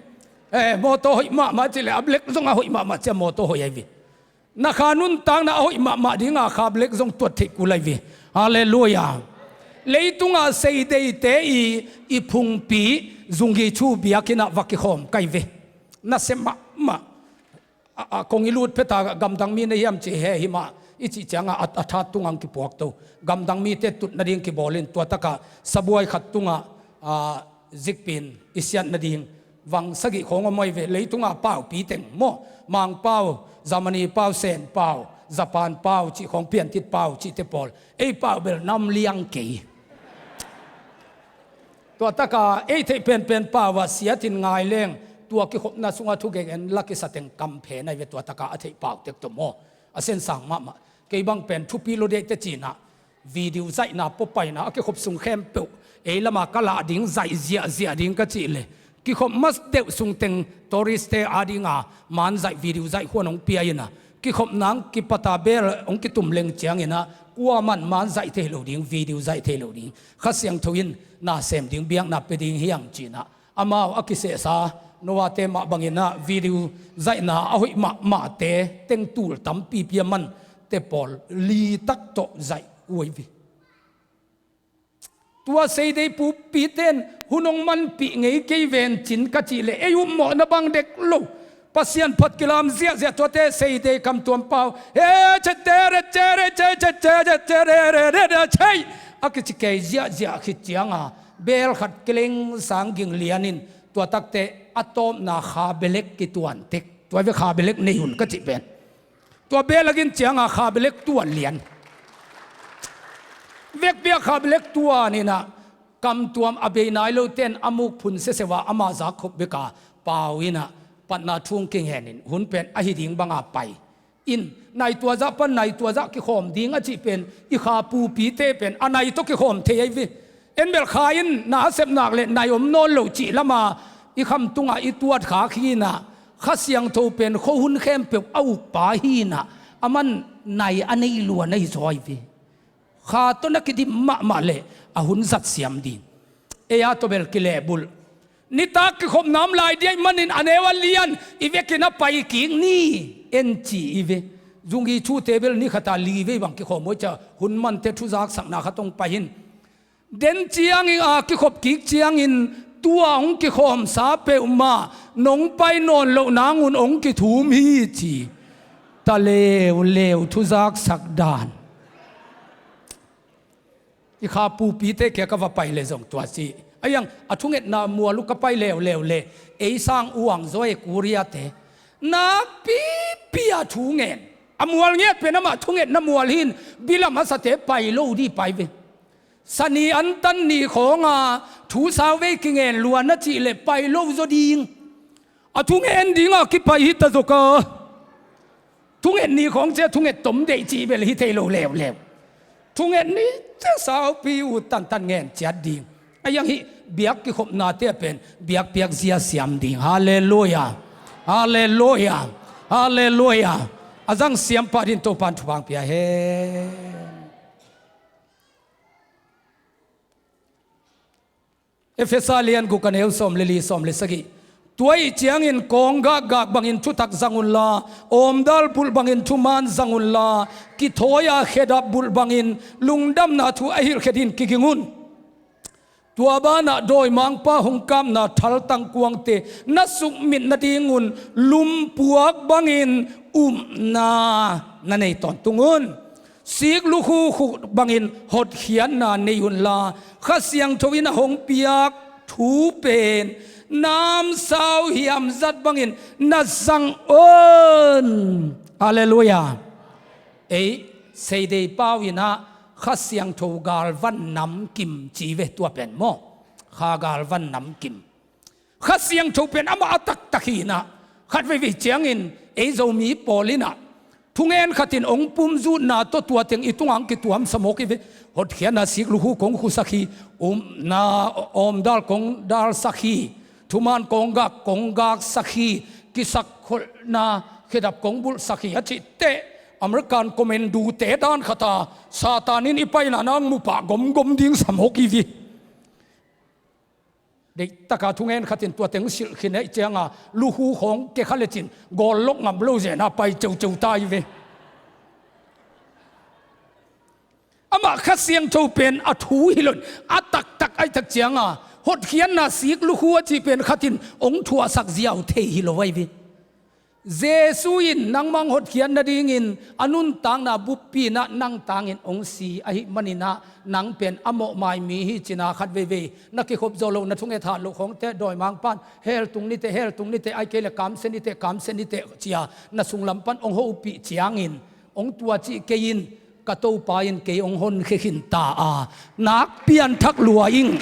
Eh, mawtaw hoih mahmah cih leh a belek zong a hoih mahmah ci a mawtaw hoih ahi ve. Na kha nuntakna a hoih mahmah ding a kha belek zong tuat theih kul ahi ve. Halleluiah. Leitung a seideite i, i phungpi Zung Gyi Chu biakinn ah va kikhawm ka hi ve. Nasep mahmah. A, a, kong i lut phet a gamdang mi na hiam ci hi, hi mah i cih ciang a, a, a that tung ah hong kipuak to. Gamdang mite tut nading kibawl in tua tak a sabuai khat tung ah, a, zikpi in i siat nading vang sagih khawng om ahi ve. Leitung a paupi teng maw, Mang pau, Germany pau, Sen pau, Japan pau cih khawng, Piantit pau cihte pawl. Ei pau bel nam liang kei. Tua tak a ei theih penpen pau ah siat in ngai leng, tua kikhopna sung ah thugen la kisa teng kam phen ahi ve, tua tak a a theih pau tek tawh maw. A sensang mahmah. Kei bang pen thupi lo ding ahi teh ci-in ah video zaihna pawpaina a kikhop sung khempeuh ei lam a ka lah ding, zaih ziahziah ding ka cih leh, kikhop mas deuh sung teng tourist-te a ding a man zaih, video zaih khuan hong pia in ah, kikhopna hong kipat a bel hong kitum leng ciangin ah kuamah'n man zaih thei lo ding, video zaih thei lo ding. Kha Siangtho in na sem ding, biakna pia ding hi hang ci-in ah, amau a kisehsa Noah-te mah bangin ah video zaihna a hoih mahmahte teng tul tampipi a mante pawl li tak tawh zaih uh ahi ve. Tua seidei pupite'n hun hong manpih ngei kei ven cin ka cih leh ei upmawhna bang dek lo. Pasian phat kilam ziahziah, tuate seidei kamtuam pau, he, che, te, re, che, re, che, che, che, che, che, re, re, re, re, che, a kici kei ziahziah khit ciang a bel khat kileng sang ging lian in, tua tak teh a tawpna kha belek kituan tek. Tua ve, kha belek nei un ka cih pen. Tua belek in ciang a kha belek tuan lian. Vekpi a kha belek tuan in ah, kamtuam a bei nai lote'n a muk phun seseu a, ama zak khop bek a pau in ah, patna thu hong kingen in, hun pen ahi ding bang a pai in, nai tua zah pan nai tua zah kikhawm ding a cih pen, i kha pupite pen a nai tawh kikhawm thei ahi ve. En bel kha in na a sep nak leh nai om nawn lo cih lam a i khamtung ah i tuat khak hi in ah, Kha Siangtho pen khuahun khempeuh a ukpa hi in ah, aman nai a nei lua na hi zaw ahi ve. Kha tawh na kidim mahmah leh a hun zat siam ding. Ei a tawh bel kilehbulh. Nitak kikhopna om lai ding ahih manin a neu a lian i vekin a pai kik ni, en ci hi ve. Zung Gyi Chu-te bel ni khat a li vei bang kikhawm uh hi ci a, hun mante thuzaksakna khat hong pai hi in. Den ciangin a kikhop kik ciangin tua hong kikhawmsa peuhmah nong pai nawn loh nang un hong kithum hi ci. Ta leuleu, thuzaksak dan. I kha pupite kiang ka va pai leh zong tua ci. Ahi hang a thungetna mual uh ka pai leuleu leh, ei sang uang zaw e, Korea-te. Nakpipi a thu ngen. A mual ngiat pen amah thungetna mual hi in, bilam a sate pai lo ding pai ve. Sa ni antan ni khawng a thu sau vei kingen lua na cih leh pai lo zaw ding. A thungen ding a kipai hi ta zaw ka. Thunget ni khawng ci a, thunget tom deih cih bel hi thei lo leuleu. Thunget ni ci a saupi ut tantan ngen ciat ding. Ahi hang hih biak kikhopnate ah pen biakpiak zia siam ding. Halleluiah. Halleluiah. Halleluiah. A zang siam pah dingin Topa'n thupha hong pia hen. Efesa lian guk, a neu sawm le li, sawm le sagih. Tua ahih ciangin kawng gakgak bangin thutak zang unla, awmdal bulh bangin thuman zang unla, kithawi-a khedap bulh bangin lungdamna thu a hilh khia dingin kiging un. Tua banah dawimangpa hong kapna thaltang kuangte na sukmit nadingun lumpuak bangin upna na nei tawntung un. Sik lukhu khuk bangin hotkhiatna nei unla, Kha Siangtho in a hong piak thu pen namsau hiam zat bangin na zang un. Halleluiah. Ei Seidei pau inah Kha Siangtho galvan namkim ci ve, tua pen maw? Kha galvan namkim. Kha Siangtho pen amah a taktak hi inah, khat veivei ciangin ei Zomi pawl inah thungen khatin hong pumzutna tawh tua teng i tungah hong kituamsa mawk hi ve. Hotkhiatna sik lukhu kong khusak hi. Upna awmdal kong dalsak hi. Thuman kong gak kong gaksak hi. Kisakkholhna khedap kong bulhsak hi a cih teh, American commando-te dan khata Satan in i paina nang mupah gomgom ding sa mawk hi ve. Deihtaka thungen khatin tua teng silh khin ahih cianga lukhu khawng kekha lecin gawl lok ngam lo zena pai ceuceu ta hi ve. Amah Kha Siangtho pen a thu hi loin a taktak ahih tak cianga hotkhiatna sik lukhu a cih pen khatin hong thuahsak ziau thei hi lo ahi ve. Jesu in nangmah hong hotkhiat nadingin a nuntakna buppi inah nang tangin hong si ahih maninah nang pen a mawhmai mi hi cina khat veivei na kikhop zawh loh, na thunget hat loh khawngte dawimangpan hell tung niteh, hell tung niteh, ahih kei le kamsia niteh, kamsia niteh cia na sunglam pan hong hopih ciangin hong tua cih kei in, ka Topa in kei hong honkhia khin ta a, nak pianthak lua ing.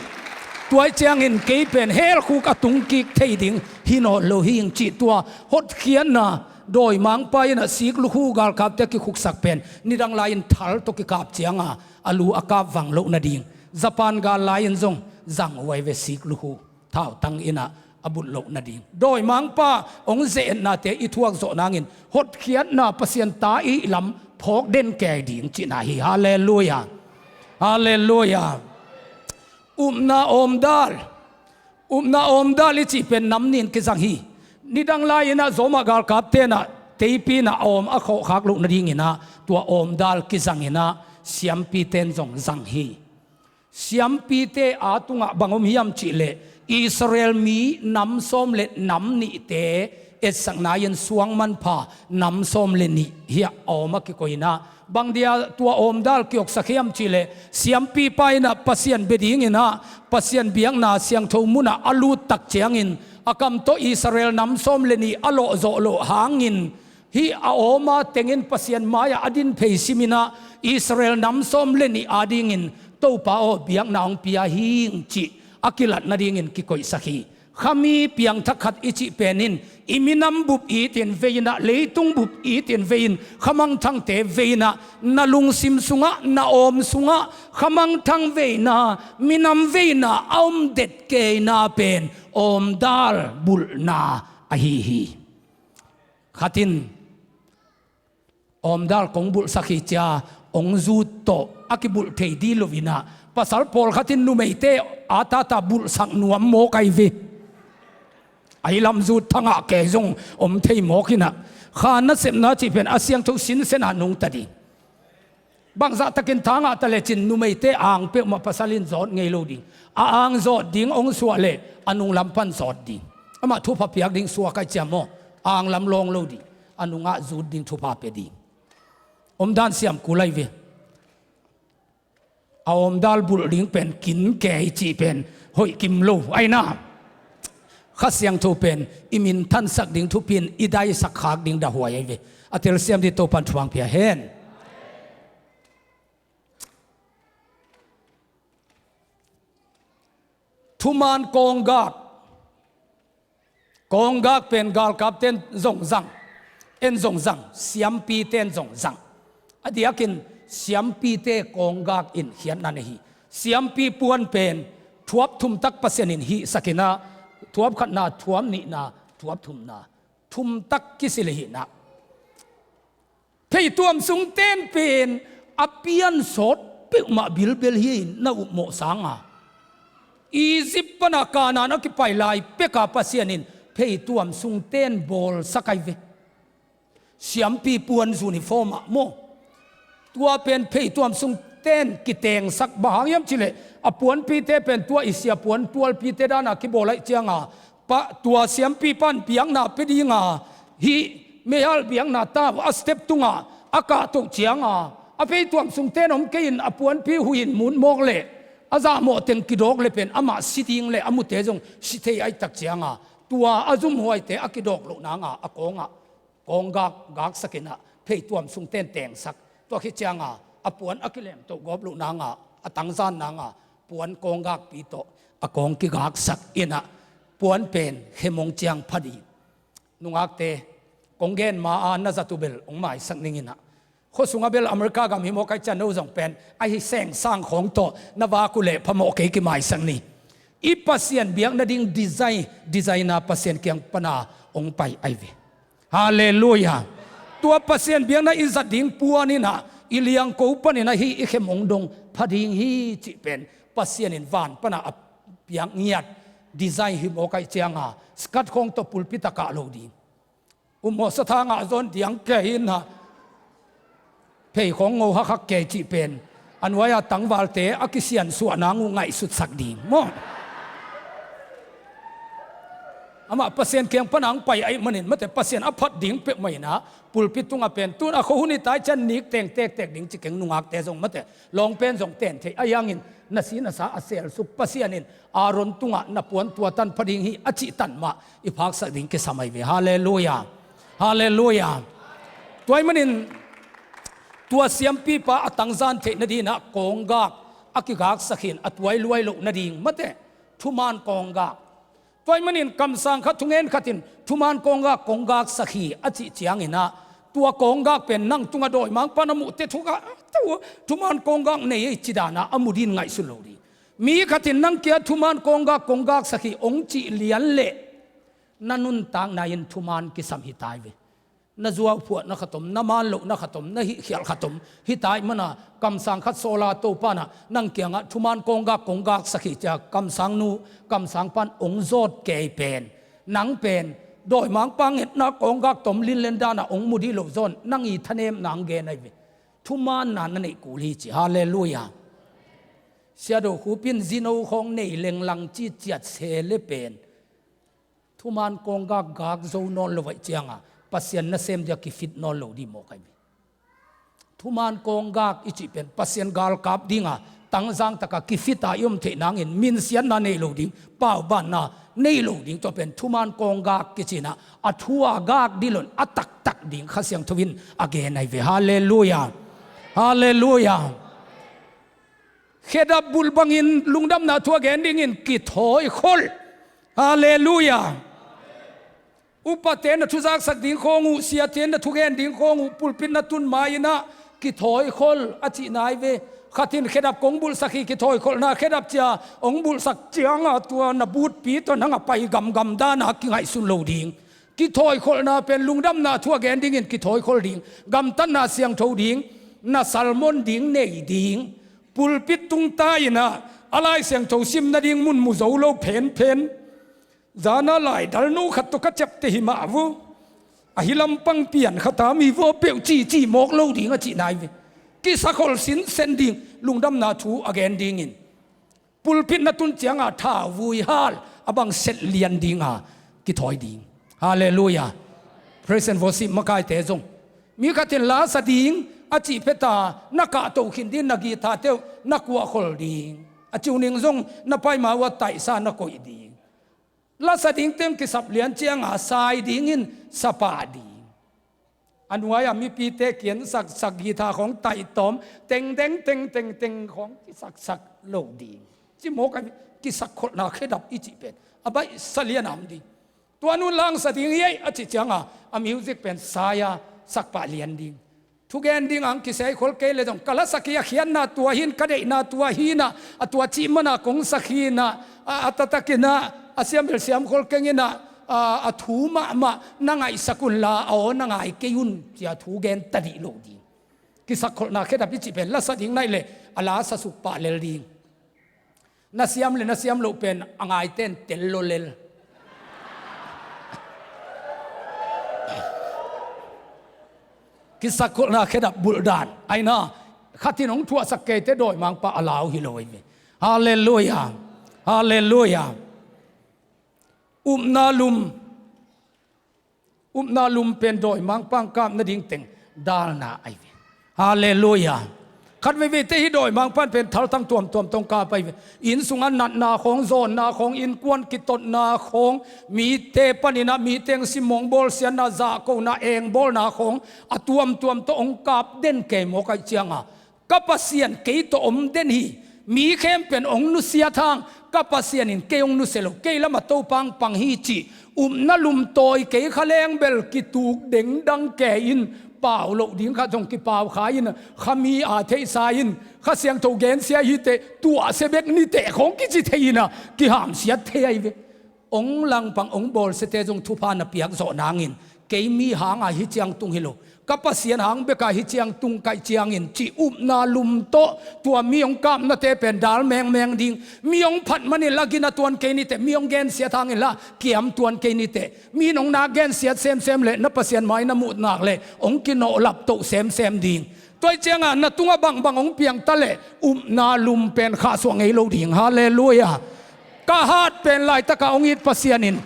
Tua ahih ciangin kei pen hell khuk a tungkik thei ding hi nawn lo hi ing cih tua hotkhiatna dawimangpa inah sik lukhu galkapte a kikhuksak pen nidang lai-in thal tawh kikap cianga a lu a kap vang loh nading Japan gal lai-in zong zang huai ve sik lukhu. Thautang inah a bulh loh nading dawimangpa hong ze-etnate i thuak zawh nangin hotkhiatna Pasian ta i lam phawk den kei ding cihna hi. Halleluiah. Halleluiah. Upna awmdal. Upna awmdal i cih pen nam nih in kizang hi. Nidang lai-inah Roma galkapte inah teipi inah a awm a khawhkhak loh nadinginah tua awmdal kizanginah siampite in zong zang hi. Siampite aa tungah bang om hiam cihleh Israel mi nam sawm le nam nihte etsakna in suang manpha nam sawm le nih hiah a awm a kikoih inah bang dia tua awmdal kioksak hiam cihleh siampipa inah Pasian bia dinginah Pasian biakna siangtho munah a lut tak ciangin a kam tawh Israel nam sawm le nih a lawhzawh loh hangin hih a awma tengin Pasian mai-ah a din phei siminah Israel nam sawm le nih adingin Topa aw biakna hong pia hing cih a kilat nadingin kikoihsak hi. Khami piangthak khat i cih pen in i minam bup itin vei inah, leitung bup itin vei in, khamangthangte vei inah, na lungsim sungah, na awm sungah khamangthang veina, minam veina a om det keina pen awmdal bulhna ahi hi. Khatin awmdal kong bulhsak hi cia hong zut tawh a kibulh thei dih lo inah pasal pawlkhatin numeite a tata bulhsak nuam mawk ahi ve. Ahi lam zut thangah kei zong om thei mawk inah kha nasepna cih pen a siangtho sinsenah nungta ding. Bangzahtakin thangah ta lecin numeite ang peuhmah pasal in zawt ngei lo ding. A ang zawt ding hong suah leh a nunglam pan zawt ding. Amah thupha piak ding suak ahi cia maw? Ang lam lawng lo ding. A nungah zut ding thupha pia ding. Omdan siam kul ahi ve. A awmdal bulh ding pen kin kei cih pen hoih kim lo ahi na. Kha Siangtho pen i minthansak ding thupi in i daisak khak ding dahuai ahi ve. A telsiam dih Topan thuang pia hen. Thuman kawnggak. Kawnggak pen galkapte in zong zang, en zong zang, siampite in zong zang. A diakin siampite kawnggak in khiatna nei hi. Siampi puan pen thuap thum tak Pasian in hihsak inah, thuap khatna, thuap nihna, thuap thumna, thum tak kisil hi inah. Pheituam sungten pen a piansawt peuhmah bilbel hi in na upmawh sanga Egypt pana Kanaan a kipai lai peka Pasian in pheituam sungten bawlsak ahi ve. Siampi puan uniform ah maw? Tua pen pheituam sungten kitengsak, bang hang hiam cihleh a puanpite pen tua i sia puan tualpite dana kibawl ahi cianga pa, tua siampipan biakna pia dinga hih meihal biakna tau a step tunga a kahtoh cianga a pheituam sungten om kei in a puanpi huih in mut mawk leh a zahmawh teng kidawk leh pen amah si ding leh a mute zong si thei ahi tak cianga tua a zumhuaite a kidawk loh nanga a kawngah kawnggak gaksak inah pheituam sungten tengsak. Tua khit cianga a puan a kilemtoh gawp loh nanga, a tangzan nanga puan kawnggakpi tawh a kawng kigaksak inah puan pen khe mong ciang pha ding. Nungakte, kong gen ma-a na zat uh bel hong maisak ning inah, khuasunga bel America gam hi mawk ahih ciang no zong pen ahi seng sang khawng tawh na vak uh leh phamawh kei, kimaisak ni. I Pasian biakna ding design, designer Pasian kiang pana hong pai ahi ve. Halleluiah. Tua Pasian biakna i zat ding puan inah i liangko panin ahi i khe mong dong pha ding hi cih pen Pasian in van pana a piak ngiat design hi mawk ahih cianga skirt khawng tawh pulpit a kah lo ding. Upmawh sathang ah zawn diang kei inah pheikhawng ngo hakhak kei cih pen a nuai-a tangvalte a kisiansuah nang uh ngaihsutsak ding maw? Amah Pasian kiang pana hong pai ahih manin mate, Pasian a phat ding peuhmah inah pulpit tungah pen tun a khuahun i tai ciang nik teng tektek ding ci keng, nungakte zong mate, lawng pen zong ten thei ahi hangin na si na sa a selsuk Pasian in Aaron tungah na puan tua tan pha ding hi a cih tan mah i phaksak ding kisam ahi ve. Halleluiah. Halleluiah. Tua ahih manin tua siampipa a tangzan theih nadinah kawnggak a kigaksak hi-in a tuai luai loh nading mate, thuman kawnggak. Tua ahih manin kamsang khat thungen khat in thuman kawnggak kong gaksak hi a cih cianginah tua kawnggak pen nang tungah dawimangpa na muhte thuka thuman kawnggak nei ei ci danah a mu din ngaihsun lo ding. Mi khat in nang kia thuman kawnggak kong gaksak hi hong cih lian leh na nuntakna in thuman kisam hi tai ve. Na zuauphuahna khat om, na manlohna khat om, na hihkhialh khat om hi tai mana kamsang khat sawla Topa nah nang kiangah thuman kawnggak kong gaksak hi cia kamsangnu kamsangpan hong zawt kei pen, nang pen dawimangpa ngetna kawnggak tom linlen danah hong mu dih loh zawn nang i thanemna hong gen ahi ve. Thumanna na neih kul hi ci. Halleluiah. Siado Khup in zino khawng nei lenglang ci ciat se le pen thuman kawnggak gak zo nawn lo ahih cianga Pasian nasem dia kifit nawn lo dih mawk ahi ve. Thuman kawnggak i cih pen Pasian galkap dinga tangzang taka kifita i om theih nangin minsiatna nei lo ding, paubanna nei lo ding, tua pen thuman kawnggak kicinah a thu a gak dih loin a taktak ding Kha Siangtho in a gen ahi ve. Halleluiah. Halleluiah. Khedap bulh bangin lungdamna thu a gen dingin kithawi kholh. Halleluiah. Upate na thuzaksak ding khawng uh, siate na thugen ding khawng uh, pulpit na tun ma-inah kithawi kholh a cihna ahi ve. Khat in khedap kong bulhsak hi, kithawi kholhna khedap cia hong bulhsak cianga tua na butpi tawh nang a pai gamgam dana kingaihsun lo ding. Kithawi kholhna pen lungdamna thu a gen dingin kithawi kholh ding, gamtatna siangtho ding, na sermon ding nei ding, pulpit tungta inah a Lai Siangtho sim nading mun mu zo lo phenphen. Zana laidal no khat tawh ka ciapteh hi mah vo. Ahi lampang pian khata mi vaw peuh cici mawk lo ding a cihna ahi ve. Kisakholh sinsen ding, lungdamna thu a gen dingin. Pulpit na tun cianga thauvui hal a bang set lian dinga kithawi ding. Halleluiah. Praise and worship makaite zong mi khat in lasa ding a cih peta na kahto khin ding, na guitar teuh na kuahkhol ding, a ciuning zong na paima uh a taihsa na koih ding. Lasa ding teng kisap lian cianga sai dingin sapa ding. A nuai-a mipite kiansaksak guitar khawng taihtawm tengdeng tengtengteng khawng kisaksak lo ding. Ci mawk a kisakkholhna khedap i cih pen a baihsa lian a om ding. Tua nun langsa ding hi ei a cih cianga a music pen sai-a sakpah lian ding. Thugen ding ang kiseikhol kei le zong ka lasak hi, a khiatna tua hi-in, ka deihna tua hi-inah, a tua cih mana kong sak hi-inah, a, a tatakinah a siambel siamkhol kenginah, a, a thu mahmah na ngaihsak unla a aw na ngai kei un cia thu gen tadih lo ding. Kisakkholhna khedap i cih pen lasa ding naih leh a lasa suk pah lel ding. Na siam le na siam loh pen a ngaiten tel lo lel. Kisakkholhna khedap bulhdan aina khatin hong thuahsak keite dawimangpa a lau hi lo ahi ve. Halleluiah. Halleluiah. Upna lum. Upna lum pen dawimangpa hong kap nading teng dalna ahi ve. Halleluiah. Khat veiveite hih dawimangpa'n pen thaltang tuamtuam tawh hong kap ahi ve. Inn sungah natna khawng, zawnna khawng, innkuan kitotna khawng, mite panin ah, mite hong simmawh, hong bawlsiatna, zahkona, engbawlna khawng a tuamtuam tawh hong kap den kei mawk ahih ciangah, ka Pasian kei tawh om den hi. Mi khempeuh in hong nusiat hang, ka Pasian in kei hong nusia lo, kei lamah Topa hong pang hi cih upna lumtawi kei kha leng bel kituk dengdang kei in, pau loh ding khat zong kipau kha in, kha mi a theihsa in, Kha Siangtho gensia hi teh, tuahsia bek ni teh khawng kici thei in ah, kihamsiat thei ahi ve. Hong langpang hong bawlsiate zong thupha na piak zawh nangin, kei mi hanga hih ciang tung hi lo, ka Pasian hang beka hih ciang tung ka hih ciangin, cih upna lum tawh tua mi hong kapnate pen dal mengmeng ding, mi hong phat manin la gina tuan kei ni teh, mi hong gensiat hangin la kiam tuan kei ni teh, mi in hong nak gensiat semsem leh na Pasian mai na muh nak leh hong kinawhlap toh semsem ding. Tua ahih ciangah na tungah bangbang hong piang ta leh upna lum pen khahsuah ngei lo ding. Halleluiah. Ka hat pen laitakah hong it Pasian in,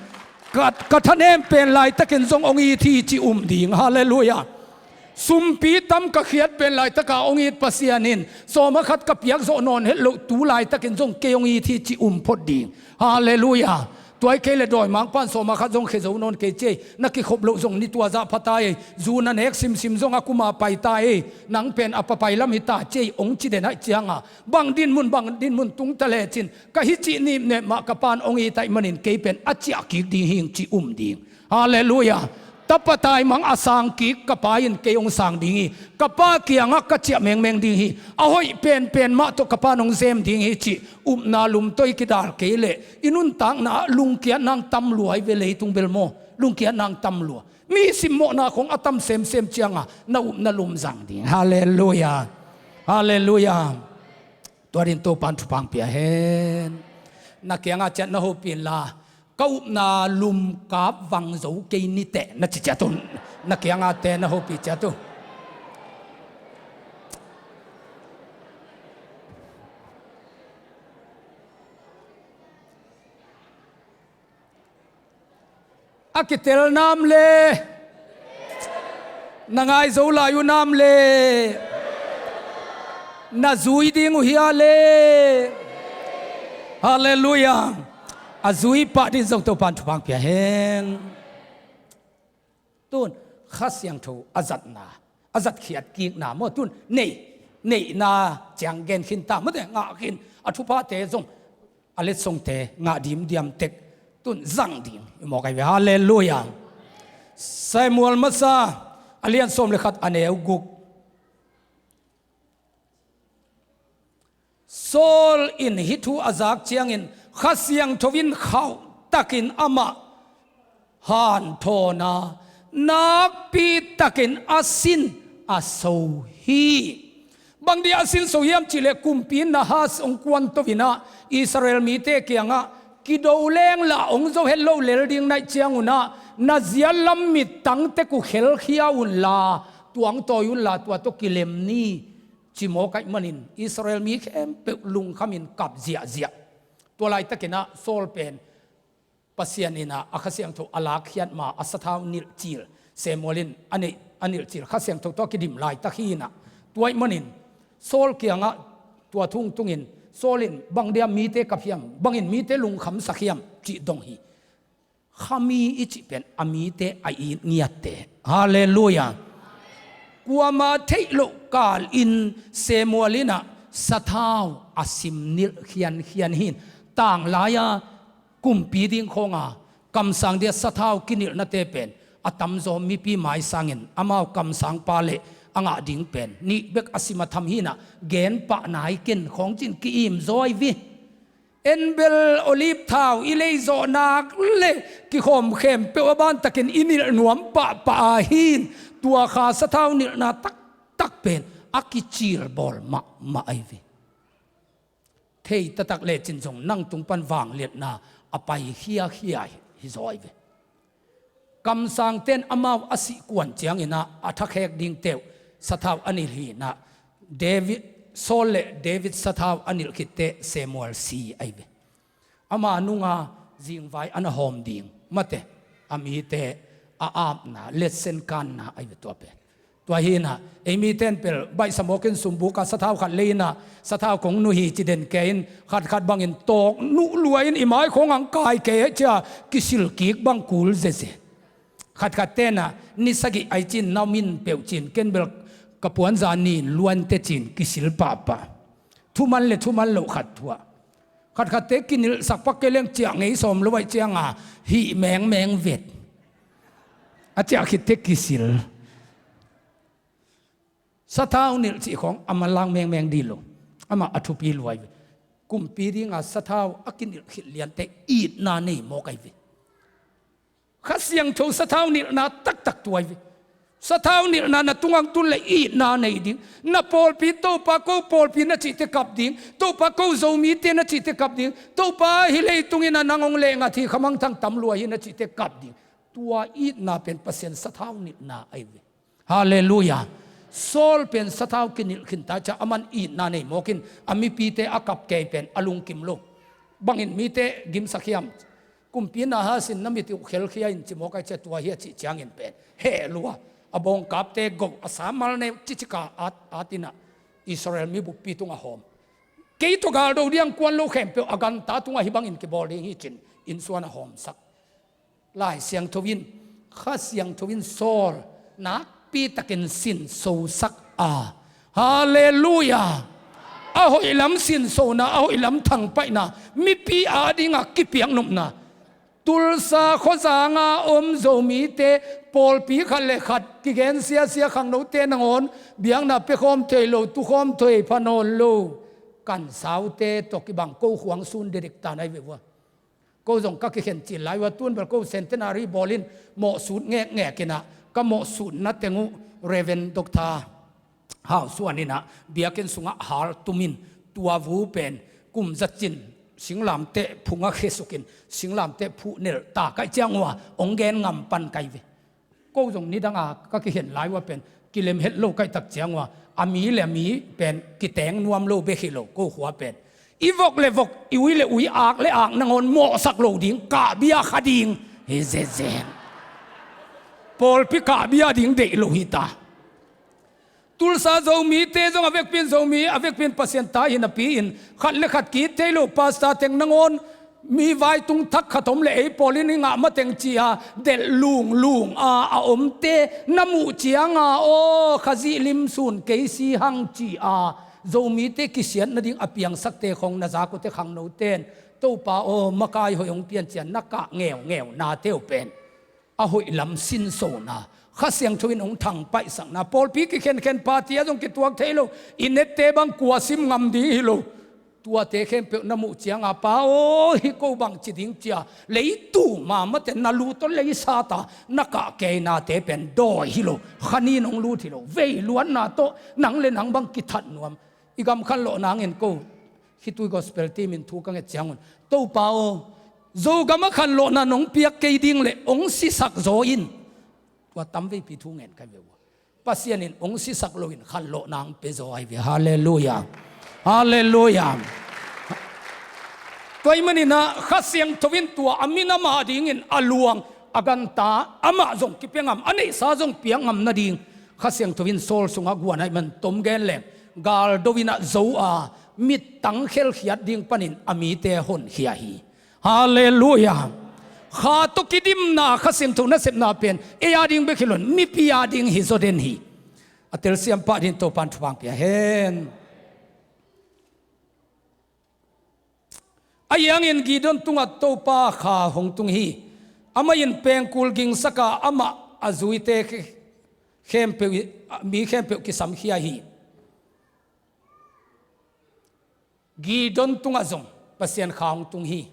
ka, ka thanem pen laitakin zong hong it hi cih um ding. Halleluiah. Sumpi tam ka khiat pen laitakah hong it Pasian in, sawma khat ka piak zawh nawn het loh tu laitakin zong kei hong it hi cih um phot ding. Halleluiah. Tua hi kei leh dawimangpa'n sawma khat zong khia zo nawn kei ci ei. Na kikhop loh zong ni tua zah pha ta ei. Zu na nek simsim zong a kum a pai ta ei. Nang pen a papai lam hi ta ci ei, hong ci den ahih ciangah, bang dinmun, bang dinmun tung ta lecin, ka hih cih nipnep mah ka Pa'n hong it ahih manin kei pen a ciah kik ding hing cih um ding. Halleluiah. Tapa taimang a sang kik ka Pa in kei hong sang ding hi. Ka Pa kiangah ka ciah mengmeng ding hi. A hoih penpen mah tawh ka Pa'n hong zem ding hi cih upna lumtawi kidal kei leh i nuntakna ah lungkiatna hong tam lua hi ve, leitung bel maw. Lungkiatna hong tam lua. Mi simmawhna khawng a tam semsem ciangah na upna lum zang ding. Halleluiah. Halleluiah. Tua dingin Topa'n thupha hong pia hen. Na kiangah ciat na hopih inla, ka upna lum kap vang zo kei ni teh na ci ciat un. Na kiangahte na hopih ciat un. A kitel nam le, na ngai zo lai uh nam le, na zui ding uh hia le. Halleluiah. A zui pah dingin zong Topa'n thupha hong pia hen. Tun Kha Siangtho a zatna, a zatkhiat kikna maw, tun neih, neihna ciang gen khin ta maw, te ngah khin, a thuphate zong, a letsongte ngah dimdiam tek, tun zang ding i mawk ahi ve. Halleluiah. Samuel Masa a lian sawm le khat, a neu guk. Saul in hih thu a zak ciangin Kha Siangtho in khauhtakin amah hanthawn a, nakpitakin a sin a so hi. Bang dia a sin so hiam cih leh kumpi in Nahas hong kuanto in ah Israel mite kiangah kido leng lah hong zo het lo lel ding na hih ciangun ah na zial lam mittang tek uh khelkhia unla, tuangtawi unla, tua tawh kilem ni, ci mawk ahih manin Israel mi khempeuh lungkhamin kap ziahziah. Tua laitakin ah Saul pen Pasian in ah a Kha Siangtho a lakkhiat ma, a sathau nilh cil, Samuel in a neih, a nilh cil Kha Siangtho tawh a kidim laitak hi in ah, tua ahih manin Saul kiangah tua thu hong tungin Saul in bang dia mite kap hiam, bangin mite lungkhamsak hiam cih dong hi. Khami i cih pen a mite a it ngiatte. Halleluiah. Kuamah theih loh kalin Samuel in ah sathau a sim nilh khiankhian hi in, tanglai-a kumpi ding khawnga kamsang dia sathau kinilhnate pen a tamzaw mipi mai sangin amau kamsangpa le a ngah ding pen nih bek a sim a tham hi in ah, gen pah nai ken khawng cin ki-im zaw ahi ve. En bel olive thau i lei zawh nak le kikhawm khempeuh a bantakin i nilh nuam pahpah ahi in, tua kha sathau nilhna taktak pen a kicil bawl mahmah ahi ve. Thei taktak lecin zong nang tung pan vangliatna a pai khiakhia hi zaw ahi ve. Kamsangte in amau a sih kuan ciangin ah a thakhek dingte uh sathau a nilh hi in ah, David, Saul le David sathau a nilh khit teh Samuel si ahi ve. Ama nunga zingvai a na hawm ding mate, a mite a apna, letsen kanna ahi ve tua pen. Tua hi inah ei mite in pel baihsa mawkin sumbuka sathau khat lei inah sathau kong nuh hi ci den kei in khatkhat bangin tawk nuh lua in i mai khawng ang kai kei cia kisil kik bang kul zeze. Khatkhat tenah ni sagih ai cin na min peuh cin ken bel ka puanza nin luante cin kisil pahpah. Thuman le thuman loh khat thuah. Khatkhatte kinilhsak pak kei leng ciah ngei sawm lo aih cianga hih mengmeng vet. A ciah khitte kisil. Sathau nilh cih khawng a manlang mengmeng dih lo. Amah a thupi luai ve. Kumpi dinga sathau a kinilh khit liante itna nei mawk ai ve. Kha Siangtho sathau nilhna taktak tuai ve. Sathau nilhna na tungang tun le itna nei ding. Na pawlpi Topa ko pawlpi na cihte kap ding. Topa ko Zomite na cihte kap ding. Topa hi leitung inah nang hong lenga thi khamangthang tam lua hi na cihte kap ding. Tua itna pen Pasian sathau nilhna ai ve. Halleluiah. Saul pen sathau kinilh khinta cia a man itna nei mawkin a mipite a kap kei pen a lungkim lo. Bangin mite gimsak hiam? Kumpi Nahas in na mit uh khelkhia in ci mawk ai cia tua hi a cih ciangin pen heh lua. A bawngkapte goh a samal ne cicika at at inah Israel mi buppi tungah hawm. Kei tawh galdo diang kuan lo khempeuh a ganta tungah hih bangin kibawl ding hi cin innsuan a hawmsak. Lai Siangtho in, Kha Siangtho in Saul nakpitakin sinsosak a. Halleluiah. A hoih lam sinsona, a hoih lam thangpaihna, mipi adinga kipiaknopna. Tulsa khuazanga om Zomite pawlpi khat le khat kigen siasia khangnote nangawn biakna piakhawm thei lo, tukhawm thei pha nawn lo. Kan saute tawh kibang ko khuang sun dedik ta nai ve vua. Ko zong ka kikhen cil lai ua tun bel ko centenary bawlin mawhsut ngekngek inah ka mawhsutna teng uh Reverend Doctor Hau Suan inah biakinn sungah hal tumin tua vu pen kum zacin singlamteh phungah khesukin singlamteh phuh nelh ta kaih ciang ua ong gen ngam pan kai ve. Ko zong nidanga ka kikhen lai ua pen kilem het lo kaihtak ciang ua a mi le a mi pen kiteng nuam lo bek hi lo ko khua pen i vok le vok i ui le ui ak le ak nangawn mawhsak lo ding kahbia kha ding hi zenzen. Pawlpi kahbia ding deih lo hi ta. Tulsa Zomite zong a vekpin Zomi a vekpin Pasian ta hi napi-in khat le khat ki thei lo pastor teng nangawn mi vaitung thak khat om le ei pawlin i ngah mateng ci-a delh lunglung a a omte na muh cianga aw Khazih lim sun kei si hang ci-a Zomite kisiat nading a piangsakte khong na zakute khangnoten Topa aw makai hoih hong pian cia na kah ngeungeu nate uh pen a hoih lam sinsona Kha Siangtho in hong thangpaihsakna pawlpi kikhenkhen party a zong kituak thei lo i nette bang kua sim ngam ding hi lo. Tuate khempeuh na muh cianga pa aw hih ko bang ci ding cia leitu mamate na lu tawh leisata na kah keinate pen dawi hi lo khanin hong lut hi lo vei luatna tawh nang le nang bang kithat nuam. I gam khanlawh nangin ko khitui gospel team in thu ka nget ciangun Topa aw Zogam a khanlawhna nong piak kei ding le hong sisak zaw in. Tua tamveipi thu ngen kai ve ua. Pasian in hong sisak loin khanlawhna ang pe zaw ai ve. Halleluiah. Halleluiah. Tua ih maninah Kha Siangtho in tua a minam a dingin a luang a ganta amah zong kipia ngam a neihsa zong piak ngam nading Kha Siangtho in Saul sungah guan aih man tom gen leng galdo inah zo a mittang khelkhiat ding panin a mite honkhia hi. Halleluiah. Kha tawh kidimna Kha Siangtho nasepna pen ei a ding bek hi loin mipi a ding hi zaw den hi. A telsiam pah dingin Topan thupha pia hen. A hiangin Gideon tungah Topa kha hong tung hi. Amah in pengkul gingsaka amah a zuite khempeuh mi khempeuh kisamkhia hi. Gideon tungah zong Pasian kha hong tung hi.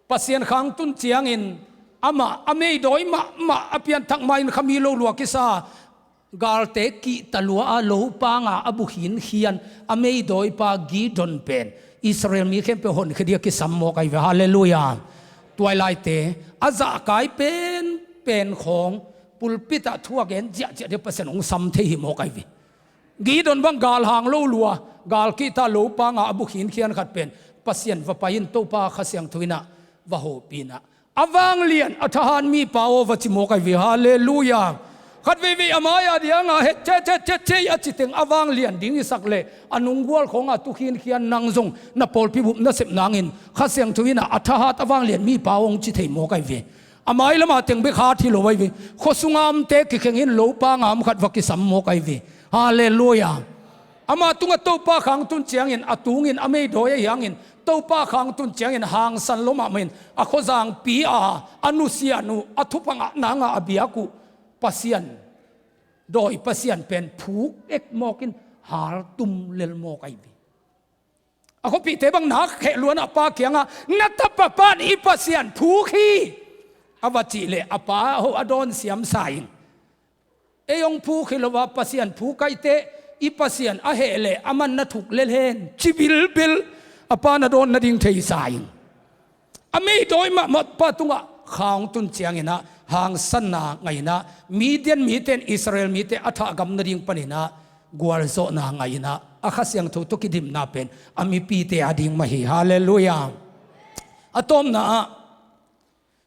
Pasian kha hong tun ciangin amah a meidawi mahmah a pianthak ma-in khami lo lua kisa galte kihta lua a lopa nga a bukhinkhian a meidawipa Gideon pen Israel mi khempeuh honkhia dia kisam mawk ai ve. Halleluiah. Tuailaite a zahkai penpen khawng pulpitah thu a gen ziahziah dia Pasian hong sam thei hi mawk ai ve. Gideon bang galhang lo lua gal kihta lopa nga a bukhinkhian khat pen Pasian va pai in Topa Kha Siangtho inah va hopih inah a vanglian a thahat mipa aw va ci mawk ai ve. Halleluiah. Khat veivei a mai-a dianga het cetcetcetcet a citeng a vanglian ding i sak leh a nunggual khawnga tu khinkhian nang zong na pawlpi bup nasep nangin Kha Siangtho in a thahat a vanglian mipa hong ci thei mawk ahi ve. A mai lamah teng bek hat hi lo ahi ve. Khuasunga omte kikhengin lopa ngam khat va kisam mawk ahi ve. Halleluiah. Ama tungah Topa khang tun ciangin a tungin a meidawi ahi hangin Topa khang tun ciangin hangsan lo mahmahin a khuazangpi a a nusian uh a thupha ngah nanga a biak uh Pasian, dawi Pasian pen phuk ek mawkin haltum lel mawk ahi ve. A khuapihte bang nak kheh luanah pa kiangah na tapa pan i Pasian phuk hi a va cih leh a pa ho a dawn siam sa in. Ei hong phuk hi lo a Pasian phuk ahi teh i Pasian a heh leh a man na thuk lel hen ci bilbil a pa na dawn nading thei sa in. A meidawi mahmah pa tungah khang tun cianginah hangsanna ngainah Midian mite in Israel mite a thahgam nading paninah gualzawhna ngainah a Kha Siangtho tawh kidimna pen a mipite a ding mah hi. Halleluiah. A tawpna ah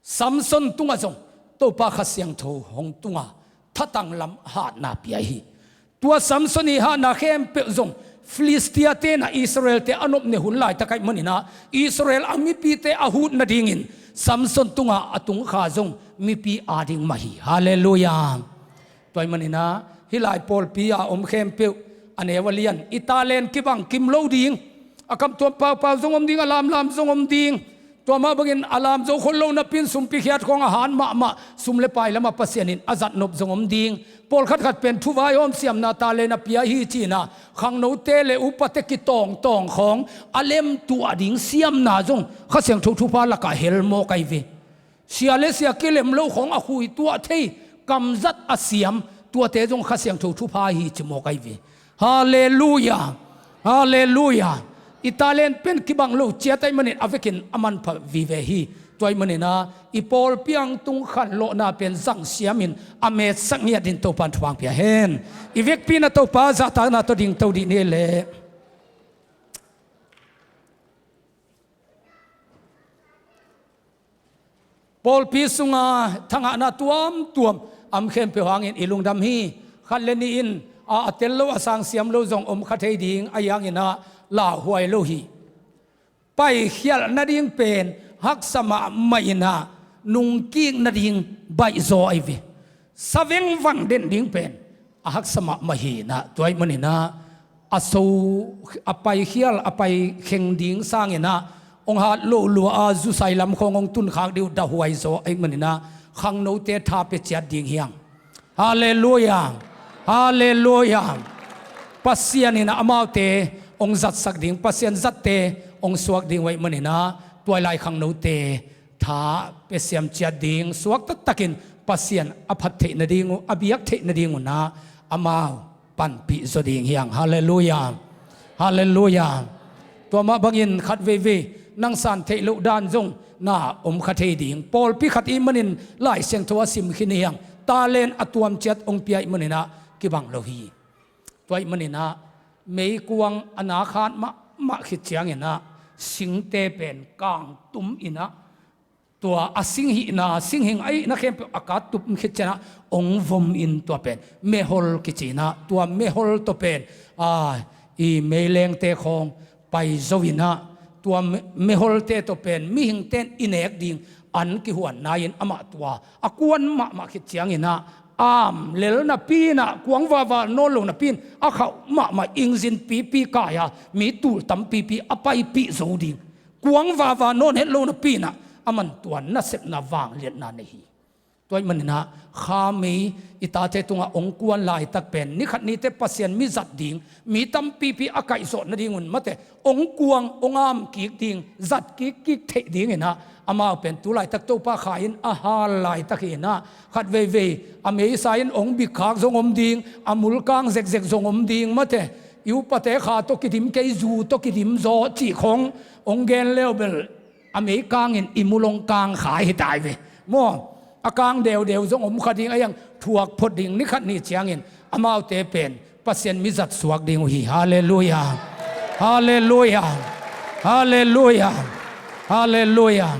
Samson tungah zong Topa Kha Siangtho hong tunga thatang lam hatna pia hi. Tua Samson ii hatna khempeuh zong Filistia tenah Israel te a nopne hun laitak ahi maninah Israel a mipite a hut nadingin Samson tunga a tungkha zong mipi a ding mah hi. Halleluiah. Tua ahi maninah hih lai pawlpi a om khempeuh a neu a lian i talent kibang kim lo ding. A kamtuam paupau zong om ding, a lamlam zong om ding. Tua mah bangin a lam zo khol lo napi-in sumpi khiat khawng a han mahmah sum le pai lamah Pasian in a zat nop zong om ding. Pawlkhat khat pen thuvai hawm siamna talent a pia hi cinah khangnote le upate kitawngtawng khawng a lemtuah ding siamna zong Kha Siangtho thupha lakah hel mawk ahi ve. Sia le sia kilem lo khawng a khuituah thei kamzat a siam tuate zong Kha Siangtho thupha hi ci mawk ahi ve. Halleluiah. Halleluiah. I talent pen kibang lo ciat ahi manin a vekin a manpha vive hi. Tua ahi maninah i pawlpi a hong tung khanlawhna pen zang siamin a metsak ngiatin Topa in thupha hong pia hen. I vekpi-in a Topa zahtakna tawh dingto dih ni leh pawlpi sunga thangahna tuamtuam a om khempeuh hangin i lungdam hi. Khat le nih in a, a tel lo, a sangsiam lo zong om kha thei ding ahi hanginah lauhuai lo hi. Paikhialh nading pen haksa mahmah inah nungkik nading baihzaw ahi ve. Saveng vang den ding pen a haksa mahmah hi inah tua ahi maninah a so a paikhial a paikheng ding sanginah hong hat loh lua a zusai lam khawng hong tunkhak dih uh dahuai zaw ahi maninah khangnote tha pia ciat ding hi hang. Halleluiah. Halleluiah. Pasian inah amaute hong zatsak ding, Pasian zatte hong suak ding uh ahi maninah tua lai khangnote tha pia siam ciat ding, suak taktakin Pasian a phat theih nading uh, a biak theih nading unah amau panpih zaw ding hi hang. Halleluiah. Halleluiah. Tua mah bangin khat veivei nang san theih loh dan zong na om kha thei ding. Pawlpi khat i hih manin Lai Siangtho a sim khin hi hang. Talent a tuam ciat hong pia i hih maninah kibang lo hi. Tua ahi maninah meikuang a na khat mahmah khit cianginah singte pen kangtum inah tua a singhihna, singhing a hihna khempeuh a kattup khit cianah hong vom in tua pen mehol kici inah tua mehol tawh pen a, i meilengte khawng paizo inah tua me-, meholte tawh pen mihingte in i nek ding an kihuan nai-in amah tua a kuan mahmah khit cianginah am lel napi inah kuang vava nawn lo napi-in a khauh mahmah ingzin pipi kai-a mi tul tampipi a paipih zo ding. Kuang vava nawn het lo napi inah a man tua nasepna vangliatna nei hi. Tua ahi maninah khamei i tate tungah hong kuan laitak pen ni khat ni teh Pasian mi zat ding, mi tampipi a kaihzawh nadingun mate hong kuang, hong am kik ding, zat kikkik theih dinginah amau pen tu laitak Topa kha in a hal laitak hi inah khat veivei a meisa in hong bikkhak zong om ding, a mulkang zekzek zong om ding mate i upate kha tawh kidim kei, zu tawh kidim zaw cih khawng hong gen leubel a meikangin i mul hong kang kha hi tai ve. Maw, a kang deudeu zong om kha ding ahi hang, thuak phot ding ni khat ni ciangin amaute pen Pasian mi zat suak ding uh hi. Halleluiah. Halleluiah. Halleluiah. Halleluiah.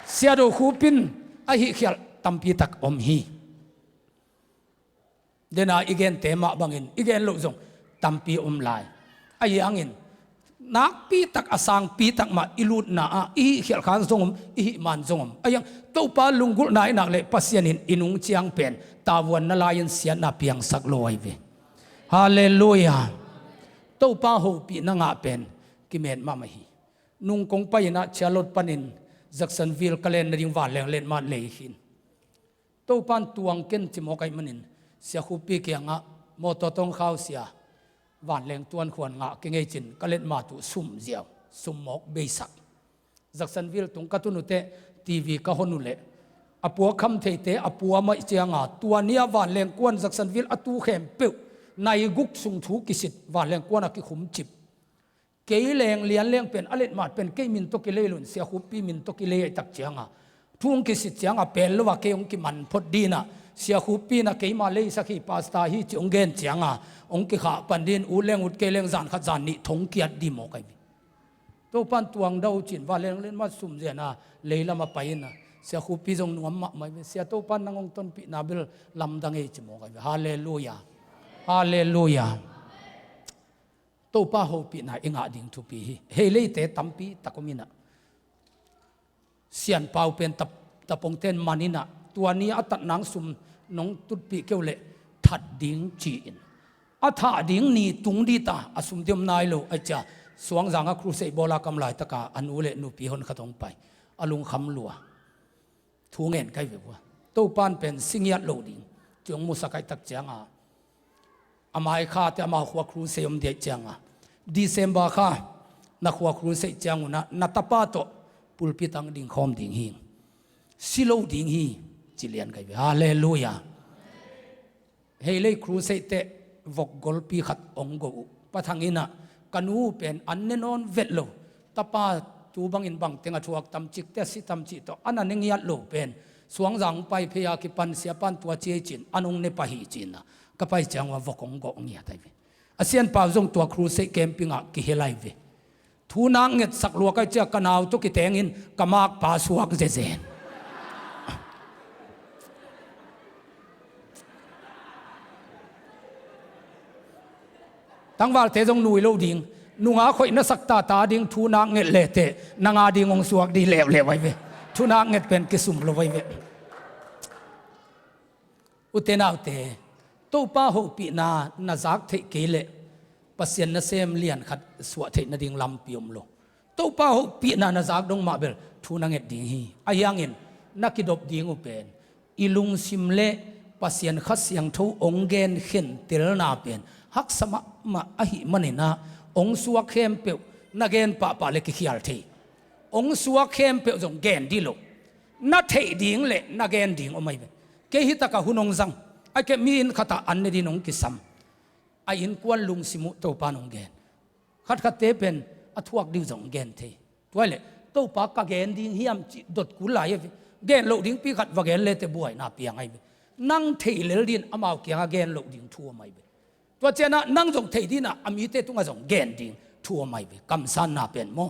Siado Khup in a hihkhialh tampi tak om hi. Dena i gente mah bangin i gen loh zong tampi om lai. Ahi hangin nakpi tak a sangpi tak mah i lutna ah i hih khialh khak zong om, i hih man zong om. Ahi hang Topa lunggulhna i nak leh Pasian in i nung ciang pen tavuan na lai-in siatna piangsak lo ahi ve. Halleluiah. Topa hopihna ngah pen kimet mahmah hi. Nung kong pai-in ah Charlotte panin Jacksonville ka len nading vanleng letmat lei khin. Topan tuang ken ci mawk ahih manin Sia Khup Pi kiangah mawtaw tawng khausia vanleng tuankhuan ngah kei ngei cin ka letmat uh sum ziau, sum mawk beisak. Jacksonville tung ka tun uh teh TV ka hon uh leh a pua kham theite a pua maih cianga tua ni-a vanleng kuan Jacksonville a tu khempeuh nai guk sung thu kisit vanleng kuan a kikhum cip. Kei leng lian leng pen a letmat pen kei min tawh kilei lo-in Sia Khup Pi min tawh kilei ahih tak cianga thu hong kisit cianga pel lo-a kei hong kiman phot ding a, Sia Khup Pi in ah keima leisak hi, pastor hi ci hong gen cianga hong kikhah pan ding, ut leng ut kei leng zan khat zan nih thong kiat ding mawk ahi ve. Topan tuang dau cin vanleng letmat sum ziau a lei lamah pai-in ah Sia Khup Pi zong nuam mahmah ahi ve. Sia, Topan nang hong tonpihna bel lamdang ei ci mawk ahi ve. Halleluiah. Halleluiah. Topa hopihna i ngah ding thupi hi. Hei leite tampi tak om in ah Sian Pau pen tap-, tapongten man in ah tua ni a tat nang sum nong tutpih kei uh leh that ding ci-in a thah ding ni tung ding ta, a sum diam nai lo. Ahi cia Suangzang a crusade bawl a kam laitaka a nu le nupi hon khat hong pai, a lungkham lua. Thu ngen ka hi ve ua. Topan pen si ngiat lo ding ci hong musak ahih tak cianga a mai kha teh amau khua crusade om ding ahih cianga December kha na khua crusade ciang un ah na tapa tawh pulpit ah dingkhawm ding hi. Si lo ding hi ci lian ka hi ve. Halleluiah. Hei lei crusade teh vok golpi khat hong go uh. Pa Thang in ah ka nu pen an ne nawn vet lo. Tapa tu bangin bangteng a thuak tam cik teh a si tam cih tawh an a ne ngiat lo pen Suangzang pai phei a kipan Siapan tua ci ei cin an hong ne pah hi cin ah ka pai ciang ua vok hong gawh ngiat ahi ve. A Sian Pau zong tua crusade camping ah kihel ahi ve. Thu nak ngetsak luak ahih cia ka nau tawh kitengin ka makpa suak zezen. Tangvalte zong nui lo ding. Nunga khoih na sak tata ding thu nak nget leteh nanga ding hong suak ding leuleu ahi ve. Thu nak nget pen kisum lo ahi ve. Ute naute, Topa hopihna na zak theih kei leh Pasian nasem lian khat suah theih nading lampi om lo. Topa hopihna na zak dong mah bel thu na nget ding hi. Ahi hangin na kidop ding uh pen i lungsim le Pasian Kha Siangtho hong gen khentelna pen haksa mahmah ahih manin ah hong suak khempeuh na gen pahpah le kikhial thei. Hong suak khempeuh zong gen dih lo. Na theih ding le na gen ding om ahi ve. Kei hi takah hun hong zang, a kei mi inn khatah an ne ding hong kisam. A innkuan lungsim uh Topa in hong gen. Khatkhatte pen a thuak ding uh zong gen thei. Tua hi leh Topa ka gen ding hiam cih dot kul lai ahi ve. Gen loh dingpi khat va gen leteh buaina piang ahi ve. Nang thei lel ding in amau kiangah gen loh ding thu om ahi ve. Tua ciangin ah nang zong thei ding in ah a mite tungah zong gen ding thu om ahi ve. Kamsanna pen maw.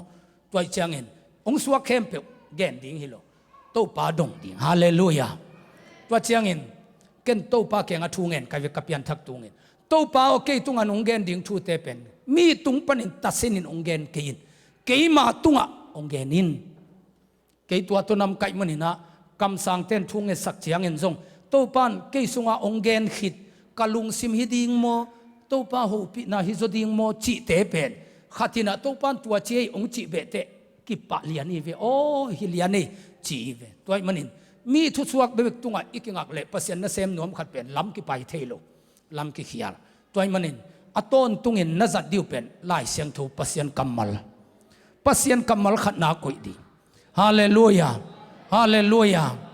Tua hi ciangin hong suak khempeuh gen ding hi lo. Topa dong ding. Halleluiah. Tua ciangin ken Topa kiangah thu ngen ka hi ve ka pianthak tungin. Topa aw, kei tungah nong gen ding thute pen mi tung panin tasin in hong gen kei in. Keima tungah hong gen in. Kei tua tawh nam ka hih manin ah kamsangte'n thu ngetsak ciangin zong Topa in kei sungah hong gen khit, ka lungsim hi ding maw, Topa hopihna hi zaw ding maw cihte pen khat in ah Topa in tua ci ei hong cih behteh kipah lian hi ve. Aw, hi lian ei ci hi ve. Tua hih manin mi thusuak bekbek tungah i kingak leh Pasian nasem nuam khat pen lam kipai thei lo, lam kikhial. Tua hih manin a tawntungin na zat ding uh pen Lai Siangtho, Pasian kammal. Pasian kammal khatna koih ding. Halleluiah. Halleluiah.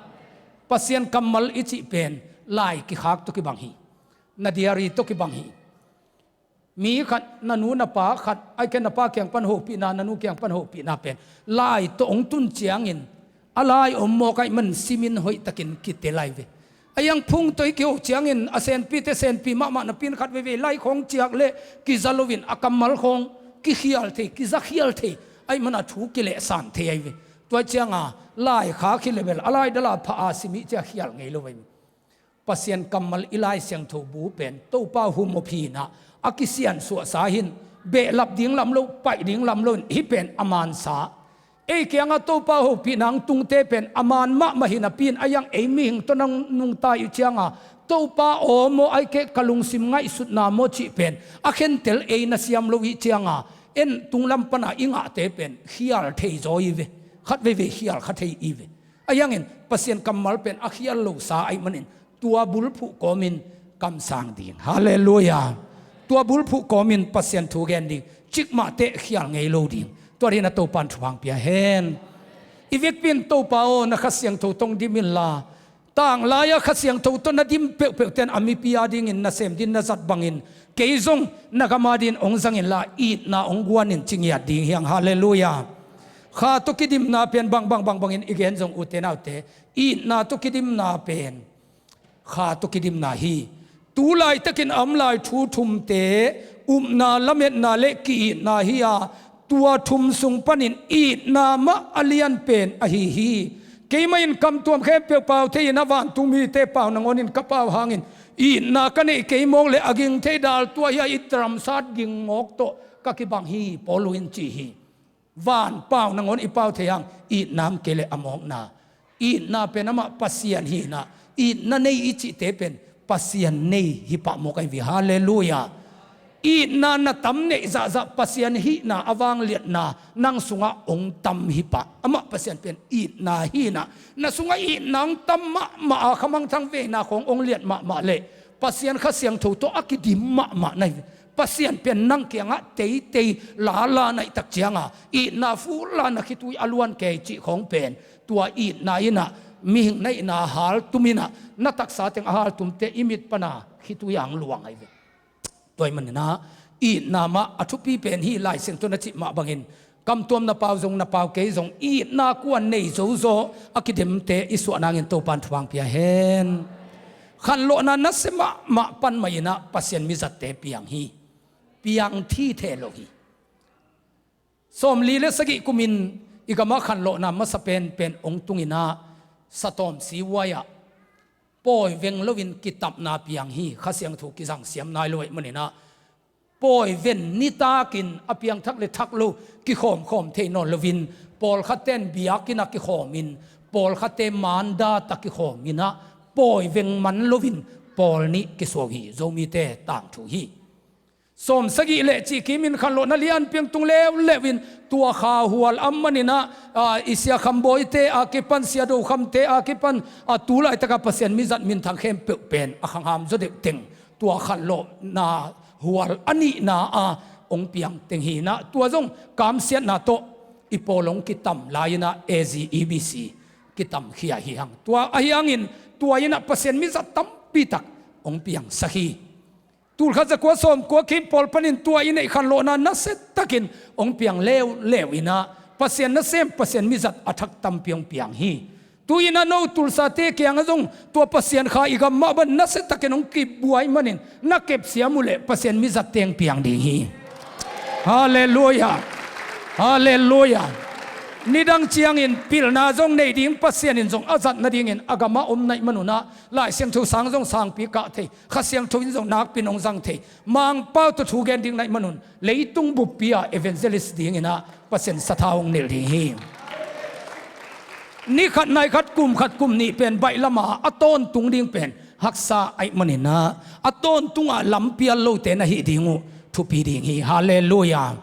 Pasian kammal i cih pen lai kikhak tawh kibang hi. Na diary tawh kibang hi. Mi khat, na nu na pa khat, ahih kei leh na pa kiang pan hopihna, na nu kiang pan hopihna pen lai tawh hong tun ciangin a lai om mawk ahih man simin hoihtakin kitel ahi ve. Ahi hang phung tawh i kiho ciangin a senpite senpi mahmah napi in khat veivei lai khawng ciak leh kiza loin a kammal khawng kikhial thei, kiza khial thei, ahih man a thu kilehsan thei ahi ve. Tua cianga lai khak hi leh bel a lai dala phah a sim hi cia khial ngei lo ahi ve. Pasian kammal i Lai Siangtho bu pen Topa humop hinah a kisiansuahsa hin, behlap ding lam lo, paih ding lam lo in hih pen a mansa. Ei kiangah Topa hopihna hong tungte pen a man mahmah hi napi in, a iang ei mihing tawh na nungta ih cianga Topa aw maw, ahih keh ka lungsim ngaihsutna maw cih pen a khentel ei na siam lo ih cianga, en tunglam pana i ngahte pen khial thei zaw ih ve. Khat veivei khial kha thei ih ve. A iangin Pasian kammal pen a khial losa ahih manin tua bulphuh kawmin kamsang ding. Halleluiah. Tua bulphuh kawmin Pasian thu gen ding. Cikmah teh khial ngei lo ding. Tua dingin a Topan thupha hong pia hen. I vekpi in Topa aw, na Kha Siangtho tawh hong dim inla, tanglai-a Kha Siangtho tawh na dim peuhpeuh ten a mipi a dingin nasem din na zat bangin kei zong na gam a dingin hong zang inla, itna hong guan in ci ngiat ding hi hang. Halleluiah. Kha tawh kidimna pen bangbang bangbangin i gen zong, ute naute, itna tawh kidimna pen Kha tawh kidimna hi. Tu laitakin a om lai thu thumte, upna, lametna le ki-itna hi-a, tua thum sung panin itna mah a lianpen ahi hi. Keimah in kamtuam khempeuh pau thei-in, a vantung mite pau nangawnin ka pau hangin itna ka neih kei mawk leh a ging thei dal tua hi-a, i dramsat ging mawk tawh ka kibang hi, Paul in ci hi. Van pau nangawn i pau thei hang, itna om kei leh a mawkna. Itna pen amah Pasian hinah, itna nei i cihte pen Pasian nei hi pah mawk ahi ve. Halleluiah. Itna na tam neih zahzah Pasian hihna a vangliatna nang sungah hong tam hi pah. Amah Pasian pen itna hinah, na sungah itna hong tam mahmah a, khamangthang veina khawng hong liat mahmah leh Pasian Kha Siangtho tawh a kidim mahmah na hi ve. Pasian pen nang kiangah teitei lala naih tak cianga, itna fulla na khitui a luan kei cih khawng pen, tua itna inah, mihing na itna haltum inah, na taksa teng a haltumte i mit pana khitui ang luang ahi ve. Tua ahih maninah itna mah a thupi pen hi. Lai Siangtho na cih mah bangin, kamtuam na pau zong na pau kei zong itna kuan nei zozaw a kidimte i suah nangin Topan thupha hong pia hen. Khanlawhna nasia mahmah pan mah inah Pasian mizatte piang hi. Piang thitheh lo hi. Sawmli le sagih kumin i gamah khanlawhna masa penpen hong tung inah, satawm sihuai-ah pawi veng loin kitapna piang hi. Kha Siangtho kizang siam nai lo ahih maninah, pawi ven nitakin a piangthak le thak lo kikhawmkhawm thei nawn loin, pawlkhatte in biakinn ah kikhawmin, pawlkhatte mandat ah kikhawm inah, pawi veng man loin pawl nih kisuah uh hi. Zomite tangthu hi. Sawmsagih le cihkimin khanlawhna lianpi hong tung leuleu in, tua kha hual a om maninah, a, i Sia Kham Bawite a kipan, Sia Do Khamte a kipan, a, tu laitaka Pasian mizat minthang khempeuh pen a khangham zaw deuh teng, tua khanlawhna hual a nihna a hong piang teng hinah, tua zong kamsiatna tawh i pawl hong kitam lai-inah A Z E B C kitamkhia hi hang. Tua ahi hangin tua inah Pasian mizat tampitak hong piangsak hi. Tulkhat zakua sawmkua kim pawl panin tua i neih khanlawhna nasiatakin hong piang leuleu inah, Pasian nasem, Pasian mizat a thak tampi hong piang hi. Tu-inah no Tulsate kiangah zong tua Pasian Kha i gam mah bang nasiatakin hong kibuai manin, na kepsiam uh leh Pasian mizatte hong piang ding hi. Halleluiah. Halleluiah. Nidang ciangin pilna zong nei ding, Pasian in zong a zat nadingin a gamah om na hih manunah, Lai Siangtho sang zong sangpi kah thei, Kha Siangtho in zong nakpi-in hong zang thei, Mangpau tawh thu gen ding na hih manun, leitung buppi-a evangelist dinginah Pasian sathau hong nilh ding hi. Ni khat nai khat, kum khat kum nih pen baih lama a tawntung ding pen haksa ahih maninah, a tawntungah lampial lote na hih ding uh thupi ding hi. Halleluiah.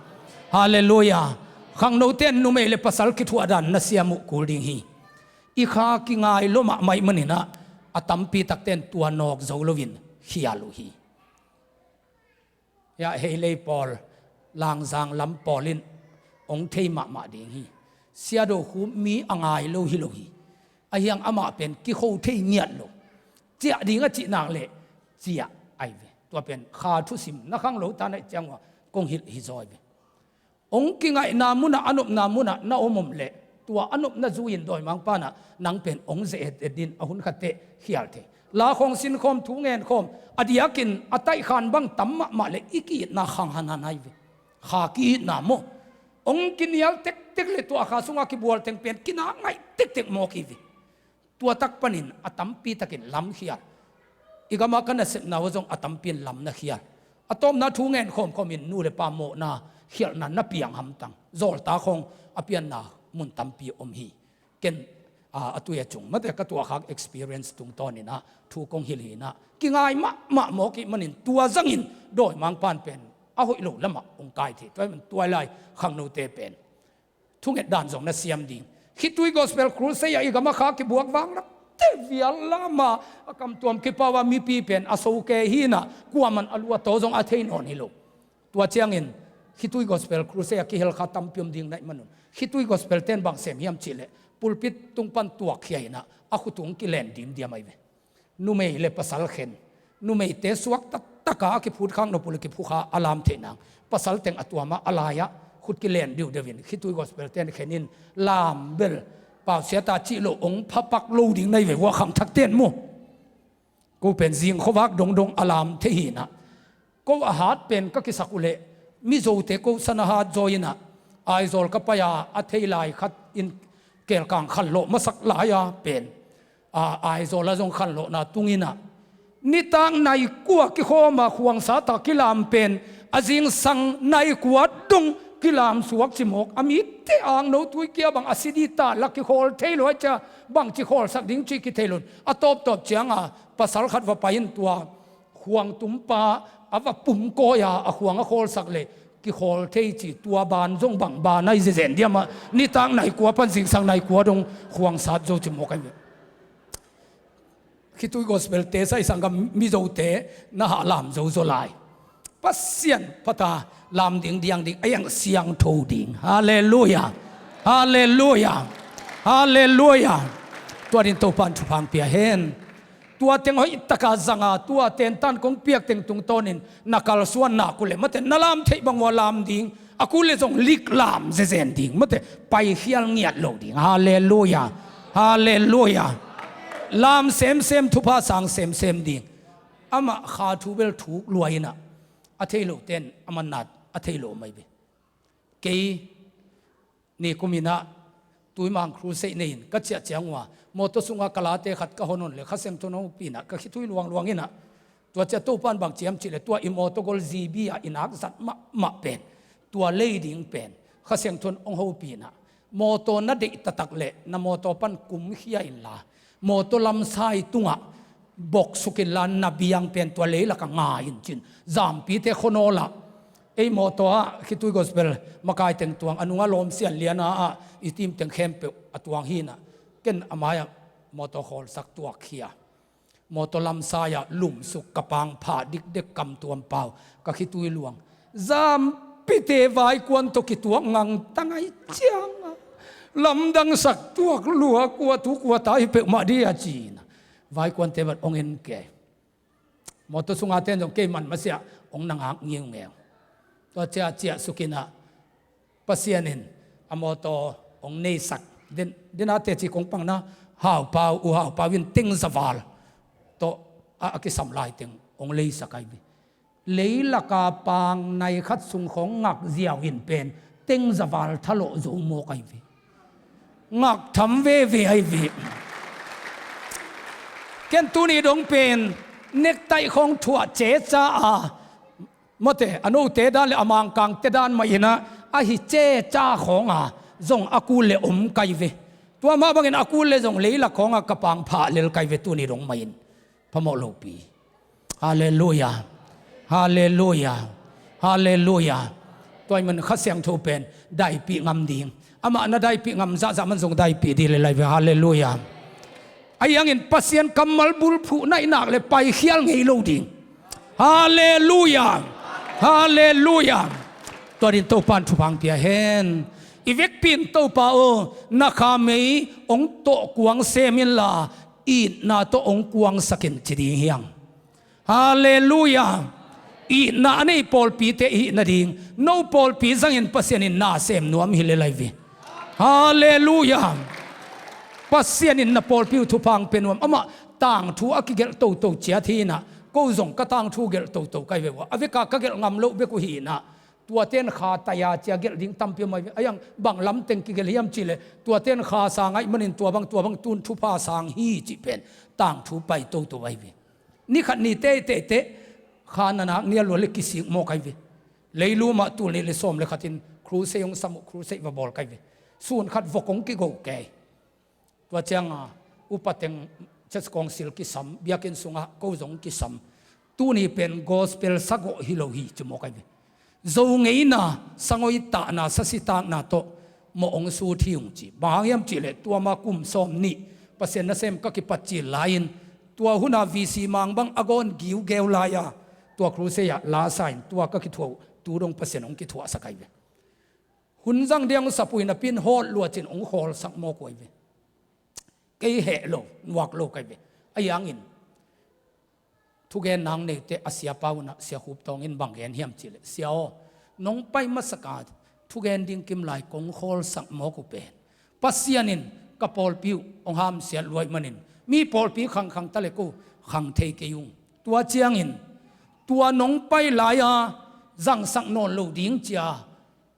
Halleluiah. Khangnote in numei le pasal kithuahdan na siam uh kul ding hi. I kha kingai lua mahmah ahih maninah, a tampi takte in tua nawk zo loin khial uh hi. Hiah Heilei pawl, Langzang lam pawl in hong thei mahmah ding hi. Sia Do Khum mi a ngai lo hi lo hi. Ahi hang amah pen kikho thei ngiat lo. Ciah ding a cih nak leh ciah ahi ve. Tua pen kha thusim na khang lo ta na hih ciang uh a kong hilh hi zaw ahi ve. Hong kingaihna munah, a nopna munah na om om leh, tua a nopna zui-in dawimangpa inah nang pen hong ze-et et din, a hun khatteh khial thei. La khawng sinkhawm, thu ngenkhawm, a diakin a taihkhan bang tam mahmah leh i ki-itna khang hanhan ahi ve. Kha ki-itna maw? Hong kinial tektek leh tua kha sungah kibual teng pen kinak ngaih tektek mawk hi ve. Tua tak panin a tampi takin lamkhial, I gama ka nasepna uh zong a tampi in lam na khial. A tawpna thu ngen khawmkhawm in nu le pa mawhna khialhna na piang hamtang. Zawlta khawng a pianna mun tampi om hi. Ken, a, a tui a cung mate ka tuahkhak experience tungtawn inah thu kong hilh hinah kingai mahmah mawk ih manin tua zangin dawimangpan pen a hoih lo lamah hong kai thei. Tua ih man tuailai khangnote pen thunget dan zong na siam ding. Khitui Gospel Crusade ah i gama kha kibuak vang lak te vial lama a kamtuam kipau a mipi pen a soke hinah kuaman a luataw zong a thei nawn hi lo. Tua ciangin khitui Gospel Crusade a kihel kha tampi om ding naih manun khitui Gospel ten bang sem hiam cihleh pulpit tung pan tuakkhia inah a khutung kilen dimdiam ahi ve. Numei le pasal khen numeite suak taktaka a kiphut khak nop uh le kiphukha a lam theih nang pasal teng a tuamah a lai-ah khut kilen diudiu in khitui Gospel ten khen in lam bel pausiata cih lo ong phapak lo ding nahi ve vua khangthak ten mu. Ko pen zing khuavak dongdong a lam thei hinah ko a hat pen ka kisak uhleh Mizote ko san a hat zaw inah Aizawl ka pai-a a thei lai khat in kelkang khanlawh masak lai-a pen a Aizawl a zong khanlawhna tung inah nitak nai kua kikhawma khuangsa tak kilam pen a zingsang nai kua dong kilam suak cimawk a mite angno tuikia bang a sidi ta la kikhawl thei lo a cia bangci khawlsak ding cih kithei lo in a tawptawp cianga pasal khat va pai in tua khuangtumpa a va pumkawi-a a khuang a khawlsak le kikhawl thei ci tua ban zong bang ban ahi zezen diamah nitak nai kua pan zingsang nai kua dong khuangsat zo cimawk ahi ve. Khitui Gospel te saisang ka Mizote na hah lam zozo lai. Pasian phata lam ding diang ding a iang siangtho ding. Halleluia. Halleluia. Halleluia. Tua din Topan thupha hong pia hen. Tua teng hoih taka zanga tua tentan kong piak teng tungtawnin na kalsuan nak uhleh mate na lam theih bang ua lam ding a kul le zong lik lam zezen ding mate paikhial ngiat lo ding. Halleluia. Halleluia. Lam semsem thupha sang semsem ding. Amah kha thu bel thuk luai inah a thei lo ten a mannat a thei lo mai ve. Kei ni kuminah tuimang crusade nei in ka ciah ciang ua mawtaw sunga ka late khat ka hon hon le Kha Siangtho hong hopih inah ka khitui luangluang inah tua ciah Topan bang ciam cih le tua i mawtaw gol G B ah i nak zat mahmah pen tua lei ding pen Kha Siangtho hong hopih inah mawtaw na deih taktak le na mawtaw pan kumkhia inla mawtaw lamsai tungah boksukin la na biang pen tua leilaka nga in cin zampite khonawlah ei mawtaw ah khitui gospel makai teng tuang a nunga lawmsian liana ah i tim teng khempeuh a tuang hinah ken a mai-ah mawtaw khawlsak tuakkhia mawtaw lamsai-ah lumsuk ka pang phah dikdek kamtuam pau ka khitui luang zampite vaikuan tawh kituak ngang tangai cianga lamdangsak tuak lua kua tu kua ta hi peuhmah dih a cina vaikuante bat ong en kei. Mawtaw sunga ten zong kei man masiah ong na ngak ngiungeu. Tua ciah ciah sukinah Pasian in a mawtaw ong neisak. Dena teci kong pangna haupau uh haupau in tengzaval tawh a kisam lai teng ong leisak ahi ve. Leilaka pang nai khat sung khawng ngak ziau in pen tengzaval thalawh zo mawk ahi ve. Ngak tham veve ahi ve. Ken tuni dong pen nektaih khawng thuah ceca a mawte a note dan le a mangkangte dan mah inah a hi ceca khawnga zong a kul le om kai ve. Tua mah bangin a kul le zong leilak khawnga ka pang phah lel kai ve tuni dong mah in. Phamawh lopi. Halleluia. Halleluia. Halleluia. Tua i man Kha Siangtho pen daipih ngam ding. Amah na daipih ngam zahzah man zong daipih dih le lai ve. Halleluia. Ahi hangin Pasian kammal bulphuh naihnak le paikhial ngei lo ding. Halleluia. Halleluia. Tua din Topan thupha hong pia hen. I vekpi in Topa aw na khamei hong tawh kuang sem inla itna tawh hong kuangsak in ci ding hiang. Halleluia. Itna a nei pawlpite i hih nading no pawlpi zangin Pasian in na sem nuam hi le lai ve. Halleluia. Pasian in na pawlpi uh thupha hong pia nuam amah tangthu a kigelh toto ciat hinah ko zong ka tangthu gelh toto kai ve uh a veka ka gelh ngam loh bek uh hinah tuaten kha taya cia gelh ding tampi om ahi ve. Ahi hang bang lamteng kigelh hiam cihleh tuaten kha sang ahi manin tua bang tua bang tun thupha sang hi cih pen tangthu pai toto ahi ve. Ni khat ni teiteite kha na nak ni a lua le kisik mawk ahi ve. Leilum ah tul nih le sawm le khatin crusade hong sam uh, crusade va bawl ka hi ve. Sun khat vok hong kigo kei. Tua cianga upa teng church council kisam, biakinn sungah ko zong kisam. Tuni pen gospel sagawh hi lo hi ci mawk ahi ve. Zo ngeina, sangoi tahna, sasitakna tawh mawh hong sut hi ung ci. Bang hang hiam cihleh tua ma kum sawm nih Pasian nasem ka kipat cil lai-in, tua huna V C mang bang a gawn giugeu lai-a tua crusade ah la sa in tua ka kithuah uh tu dong Pasian hong kithuahsak ahi ve. Hun zang diang sapui napi-in hawt luacin hong khawlsak mawk uh ahi ve. Kei heh lo, nuak lo ka hi ve. Ahi hangin thugen nang neite a siapa unah Sia Khup Tawng in bang gen hiam cihleh, Sia aw, nong pai masaka thugen ding kim lai kong khawlsak mawk uh pen Pasian in ka pawlpi uh hong hamsiat luai manin mi pawlpi khangkhang ta le ko khang thei kei ung. Tua ciangin tua nong pai lai-a zangsak nawn lo ding cia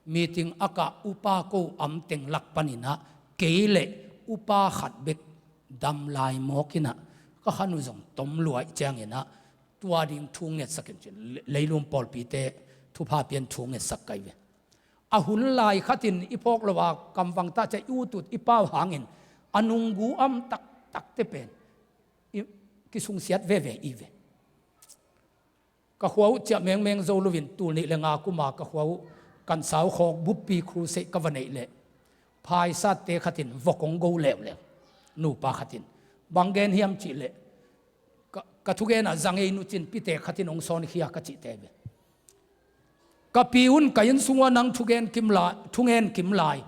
meeting a kah upa ko am teng lak paninah kei le upa khat bek dam lai mawkinah ka khan uh zong tom luai cianginah tua ding thu ngetsak in cin leilum pawlpite thupha pian thu ngetsak ka hi ve. A hun lai khatin i phawk lo a kamvang tah cia i utut i pau hangin a nunggu am taktakte pen i kisungsiat veve i ve. Ka khua uh ciah mengmeng zo loin tul nih le nga kuma ka khua uh kan sau khawk buppi crusade ka va neih leh phaisatte khatin vok hong go leuleu. Nupa khatin bang gen hiam cihleh ka, ka thugenah zangei nucin pitek khatin hong sawnkhia ka cihte ve. Ka pi un ka inn sungah nang thugen kim lai, thungen kim lai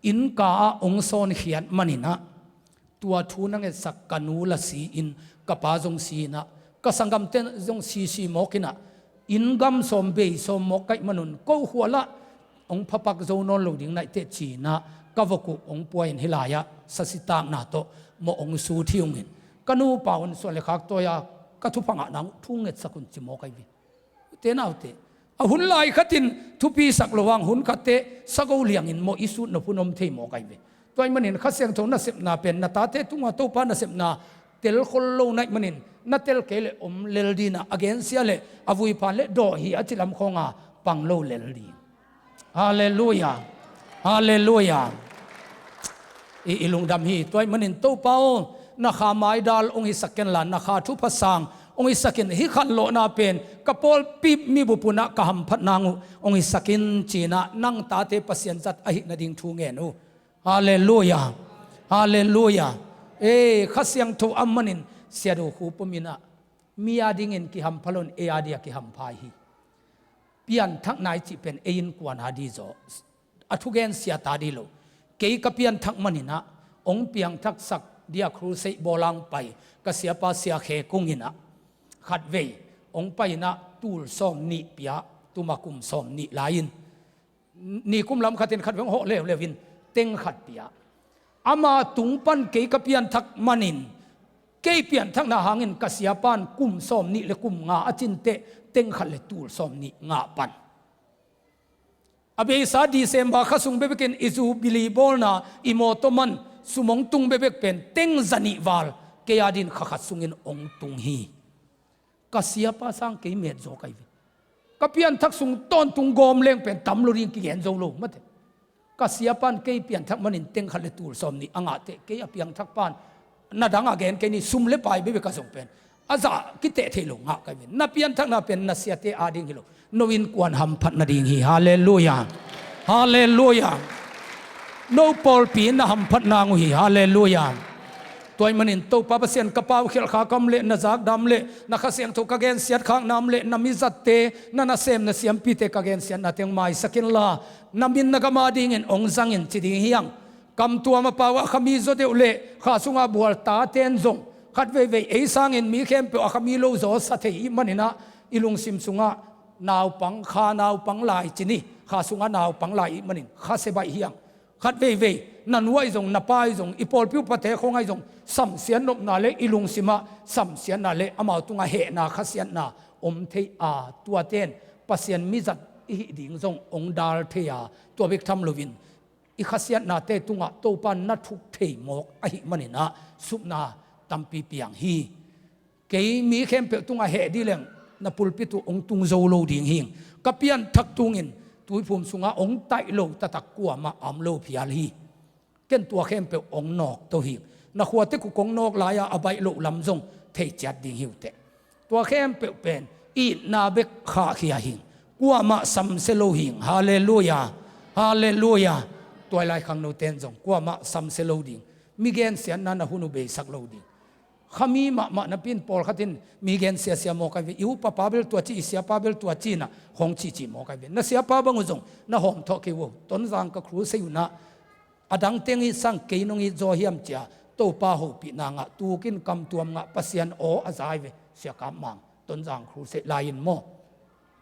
innka ah hong sawnkhiat maninah tua thu na ngetsak ka nu la si-in ka pa zong si-inah ka sanggamte zong sisi mawkinah inn gam sawm bei sawm mawk kaih manun ko khualah hong phapak zo nawn lo ding naih teh ci-inah ka vok uh hong pua-in hih lai-ah sasitakna tawh mawh hong sut hi ungin ka nupa un suan le khak tawi-a ka thupha ngah nang uh thu ngetsak un ci mawk ahi ve. Ute naute, a hun lai khatin thupisak lo hang hun khatte sago liangin mawh i sut nop hun om thei mawk ahi ve. Tua ahih manin Kha Siangtho nasepna pen na tate tungah Topa nasepna telkhol lo naih manin na tel kei le om lel dinah a gensia le a vuiphan le dawh hi a cilam khawnga pang lo lel din. Halleluia. Halleluia. I, i lungdam hi. Tua ahih manin Topa aw, na kha maidal hong hisak kenla na kha thupha sang hong hisakin hih khanlawhna pen ka pawlpi mibup unah ka hamphat nang uh hong hisakin cinah nang tate Pasian zat ahih nading thu ngen uh. Halleluia. Halleluia. Ei, Kha Siangtho a manin Sia Do Khup Tawng inah mi a dingin kihampha loin ei a dia kihampha hi. Pianthakna i cih pen ei innkuan a di zaw a thugen siat a di lo. Kei ka pianthak maninah hong piangthaksak dia crusade bawlang pai ka siapa Sia Khe Kung inah khatvei hong pai inah tul sawm nih pia tuma kum sawm nih lai-in ni kum lam khatin khatvei hong hawh leuleu in teng khat pia. Ama tung pan kei ka pianthak manin kei pianthakna hangin ka siapan kum sawm nih le kum nga a cinteh teng khat le tul sawm nih ngah pan. A beisa December kha sung bekbekin i zubili bawlna i mawtaw man sum hong tung bekbek pen teng zanih val kei a din kha khat sungin hong tung hi. Ka siapa sang kei met zaw ka hi ve. Ka pianthak sung tawntung gawm leng pen tam lo ding kigen zo lo mate. Ka siapan kei pianthak manin teng khat le tul sawm nih a ngah teh kei a piangthak pan na dang a gen kei ni sum le pai bekbek a zong pen a zah kiteh thei lo ngah ka hi ve. Na pianthakna pen na siate a ding hi lo, no innkuan hamphat nading hi. Halleluia. Halleluia. No pawlpi na hamphat nang uh hi. Halleluia. Tua ahih manin Topa Pasian ka pau khialh khak a om leh na zakdam leh na Kha Siangtho ka gensiat khakna om leh na mizatte na nasem na siampite ka gensiatna teng maisak inla na min na gam a dingin hong zangin ci ding hiang. Kamtuam a pau a khami zaw deuh le kha sunga bual taten zong khat veivei ei sangin mi khempeuh a khami lo zaw sa thei ih maninah i lungsim sungah naupang kha naupang lai ci ni, kha sungah naupang lai ih manin kha se baih hiang. Khat veivei na nu ahi zong na pa ahi zong i pawlpi upate khawng ahi zong samsiat nopna le i lungsimah samsiatna le amau tungah hehna khasiatna om thei a tuaten Pasian mizat i hih ding zong hong dal thei a tua bek tham loin i khasiatnate tungah Topa na thuk thei mawk ahih maninah supna tampi piang hi. Kei mi khempeuh tungah heh dih leng na pulpit uh hong tung zo lo ding hing. Ka pianthak tungin tuiphum sungah hong taih lo taktak kuamah a om lo phial hi. Ken tua khempeuh hong nawk to hing. Na khuate kuk hong nawk lai-a a baih loh lam zong thei ciat ding hi uh teh. Tua khempeuh pen itna bek khahkhia hing. Kuamah samsia lo hing. Halleluia. Halleluia. Tua lai khangnote in zong kuamah samsia lo ding. Mi gensiatna na hun uh beisak lo ding. Khami mahmah napi in pawlkhat in mi gensia sia mawk ai ve. I upapa bel tua ci, i siapa bel tua ci inah hong cici mawk ai ve. Na siapa bang uh zong na hawm thawh kei uh. Tonzang ka crusade uh nah, a dang teng it sang, kei nong it zaw hiam ci-a Topa hopihna ngah, tukin kamtuam ngah, Pasian aw a za ai ve. Sia Kap Mang, Tonzang crusade lai-in maw.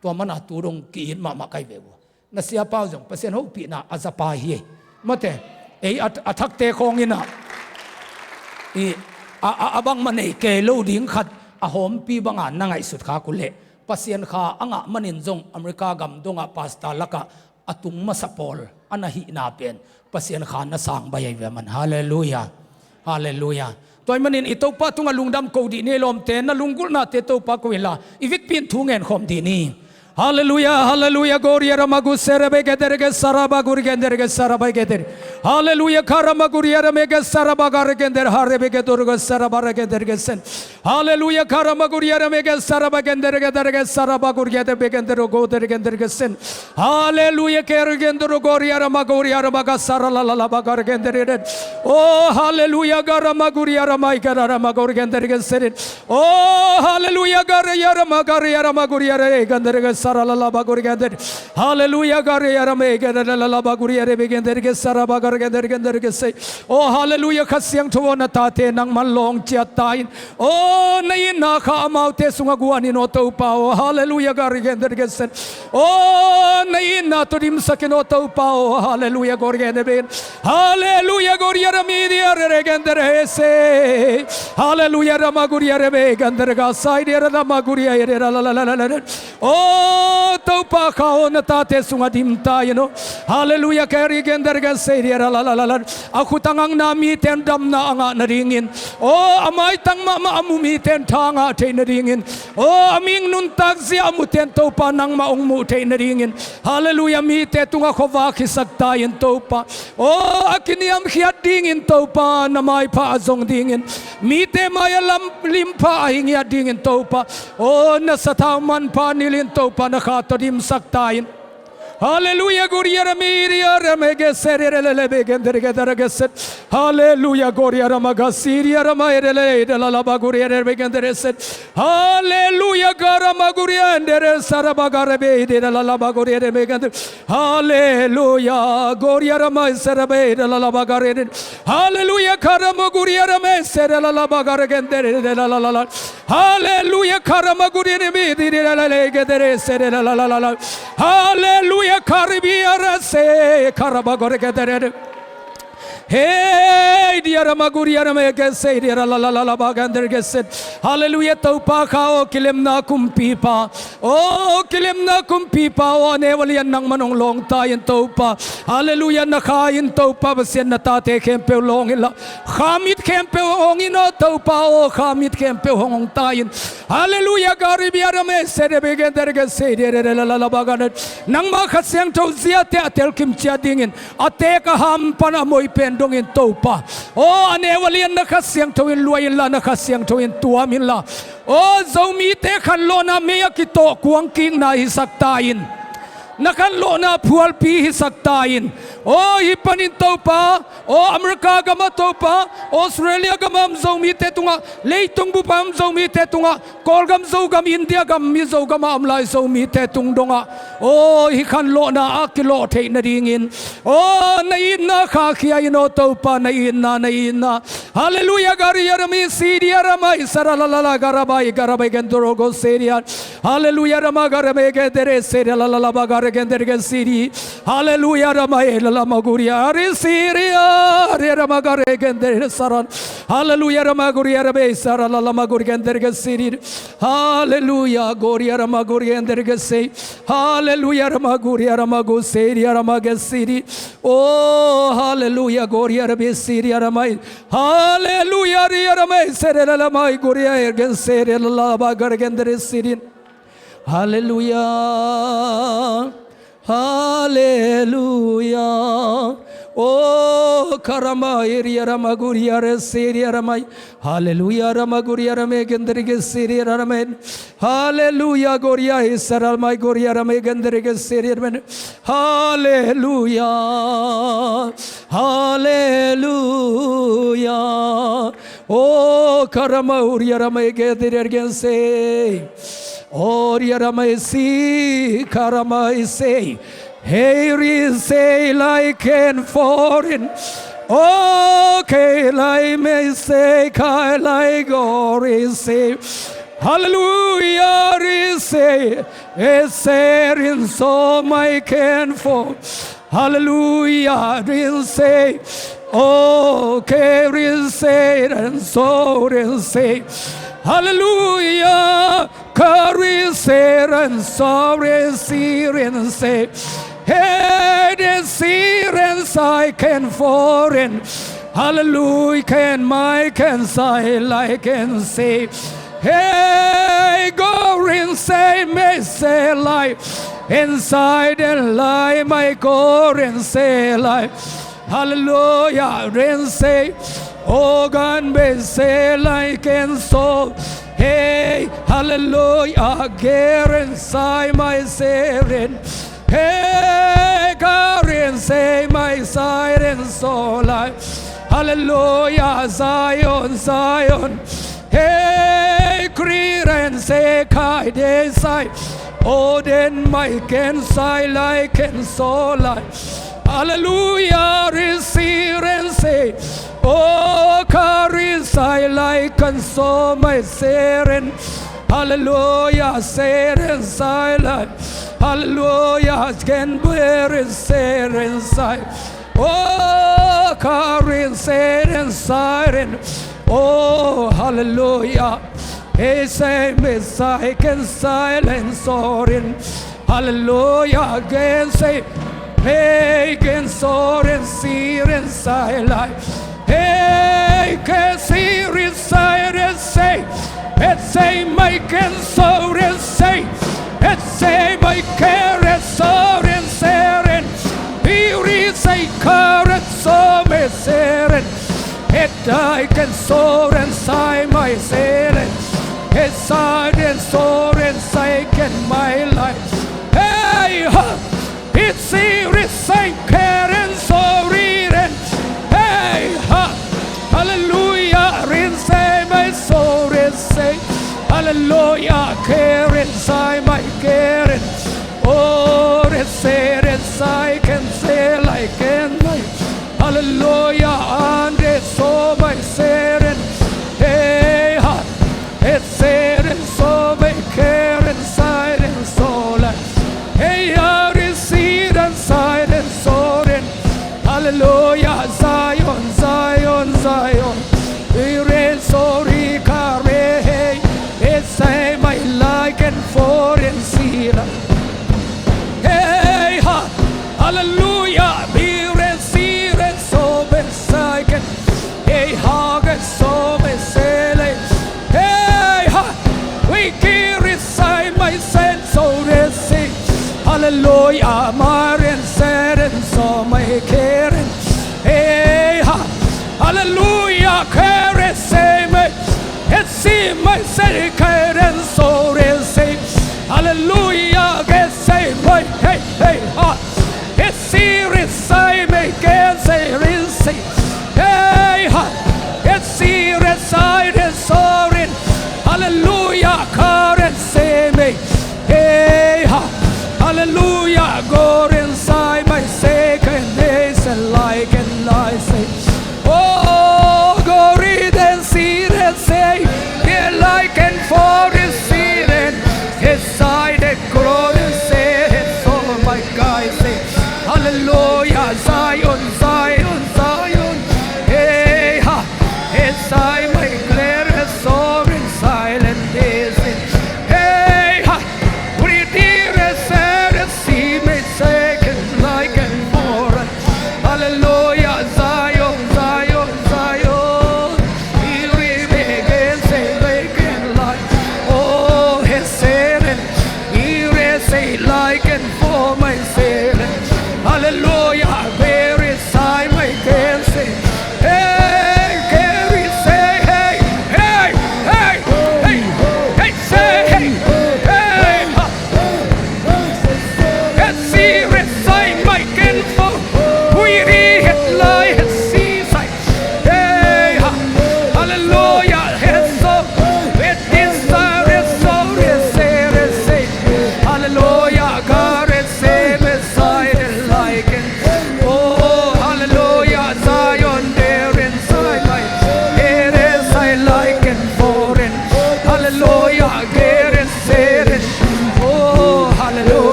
Tua mana tu dong ki-it mahmah kai ve uh. Na siapa uh zong Pasian hopihna a za pa hi. Mate, ei a, a thakte khawng inah, i, a, a, a bangmah nei kei lo ding khat a hawmpi banga na ngaihsut khak uh leh, Pasian kha a ngah manin zong America gam dongah pastor lakah a tung masa pawl a na hihna pen Pasian kha na sang bai ai ve man. Halleluia. Halleluia. Tua ahih manin i Topa tungah lungdam ko dih ni, lawmte, na lunggulhnate Topa ko inla, i vekpi in thu ngen khawm dih ni. Halleluia, halleluia, goria ramagu serebe gederege saraba gurgendere ge saraba geder. Halleluia, karamaguria ramege saraba garegender harebe gedorge saraba regender gesen. Halleluia, karamaguria ramege saraba genderege derege saraba gurgede begender godergender gesen. Halleluia, kergendoro goria ramaguria ramaga sara la la la bagar gendere. Oh, halleluia, garamaguria ramai gara ramagor gendere geserin. Oh, halleluia, garia ramagaria ramaguria re gendere sara la la bagur gendere. Halleluia, garia ramai gara la la baguria re gendere sara bagar gendere gendere gese. Oh, halleluia, Kha Siangtho na tate nangman lawng ciat ta in. Oh, na itna kha amaute sungah guan in aw Topa aw. Halleluia, gari gendere gesen. Oh, na itna tawh dimsak in aw Topa aw. Halleluia, gori gendere ben. Halleluia, goria ramidia rere gendere hese. Halleluia, ramaguria rebe gendere gasai dia ramaguria ere la la la la la. Oh, Topa kha aw, na tate sungah dim ta in aw. Halleluia, keri gendere gasai dia la la la la la. A khut a ngakna mite in damna a ngah nadingin. Oh, a maitang mahmah a mu mite in tha ngah theih nadingin. Oh, a mik nuntak zia a mute in Topa nangmah hong muh theih nadingin. Halleluia, mite tungah khuavak hisak ta in Topa. Oh, a kiniamkhiat dingin Topa, na maipha a zong dingin. Mite mai-ah lam limpha a hi ngiat dingin Topa. Oh, na sathau manpha nilhin Topa, na kha tawh dimsak ta in. Halleluia, guria ramiria ramege seria rele begender gedara geset. Halleluia, goria ramagasiria ramaerele de la la baguria rebegendere set. Halleluia, garamaguria endere sarabagare be de la la baguria rebegender. Halleluia, goria ramai serabe de la la bagare. Halleluia, karamaguria ramai sera la la bagare gendere de la la la la. Halleluia, karamaguria ramai de la la la gedere sera la la la la. Halleluia, karibia rase karabagore gedere. Hey, dia ramaguria ramai gese dia la la la la bagandere geset. Halleluia, Topa kha aw, kilemna kumpipa. Oh, kilemna kumpipa aw, a neu a lian nangman hong lawng ta in Topa. Halleluia, na kha in Topa Pasian na tate khempeuh lawng inla, khamit khempeuh hong in aw Topa aw, khamit khempeuh hong hong ta in. Halleluia, garibia rame sede begender gese de la la la bagandere. Nangma Kha Siangtho ziate a telkim ciat dingin a teek a ham pan a moi pen dongin Topa. Oh, a neu a lian na Kha Siangtho in luai inla, na Kha Siangtho in tuam inla. Oh, Zomite khanlawhna mei a kitawh kuangkikna hisak ta in. Na khanlawhna phualpi hisak ta in. Oh, hih panin Topa. Oh, America gamah Topa, Australia gamah om Zomite tungah, leitung bup a om Zomite tungah, Kawlgam, Zogam, India gam, Mizo gamah om lai Zomite tung dongah. Oh, hih khanlawhna a kilawh theih nadingin. Oh, na itna khahkhia in aw Topa, na itna, na itna. Halleluia, gari arami sidi aramai sara la la la garabai garabai gendoro go seria. Halleluia, rama garame gendere seria la la la bagare gendere gen sidi. Halleluia, ramai la la maguria ari siria. Hallelujah, Ramaguri Gender Saran. Hallelujah, Ramaguri Arabe Sara Lalama Gurgender Gesirin. Hallelujah, Goria Ramaguri Gender Gesei. Hallelujah, Ramaguri Aramagu Seri Aramagesirin. Oh, hallelujah, Goria Rabe Siri Aramai. Hallelujah, Ria Ramai Sere Lamai Goria Ergen Sere Laba Gargender Sirin. Hallelujah. Hallelujah. Oh, karama iria rama guria re siria ramai. Hallelujah, rama guria rame gendrige siria ramen. Hallelujah, goria isara mai goria rame gendrige siria ramen. Hallelujah. Hallelujah. Oh, karama uria rama igediri ergen sei. Oria rama isi karama isei. Heiri sei like en forin. Oh, kei lai mei sei kai lai gori sei. Hallelujah, ri sei. Eserin so mai ken fo. Hallelujah, rin sei. Oh, ke rin sei, rin so rin sei. Hallelujah, ka rin sei, rin so rin si rin sei. Hey, den si rin sai ken forin. Hallelujah, ken mai ken sai lai ken sei. Hey, go rin sei me sei lai. Inside and lai mai go rin sei lai. Hallelujah, rin sei. Organ be sei lai ken so. Hey, hallelujah, gerin sai mai serin. Hey, garin sei mai sairin so lai. Hallelujah, Zion, Zion. Hey, kriren sei kai de sai. Oden mai ken sai lai ken so lai. Hallelujah, ri siren sei. Oh, kari sai lai ken so mai seren. Hallelujah, seren sai lai. Hallelujah, ken beren seren sai. Oh, karin seren sairen. Oh, hallelujah. He say me sai ken silence sorin. Hallelujah, again say. Hey, ken sorin siren sai lai. Hey, ke siren siren sei. Et sei mai ken sorin sei. Et sei mai keren sorin seren. Biri sei karen so me seren. Et ai ken sorin sai mai seren. Et sai den sorin sai ken mai lai. Hey, ha! It si ri sai keren so ri ren. Hey, ha! Hallelujah, rin sai mai so rin sai. Hallelujah, keren sai mai keren. Oh, rin sai rin sai ken sai lai ken mai. Hallelujah, ande so mai seren. Hey, ha! Et seren so mai keren sairen so lai. Hey, ari siren sairen soren. Hallelujah, Zion, Zion, Zion. Iren sori kare hey. Et sai mai like and foreign sila. Hey, ha, hallelujah. Biren siren so ben saiken. Hey, ha, get so ben sele. Hey, ha, we kiri sai mai sen so resi. Hallelujah, maren seren so mai keren. Hey, ha, hallelujah, kere se mai. Etsi mai sei keren so resi. Hallelujah, ke sei mai, hey, hey, ha. Etsi risai mai ke sei risi. Hey, ha. Etsi risai den sorin. Hallelujah, karen sei mai. Hey, ha. Hallelujah, goren sai mai sei ken nei sei lai ken lai sei. Oh, gori den si den sei. Ken lai ken fo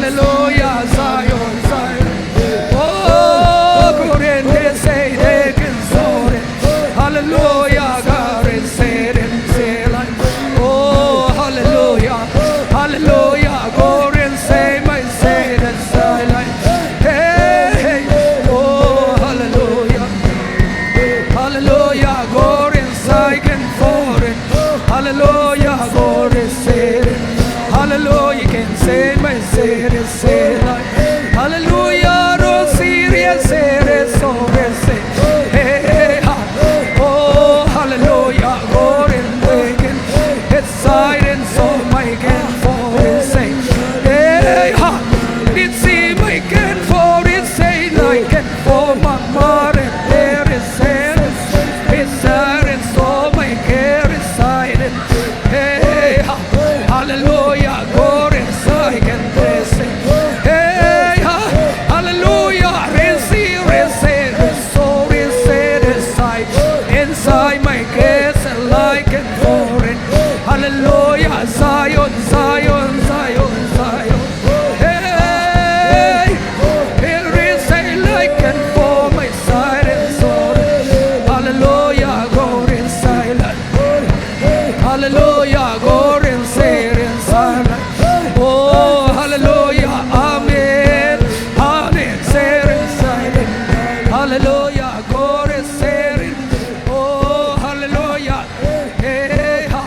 Hallelujah, Zion, Zion. Oh, go and say they can soar it. Hallelujah, God and say them say like. Oh, hallelujah, hallelujah, go and say my say that say like. Hey, hey, oh, hallelujah. Hallelujah, go and say can for it. Hallelujah, go and say it. Hallelujah, can say my say it, say like. Hallelujah, no serious, serious, so serious. Hey, hey, ha. Oh, hallelujah, go and take it. It's silence, so my can for it, say. Hey, ha. It's see my can for it, say like it. For my mother, there is silence. It's silence, so my care is silent. Hey, ha. Hallelujah, glory, silent, blessing. Hey, ha. Hallelujah, receive, receive, receive, receive, receive. Inside my case, like and for it. Hallelujah, Zion, Zion, Zion, Zion. Hey, here is a like and for my silence, Lord. Hallelujah, God in silence. Hallelujah, God in silence. Oh, hallelujah, amen. Amen, silence, silence. Hallelujah, God in silence. Oh, hallelujah. Hey, ha.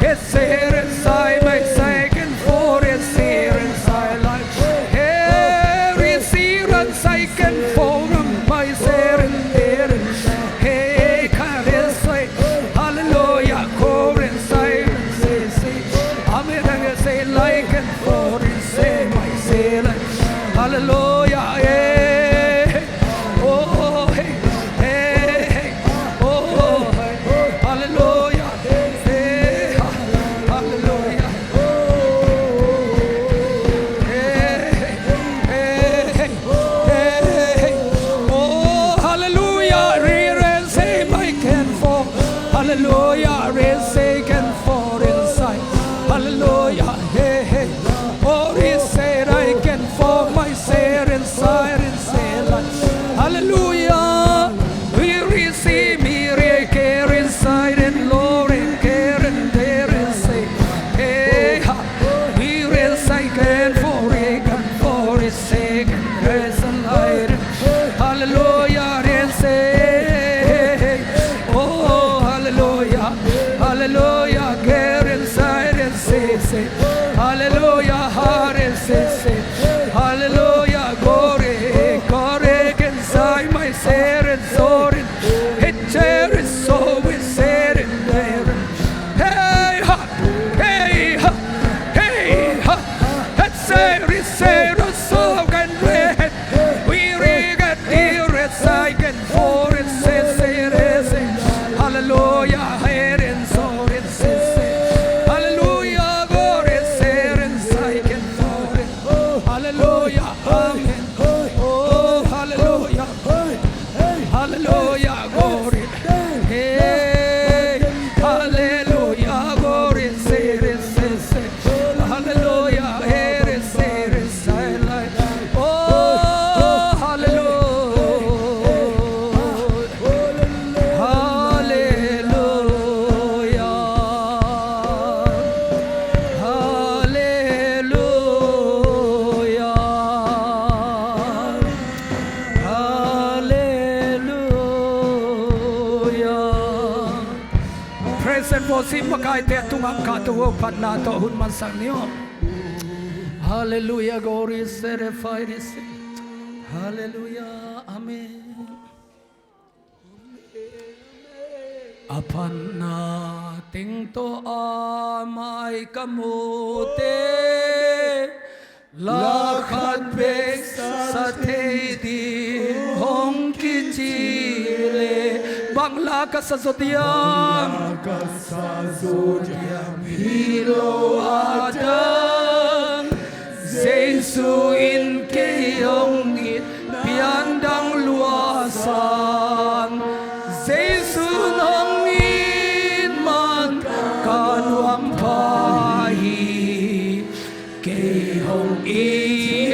It's here inside my second for it's here inside life. Here is here and second for my seven there. Hey, God is say, hallelujah, God is say, say, say. Amen, and say like and for is say my say like. Hallelujah, hey. Oh, hey, hey, hey. Oh, hey, hallelujah. Hey, ha-, hallelujah. Hey, hey, hey, hey, hey. Oh, hallelujah. Re-, re-, say, my can for. Hallelujah. Re-, say, can for inside. Hallelujah. Hey, hey. Oh, he said, I can for my share inside, inside. Hallelujah. We receive me, re-, care inside and Lord and care and there is say. Hey, ha. We raise I can for it, can for it, say, can raise and light. Hallelujah, and say, oh, hallelujah, hallelujah, care inside and say, say, hallelujah, heart and say, say, hallelujah, glory, glory, inside my share and soul, and it share is so we share in there. Hey, ha, hey, ha, hey, ha, let's say, we say, the soul can read. We read it, here it's I can for it, say, say, say, say. Hallelujah, head and soul, and say, say. Hallelujah, glory, say, and I can for it. Hallelujah, amen. Oh, hallelujah. Hallelujah, glory. Hey, hallelujah, glory, say, say, say. Hallelujah, hey, say, say, say, like. Oh, hallelujah. Hallelujah. Hallelujah. Hallelujah. Praise and worship, makaite a tungah kah tawh phatna tawh hun mansak ni aw. Hallelujah, glory, serefai ni si. Hallelujah, amen. A phatna teng tawh a mai ka mute, la khat bek sa thei ding hong kici le. Bang la ka sa zaw diam? Bang la ka sa zaw diam? Hi lo a dang. Jesu in kei hong it, pian dang lua sang. Jesu in hong it man ka nuam pha hi. Kei hong it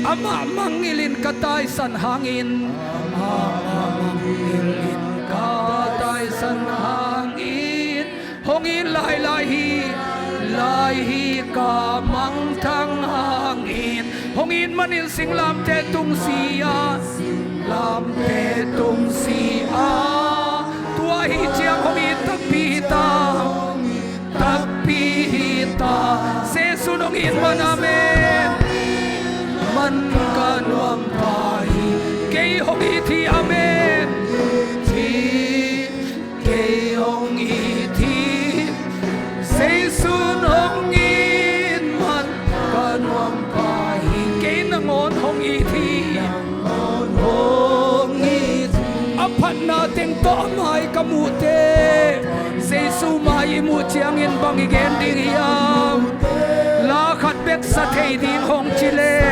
Amah mangngilhin ka taisan hangin, amah mangngilhin ka taisan hangin, hong it lailai hi, lai hi ka mangthang hangin, hong it manin singlamteh tungsi-ah, singlamteh tungsi-ah, tua ahih ciang hong it takpi hi ta, takpi hi ta. Jesu nong it man, amen. Man ka nuam pah hi. Kei hong it hi, amen. Kei hong it hi. Jesu nong it man ka nuam pah hi. Kei nangawn hong it hi. A phatna teng tawh a mai ka muhte, Jesu mai i muh ciangin bang i gen ding hiam? La khat bek sa thei ding hong ci leh,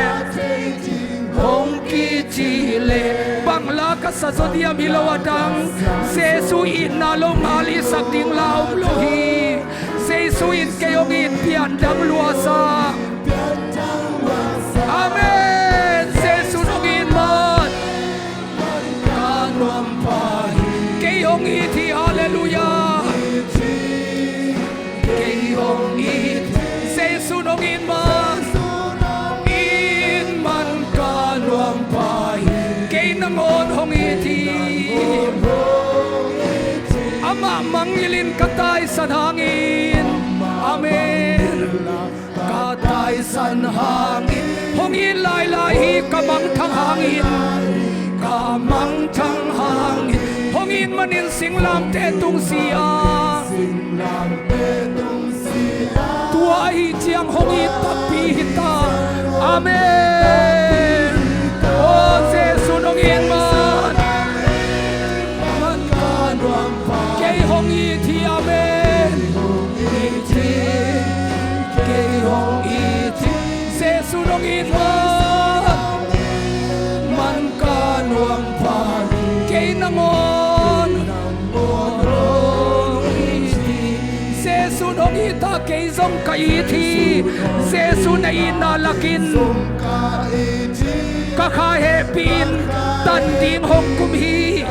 hong kici leh, bang la ka sa zaw diam hi lo a dang, Jesu itna lo ngal i sak ding la om lo hi. Jesu in kei hong it pian dang lua sa. Amen. Jesu nong it man ka nuam pah hi. Kei hong it hi, halleluiah. Kei hong it hi. Jesu nong it man, it man ka nuam pah hi. Kei nangawn hong it hi. Amah mangngilhin ka taisan hangin, amen. Ka taisan hangin, hong it lailai hi ka mangthang hangin, ka mangthang hangin, hong it manin singlamteh tungsi-ah, singlamteh tungsi-ah, tua ahih ciang hong it takpi hi ta. Amen. O Jesu nong it man, man ka nuam pah, kei hong it hi, amen. Kei hong it hi. Jesu nong it man, man ka nuam pah hi. Kei nangawn hong it hi. Jesu nong it a, kei zong ka it hi. Jesu na itna lakin ka kha hehpih in tan ding hong kum hi.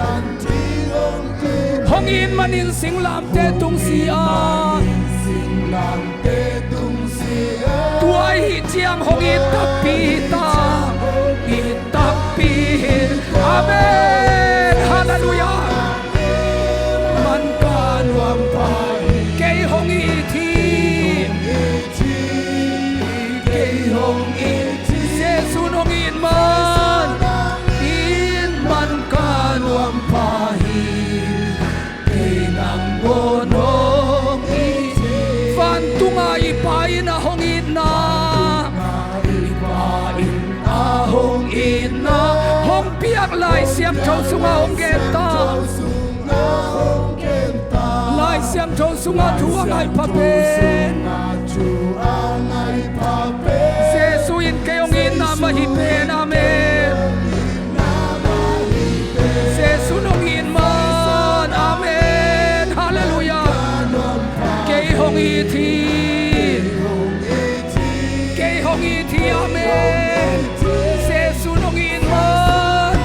Hong it manin singlamteh tungsi-ah, singlamteh tungsi-ah, tua ahih ciang hong it takpi hi ta, it takpi hi. Amen. Halleluiah. Man ka nuam pah hi. Kei hong it hi. Kei hong it hi. Jesu nong it man, it man ka nuam pah hi. Kei nangawn hong it hi. Vantunga i Pa in a hong itna, i Pa in a hong itna hong piak Lai Siangtho sungah hong gen ta. Lai Siangtho sungah thu a ngai pha pen, Jesu in kei hong itna mah hi pen. Amen. Jesu nong it man. Amen. Halleluiah. Kei hong it hi. Kei hong it hi. Amen. Jesu nong it man,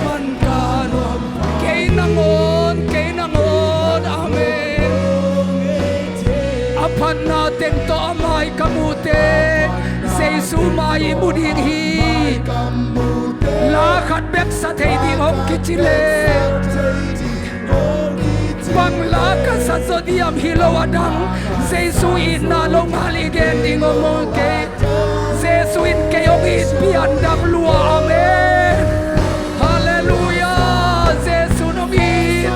man ka nuam, kei nangawn, kei nangawn. Amen. A phatna teng tawh a mai ka muhte, Jesu mai i mu ding hi. La khat bek sa thei ding hong kici leh, bang la ka sa zaw diam hi lo a dang, Jesu itna lo ngal i gen ding om lo kei. Jesu in kei hong it pian dang lua. Amen. Halleluiah. Jesu nong it,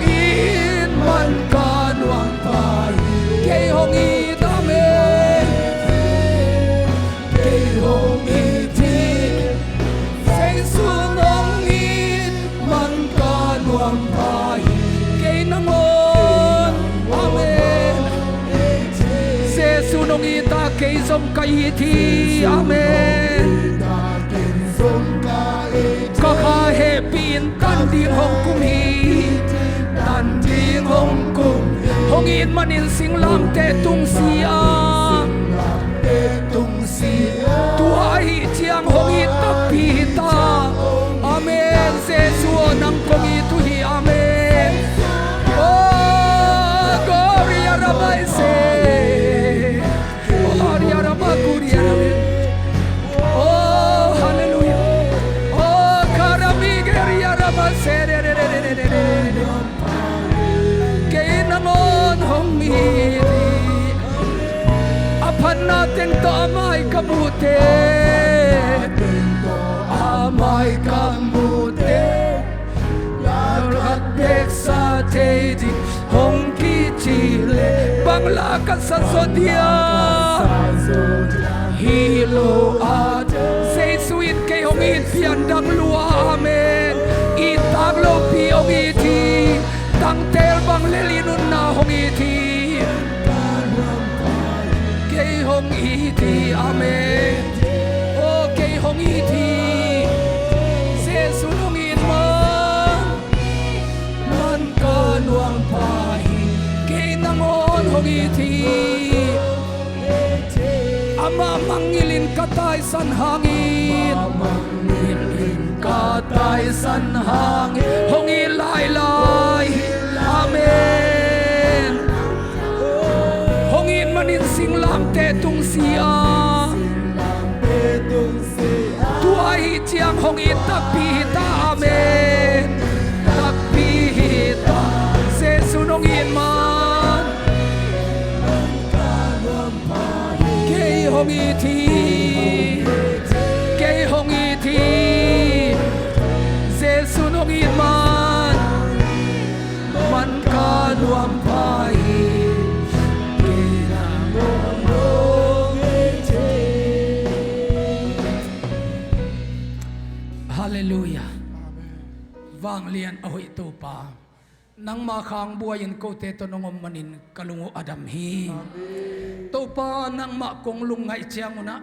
it man ka nuam pah hi. Kei hong it. Amen. Kei hong it hi. Jesu nong it man ka nuam pah hi. Kei nangawn. Amen. Jesu nong it a, kei zong ka it hi. Amen. Ka kha hehpih in tan ding hong kum hi. Tan ding hong kum hi. Hong it manin singlamteh tungsi-ah, singlamteh tungsi-ah, tua Mai ka mute, a mai ka mute, na khat peksa thei ding hong kici le bang la ka sa zo dia. Hi lo a, Jesu in kei hong it pian dang lua, amen. It tak lopi hong it hi. Tangtel bang lel i nunna hong it hi. Kei hong it hi, amen. O, kei hong it hi. Jesu hong it man, man ka nuam pha hi. Kei nangawn hong it hi. Amah mangngilh in ka taisan hangin, mangngilh in ka taisan hangin hong it lailai hi. Amen. Hong it manin singlamteh tungsi a, tua ahih ciang hong it takpi hi ta. Amen. Takpi hi ta. Jesu hong it man, kei hong it hi. Kei hong it hi. Jesu hong it man, man ka nuam pha hi. Kei nangawn hong it hi. Halleluiah. Vanglian a hoih Topa, nangmah khang buai-in kote tawh nong om manin ka lung uh a dam hi. Topa, nangmah kong lungngaih ciangun ah,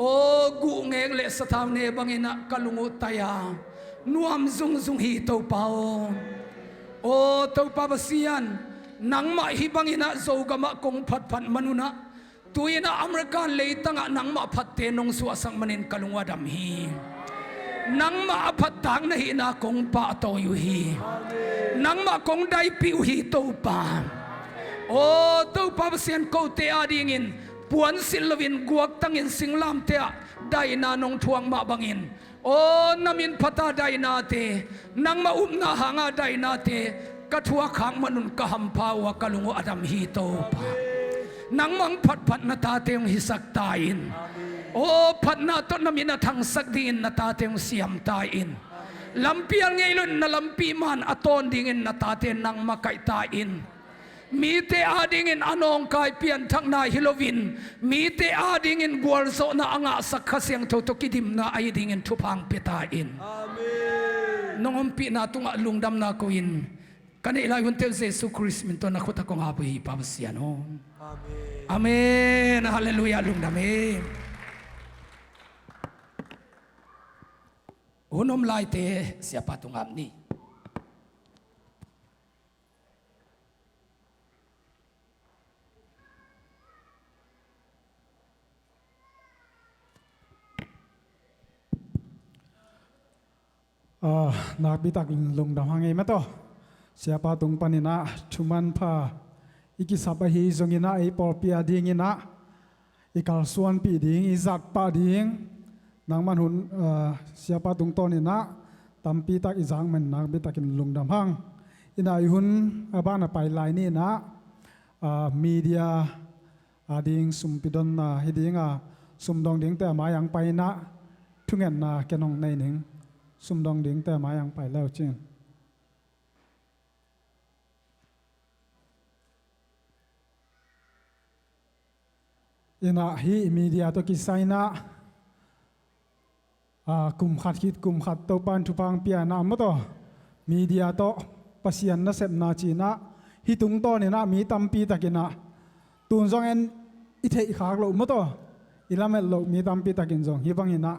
aw, guhngek le sathau ne bangin ah ka lung uh tai a, nuam zungzung hi Topa aw. Aw Topa Pasian, nangmah hih bangin ah Zogamah kong phatphat manun ah, tu-in ah American leitangah nangmah phatte nong suahsak manin ka lung uh a dam hi. Nangmah a phattak na hihna kong pahtawi uh hi. Nangmah kong daipih uh hi Topa. Aw Topa Pasian, kote adingin puansilh loin guaktangin singlamteh ah daina nong thuak mah bangin, aw, na min phat a dainate, nangmah upna hanga dainate ka thuak khak manun ka hampha uh a, ka lung uh a dam hi Topa. Nangmah hong phatphat na tate hong hisak ta in. Aw, phatna tawh na min a thangsak dingin na tate hong siam ta in. Lampi a ngei loin na lampi man a tawn dingin na tate nang makaih ta in. Mite adingin a nawngkai pianthakna hi loin, mite adingin gualzawhna a ngahsak Kha Siangtho tawh kidimna ahi dingin thupha hong pia ta in. Amen. Nong ompihna tungah lungdamna ko-in, ka neih lai hunte uh Jesu Khrist min tawh na khut ah kong ap uh hi Pa Pasian aw. Amen. Amen. Halleluiah. Lungdam hi. Hun om laite Siapa tungah ap ni. Ah, nakpi tak lungdam hang ei mate aw. Siapa tung panin ah thumanpha i kisap ahi zongin ah ei pawlpi adingin ah i kalsuanpih ding, i zatpah ding nangman hun, ah, Siapa tungtawnin ah tampi tak i zak man nakpi takin lungdam hang. Inah i hun a ban a pai lai ni inah, ah, media ading sumpi donna hi ding a, sumdong dingte a mai-ah hong pai inah thungetna ken hong nei ning. Sumdong dingte a mai-ah hong pai le uh cin. Inah hih media tawh kisai inah, ah, kum khat khit kum khat Topa in thupha hong pia inah mate aw, media tawh Pasian nasepna ci inah hih tungtawnin ah mi tampi takin ah, tun zong en i theih khak loh mate aw, i lamet loh mi tampi takin zong hih bangin ah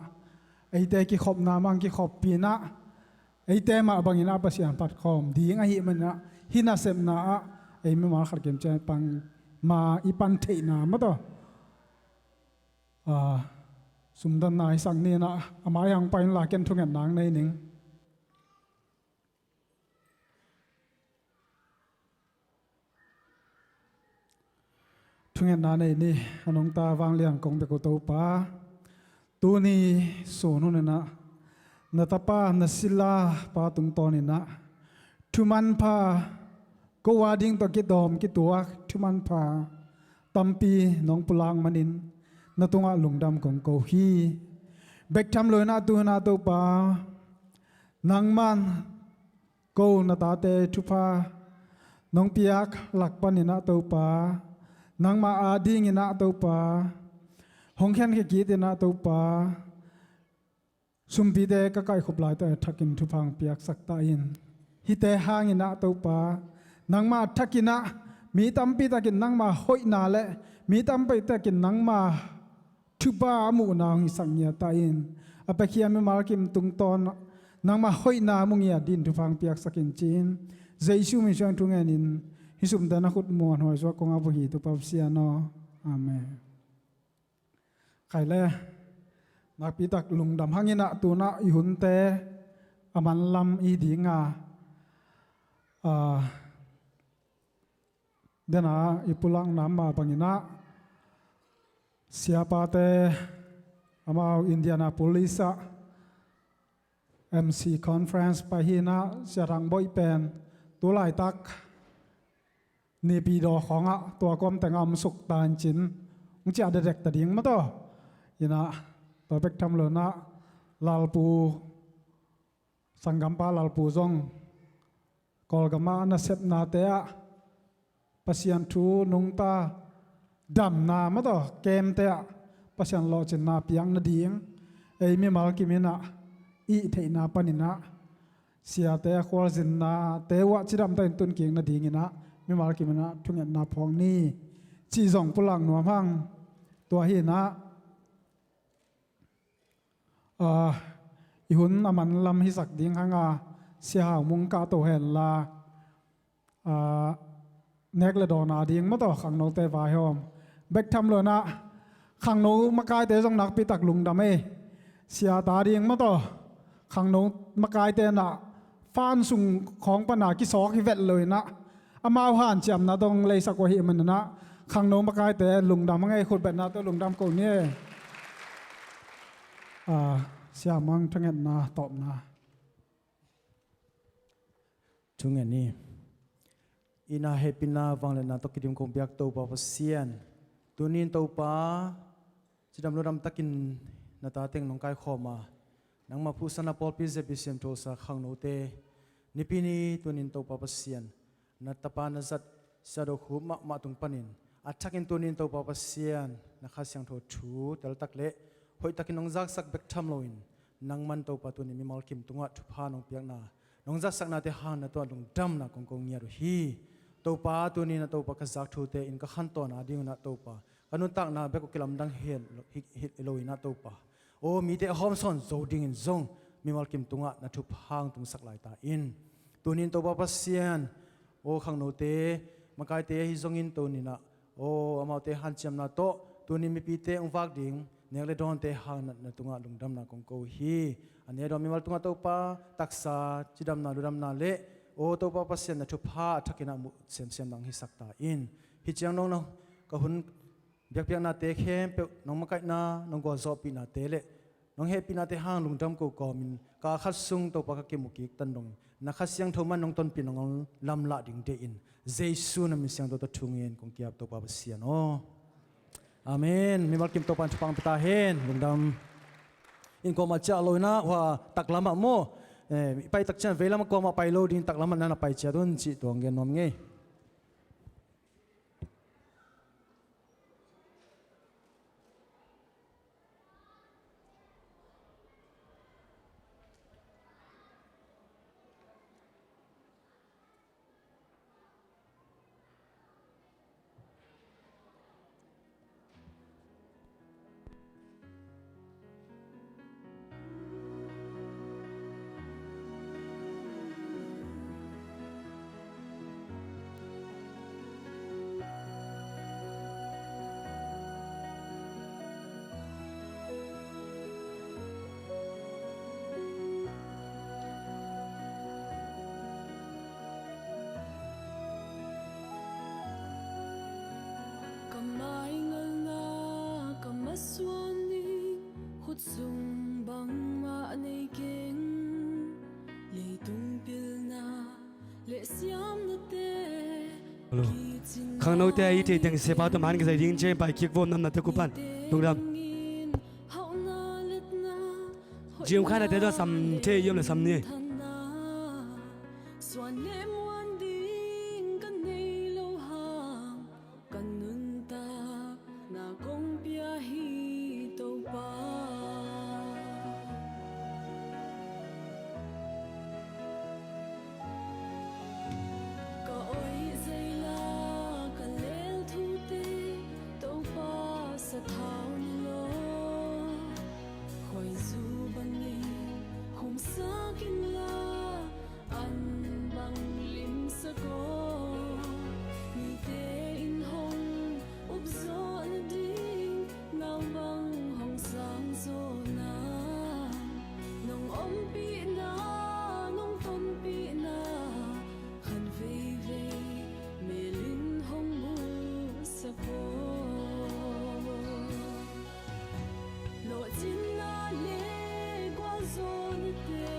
eite kikhopna mah hong kikhoppi inah, eite mah bangin ah Pasian phatkhawm ding ahih manin ah hih nasepna ah ei mimal khat kim ciang pang ma i pan theihna mate aw, ah, sumdonna i sak ni inah a mai-ah hong pai inla ken thungetna hong nei ning. Thungetna nei ni. A nungta vanglian kong bek uh Topa, tuni sun hun inah na tapa na sila pa tungtawnin ah thumanpha, ko a ding tawh kidawm kituak thumanpha tampi nong pulak manin na tungah lungdam kong ko hi. Bek tham loinah tu-inah Topa, nangman ko na tate thupha nong piak lak paninah Topa, nangma adinginah Topa, hong khenkhia kitinah Topa, sumpite ka kaikhop laitakin a thakin thupha hong piaksak ta in. Hihte hanginah Topa, nangma thakinah mi tampitakin nangma hoihna le mi tampitakin nangma thupha a muhna hong hisak ngiat ta in. A piakhia mimal kim tungtawn nangma hoihna a mu ngiat dingin thupha hong piaksak in ci-in, Jesu min suang thu ngenin hih sumte na khut muanhuai suak kong ap uh hi Topa Pasian aw. Amen. Khai le, nakpitak lungdam hanginah tunah i hunte a manlam i dinga, a, dena i pulakna mah banginah siapate amau Indianapolis ah M C conference pai hinah Sia Thang Boih pen tu laitak Nipi daw khawngah tua kawm tengah om suk ta in cin hong ciah dekdek ta ding maw taw. Inah tua bek tham loinah Lalpu sanggampa Lalpu zong Kawlgamah nasepnate ah Pasian thu nungta damna maw taw kemte ah Pasian lawhcinna piak nading ei mimal kiminah ih theihna paninah siate a khualzinnate uh ah cidamtakin tunkik nadinginah mimal kiminah thungetna phawk ni cih zong pulak nuam hang. Tua hinah, a, i hun a manlam hisak ding hanga Sia Hau Mung kahto henla, a, nek le dawn a ding maw taw khangnote vaihawm bek tham loinah khangno makaite zong nakpitak lungdam ei. Siate a ding maw taw khangno makaite inah fan sung khawng pana kisawk hi vet loinah amau hanciamna dong leisak uh ahih maninah khangno makaite lungdam hang ei. Khutbetna tawh lungdam ko ni ei. A, Sia Mang thungetna tawpna. Thungen ni. Ina hehpihna vangliatna tawh kidim kong biak Topa Pasian, tunin Topa cidam ludam takin na ta teng nong kaikhawm a, nangma phuhsana pawlpi Z B C M thulsa khangnote nipi ni tunin Topa Pasian na tapa na zat Sia Do Khup mahmah tung panin a thakin tunin Topa Pasian na Kha Siangtho thu teltak le hoihtakin nong zaksak bek tham loin nangman Topa tunin mimal kim tungah thupha nong piakna nong zaksaknate hang na tungah lungdamna kong ko ngiat uh hi. Topa tunin a Topa ka zak thute in ka khantawn a dingunah Topa ka nuntakna bek uh kilamdang hi, hi, hi loinah Topa aw mite a hawmsawn zo dingin zong mimal kim tungah na thupha hong tungsak lai ta in. Tunin Topa Pasian aw khangnote makaite ahi zongin tuninah aw amaute hanciamna tawh tunin mipite hong vak ding nek le dawnte hang na, na tungah lungdamna kong ko uh hi. A nek dawn mimal tungah Topa taksa cidamna ludamna le aw Topa Pasian na thupha a thakinah muh semsem nang hisak ta in. Hih ciang nong na ka hun biakpiaknate khempeuh nong makaihna nong gualzawhpihnate le nong hehpihnate hang lungdam ko kawmin ka khat sung Topa ka kimu kik tan dong na Kha Siangtho man nong tonpih nong lamlah ding deihin Jesu na min siangtho tawh thu ngen kong kiap Topa Pasian aw. Amen. Mimal kim Topa in thupha hong pia ta hen. Lungdam. In kuamah ciah loinah hua taklamah maw, eh, i pai tak ciang veilamah kuamah pai lo ding taklamah na na pai ciat un cih tuang gen nuam ngei. Ka maingalna ka masuan ding khut sung bangmah nei keng. Leitung pilna le siamnate kicin Khangnote a i theih teng sepau tawh man kizai ding ciang pai kik vawm namna te kupan. Lungdam. Jim khanate tawh sam thei i om le sam ni. Suan le muan ding ka nei lo hang, ka nuntakna kong pia hi Topa. Ka oih zeila ka lel thute Topa sathau na law, khuaizu bangin khumsak inla an bang limsak aw. Mite in hong upzawh nading nau bang hong sang zawhna, nong ompihna, nong tonpihna khan veivei melin hong musak aw. Lawhcinna le gualzawhnate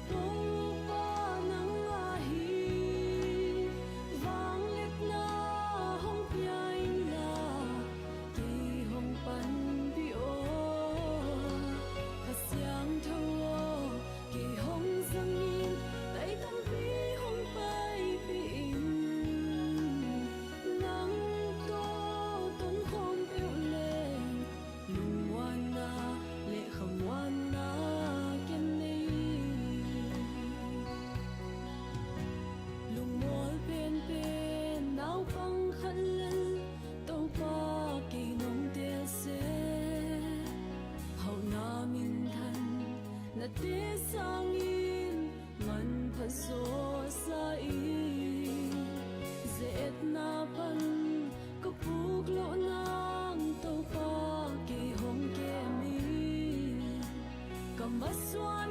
Topa nangmah hi. Vangliatna hong pia inla kei hong panpih aw. Kha Siangtho aw, kei hong zangin tai tampi hong paipih in. Nang tawh tonkhawm peuh leng lungmuanna le khamuanna ken nei. Lungmual penpen naupang khat lel Topa kei nong teel seh. Hauhna minthan nate sangin manpha zawsa in, ze-etna pan ka puk loh nang Topa kei hong kem in. Ka masuan